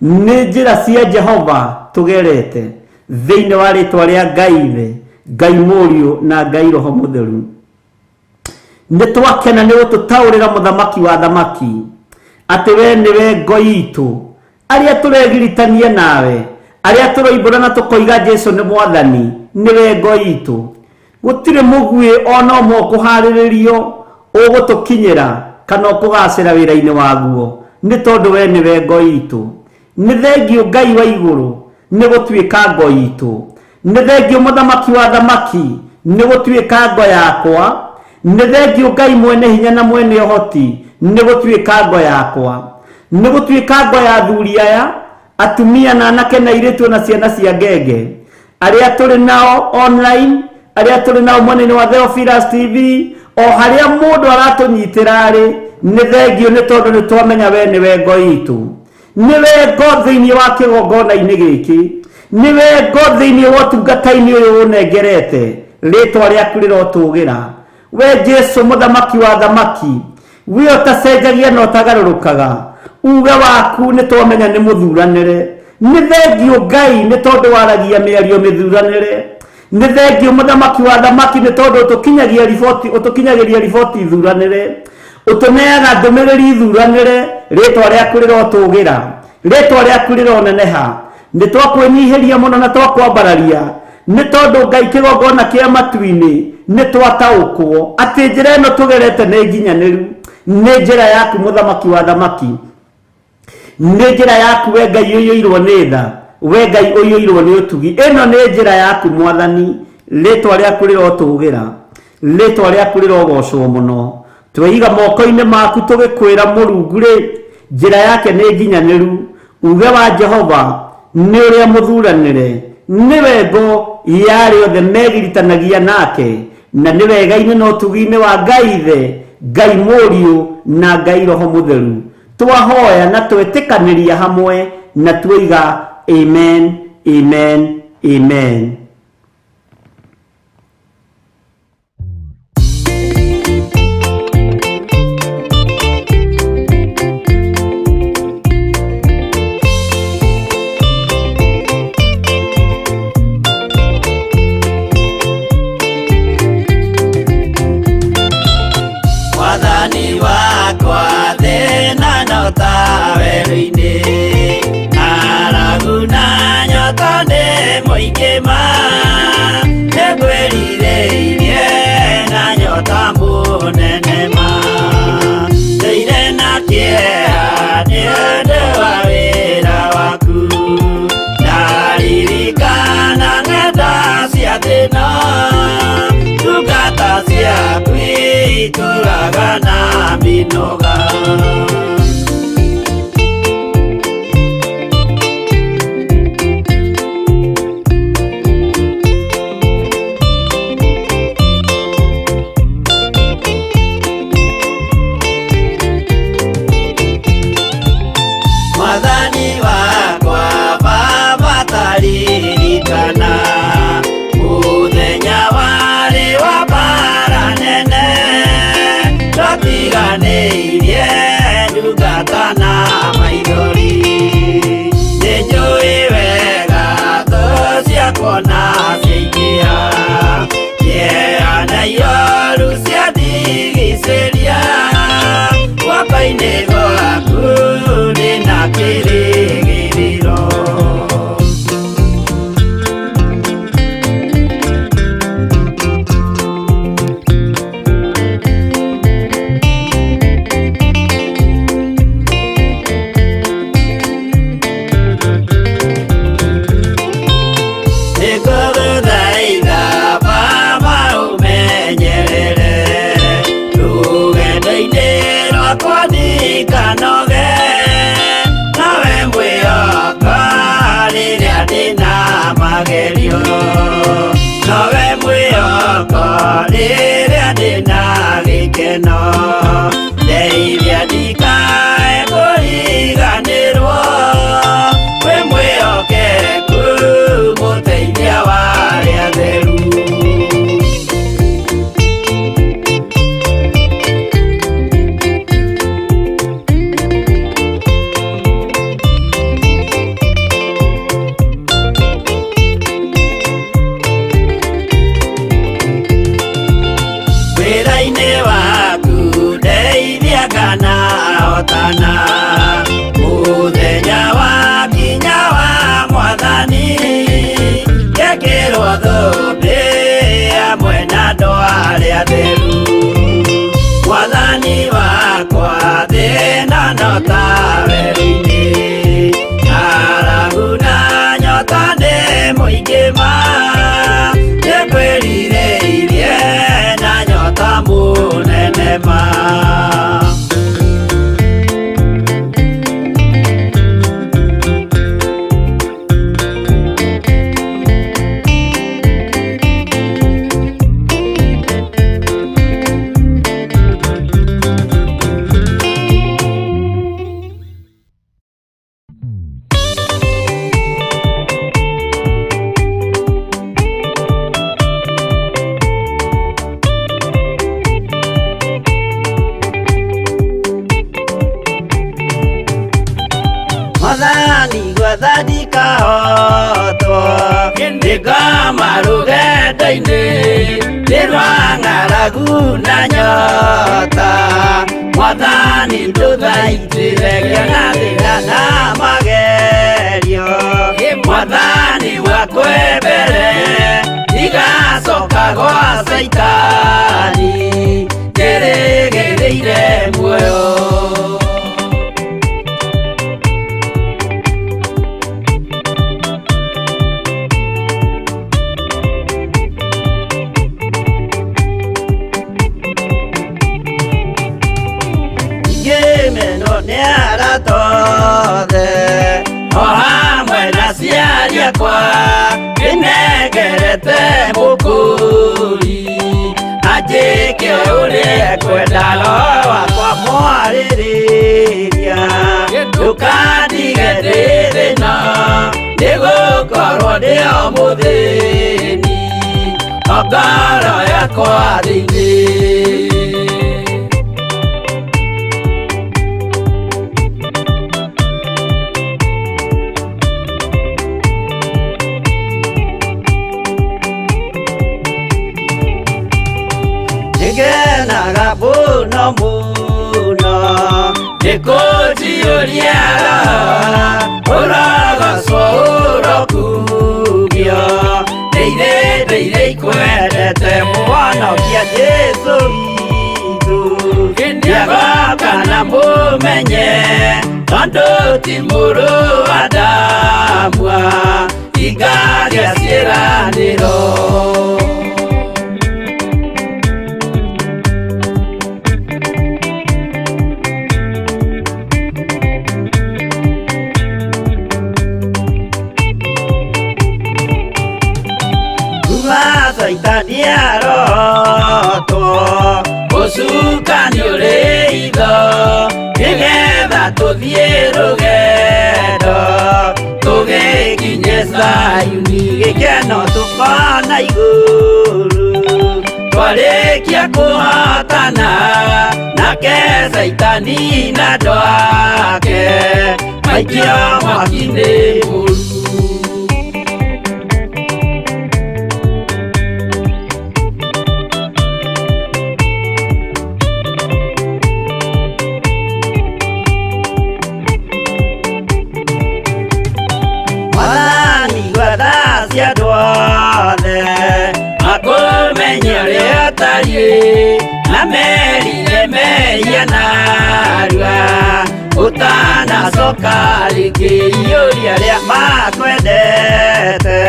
nĩ njĩra cia Jehova tũgerete, thĩinĩ wa rĩtwa rĩa Ngai Ithe, Ngai Mũriũ na Ngai Roho Mũtheru. Nĩ twakena nĩ gũtũtaũrĩra mũthamaki wa thamaki atĩ we nĩwe ngo itũ, arĩa tũregiritania nawe, arĩa tũroimbũra na tũkoiga Jesu nĩ Mwathani, nĩwe ngo itũ. Gũtirĩ mũguĩ ona ũmwe ũkũharĩrĩrio ũgũtũkinyĩra kana ũkũgacĩra wĩra-inĩ waguo, nĩ tondũ we nĩwe ngo itũ. Nĩ thengio Ngai wa igũrũ nĩ gũtuĩka ngo itũ. Nĩ thengio mũthamaki wa thamaki nĩ gũtuĩka ngo yakwa. Nĩ thengio Ngai mwene hinya na mwene ũhoti nĩ gũtuĩka ngo yakwa. Nĩ gũtuĩka ngo ya athuri aya, atumia na anake na airĩtu na ciana cia ngenge, arĩa tũrĩ nao online, arĩa tũrĩ nao mwena-inĩ wa Theophilus TV, o harĩa mũndũ aratũnyitĩra rĩ, nĩ thengio nĩ tondũ nĩ twamenya we nĩwe ngo itũ. Nĩwe ngo thĩinĩ wa kĩgongona-inĩ gĩkĩ, nĩwe ngo thĩinĩ wa ũtungata-inĩ ũyũ ũnengerete. Rĩtwa rĩaku rĩrotũgĩra. We Jesu mũthamaki wa thamaki, we ũtacenjagia na ũtagarũrũkaga, uge waku nĩ twamenya nĩ mũthuranĩre. Nĩ thengio Ngai nĩ tondũ waragia mĩario mĩthuranĩre. Nĩ thengio mũthamaki wa thamaki nĩ tondũ ũtũkinyagia riboti, ũtũkinyagĩria riboti thuranĩre. Ũtũneaga ndũmĩrĩri thuranĩre, rĩtwa rĩaku rĩrotũgĩra, rĩtwa rĩaku rĩroneneha. Nĩ twakwĩnyihĩria mũno na twakwambararia nĩ tondũ Ngai kĩgongona kĩa matu-inĩ nĩ twataũkwo atĩ njĩra ĩno tũgerete nĩ nginyanĩru, nĩ njĩra yaku mũthamaki wa thamaki, nĩ njĩra yaku we Ngai ũiyũirwo nĩ tha, we Ngai ũiyũirwo nĩ ũtugi. Ĩno nĩ njĩra yaku mwathani, rĩtwa rĩaku rĩrotũgĩra, rĩtwa rĩaku rĩrogocwo mũno. Tweiga moko-inĩ maku tũgĩkwĩra Mũrungu rĩ, njĩra yake nĩ nginyanĩru. Uge wa Jehova nĩ ũrĩa mũthuranĩre, nĩwe ngo ya arĩa othe megiritanagia nake, na nĩ wega-inĩ na ũtugi-inĩ wa Ngai Ithe, Ngai Mũriũ na Ngai Roho Mũtheru. Twahoya na twetĩkanĩria hamwe na tuoiga amen, amen, amen. Mwathani wakwa thĩna nyota werũ-inĩ, ng'aragu na nyota nĩ mũingĩ ma, nĩngwĩrirĩirie na nyota mũnene ma. Ndũire na kĩeha nĩ ũndũ wa wĩra waku, ndaririkana ng'enda cia thĩna, ndungata ciaku itũraga na mĩnoga. Mwathani wakwa Baba taririkana mũthenya warĩ wa mbara nene, twatiganĩirie ndungata na maithori. Nĩnjũĩ wega thũ ciakwa na ciaingĩha, kĩeha na ioru ciandigicĩria, guoko-inĩ gwaku ndĩna kĩrĩgĩrĩro. Nĩngũgũthaitha Baba ũmenyerere rũgendo-inĩ rwakwa ndikanoge, nawe mwĩhoka rĩrĩa ndĩna magerio, nowe mwĩhoko rĩrĩa ndĩna gĩkeno, ndeithia ndikae kũriganĩrwo, wĩ mwĩhokeku mũteithia wa arĩa atheru. Wĩra-inĩ waku ndeithia kana hotana, mũthenya wa kinya wa mwathani, ngekĩrwo thũmbĩ hamwe na andũ arĩa atheru. Mwathani wakwa thĩna nyota werũ-inĩ, ng'aragu na nyota nĩ mũingĩ ma, nĩngwĩrirĩirie na nyota mũnene ma. Mwathani gwetha ndikahotwo Ndĩngoma rũgendo-inĩ Nĩ rwa ng'aragu na nyota Mwathani ndũthaitĩre ngĩona thĩna na magerio Mwathani wakwe mbere ndigacoka gwa Caitani Ndĩrĩgĩrĩire muoyo. Ngĩmenwo nĩ arata othe o hamwe na aciari akwa ndĩnengerete mũkũri anjĩke ũrĩa ekwenda roho wakwa mwarĩrĩria ndũkandige ndĩ thĩna nĩgũkorwo ndĩ o mũthĩni o ngoro yakwa thĩinĩ. Nĩngenaga mũno mũno nĩkũnjiyũria roho ũrogocwo ũrokugio ndĩire ndĩire ikwendete mũhonokia Jesũ witũ nĩagoka na mũmenye tondũ ti mũrũ wa Adamu ingagĩa ciĩranĩro. Caitani arotwo ũcukani ũrĩ itho nĩgetha tũthiĩ rũgendo tũgĩkinye Zayuni gĩkeno tũkona igũrũ twarĩkia kũhotana nake Caitani na andũ ake maikio mwaki-inĩ mũru. Mwathani gwetha cia andũ othe makũmenye ũrĩa ũtariĩ na merire mehia narua ũtanacoka rĩngĩ iyũria arĩa makwendete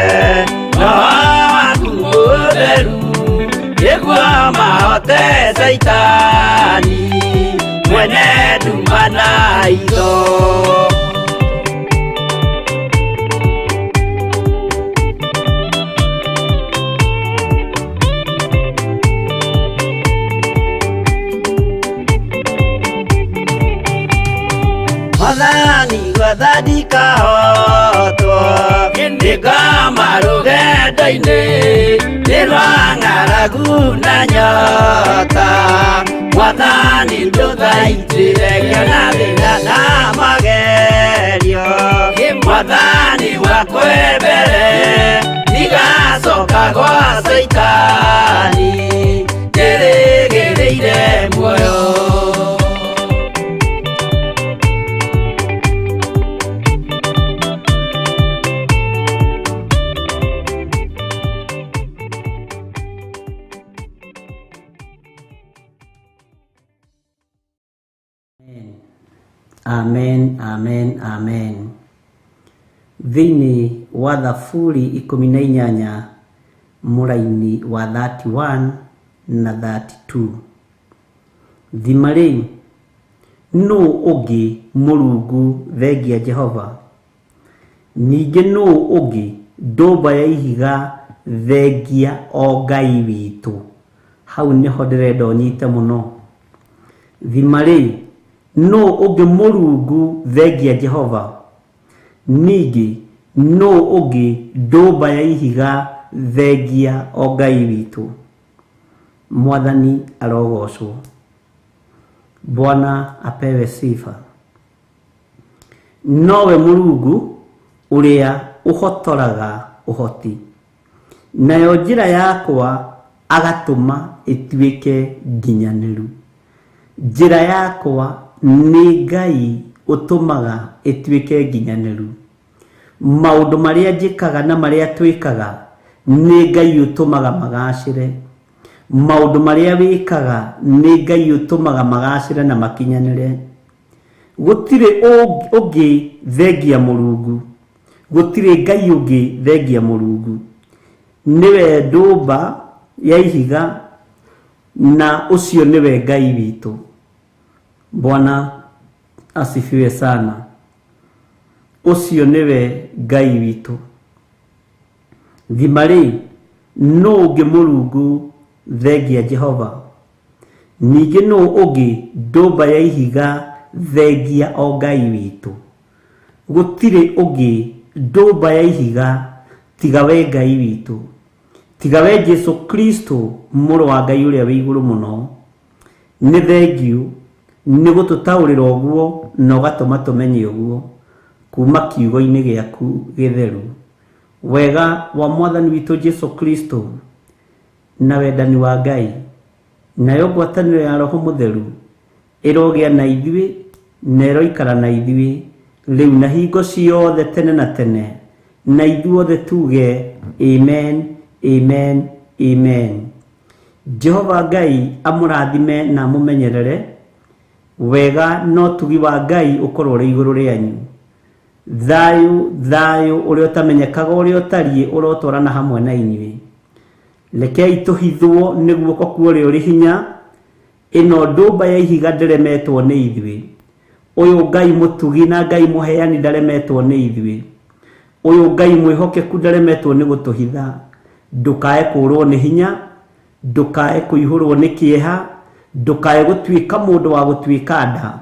roho waku mũtheru nĩguo mahote Caitani mwene nduma na itho. Mwathani gwetha ndikahotwo ndĩngoma rũgendo-inĩ nĩ rwa ng'aragu na nyota Mwathani ndũthaitĩre ngĩona thĩna na magerio Mwathani wakwe mbere ndigacoka gwa Caitani ndĩrĩgĩrĩire muoyo. Amen, amen, amen. Thĩinĩ wa Thaburi 18 mũraini wa 31 na 32. Thima rĩu, nũũ ũngĩ Mũrungu thengia Jehova? Ningĩ nũũ ũngĩ ndũmba ya ihiga thengia o Ngai witũ? Hau nĩho ndĩrenda ũnyite mũno. Thima rĩu, nũũ ũngĩ Mũrungu thengia Jehova? Ningĩ nũũ ũngĩ ndũmba ya ihiga thengia o Ngai witũ? Mwathani arogocwo. Bwana apewe sifa. Nowe Mũrungu ũrĩa ũhotoraga ũhoti, nayo njĩra yakwa agatũma ĩtuĩke nginyanĩru. Njĩra yakwa nĩ Ngai ũtũmaga ĩtuĩke nginyanĩru. Maũndũ marĩa njĩkaga na marĩa twĩkaga nĩ Ngai ũtũmaga magacĩre. Maũndũ marĩa wĩkaga nĩ Ngai ũtũmaga magacĩre na makinyanĩre. Gũtirĩ ũngĩ thengia Mũrungu, gũtirĩ Ngai ũngĩ thengia Mũrungu. Nĩwe ndũmba ya ihiga na ũcio nĩwe Ngai witũ. Bwana asifiwe sana. Ũcio nĩwe Ngai witũ. Thima-rĩ, nũ ũngĩ Mũrungu thengia Jehova? Ningĩ nũ ũngĩ ndũmba ya ihiga thengia o Ngai witũ? Gũtirĩ ũngĩ ndũmba ya ihiga tiga we Ngai witũ, tiga we Jesu Kristo mũrũ wa Ngai ũrĩa wĩ igũrũ mũno. Nĩ thengiũ nĩ gũtũtaũrĩra ũguo na ũgatũma tũmenye ũguo kuma kiugo-inĩ gĩaku gĩtheru. Wega wa Mwathani witũ Jesu Kristo na wendani wa Ngai nayo ngwatanĩro ya Roho Mũtheru ĩrogĩa na ithuĩ na ĩroikara na ithuĩ rĩu na hingo ciothe tene na tene, na ithuothe tuge amen, amen, amen. Jehova Ngai amũrathime na amũmenyerere. Wega no tugi wa Ngai ũkorwo ũrĩ igũrũ rĩanyu. Thayũ thayũ ũrĩa ũtamenyekaga ũrĩa ũtariĩ ũrotwarana hamwe na inyuĩ. Rekei tũhithwo nĩ guoko kwa ũrĩa ũrĩ hinya. Ĩno ndũmba ya ihiga ndĩremetwo nĩ ithuĩ. Ũyũ Ngai mũtugi na Ngai mũheani ndaremetwo nĩ ithuĩ. Ũyũ Ngai mwĩhokeku ndaremetwo nĩ gũtũhitha. Ndũkae kũũrwo nĩ hinya, ndũkae kũihũrwo nĩ kĩeha, ndũkae gũtuĩka mũndũ wa gũtuĩka nda.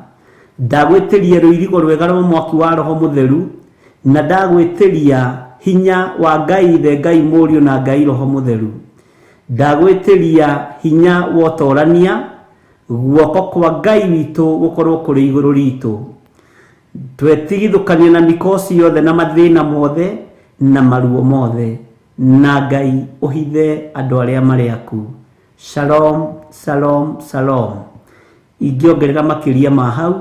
Ndagwĩtĩria rũirigo rwega rwa mwaki wa Roho Mũtheru, na ndagwĩtĩria hinya wa Ngai Ithe, Ngai Mũriũ na Ngai Roho Mũtheru. Ndagwĩtĩria hinya wa ũtorania, guoko kwa Ngai witũ gũkorwo kũrĩ igũrũ ritũ. Twetigithũkania na mikosi yothe na mathĩna mothe na maruo mothe, na Ngai ũhithe andũ arĩa marĩ aku. Shalom, shalom, shalom. Ingĩongerera makĩria ma hau,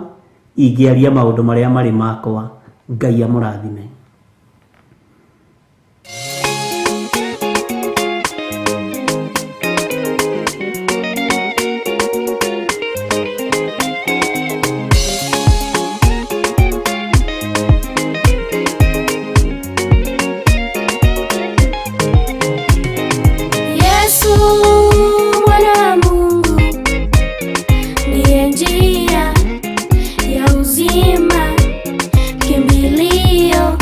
ingĩaria maũndũ marĩa marĩ makwa. Ngai amũrathime. Yesu mwana wa Mungu ndiye njia ya uzima, kimbilio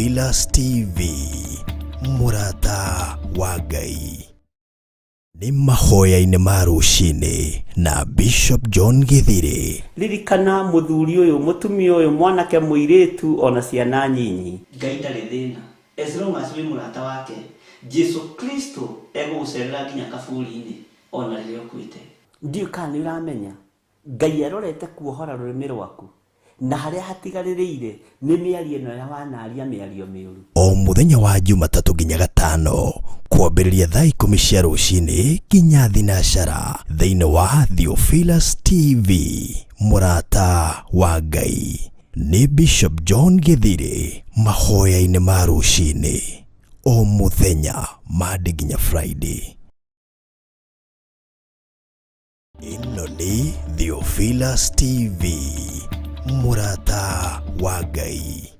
Theophilus TV, mũrata wa Ngai. Nĩ mahoya-inĩ ma rũcinĩ na Bishop John Githiri. Ririkana mũthuri ũyũ, mũtumia ũyũ, mwanake, mũirĩtu ona ciana nyinyi. Ngai ndarĩ thĩna as long as wĩ mũrata wake. Jesu Kristo egũgũcerera nginya kaburi-inĩ ona rĩrĩa ũkuĩte. Ndiũĩ kana nĩ ũramenya Ngai arorete kuohora rũrĩmĩ rwaku na harĩa hatigarĩrĩire nĩ mĩario ĩno ya wanaria mĩario mĩũru. O mũthenya wa Jumatatũ nginya Gatano kwambĩrĩria thaa 10 cia rũcinĩ nginya thinacara thĩinĩ wa Theophilus TV, mũrata wa Ngai. Nĩ Bishop John Githiri mahoya-inĩ ma rũcinĩ o mũthenya Monday nginya Friday. Ĩno nĩ Theophilus TV, mũrata wa Ngai.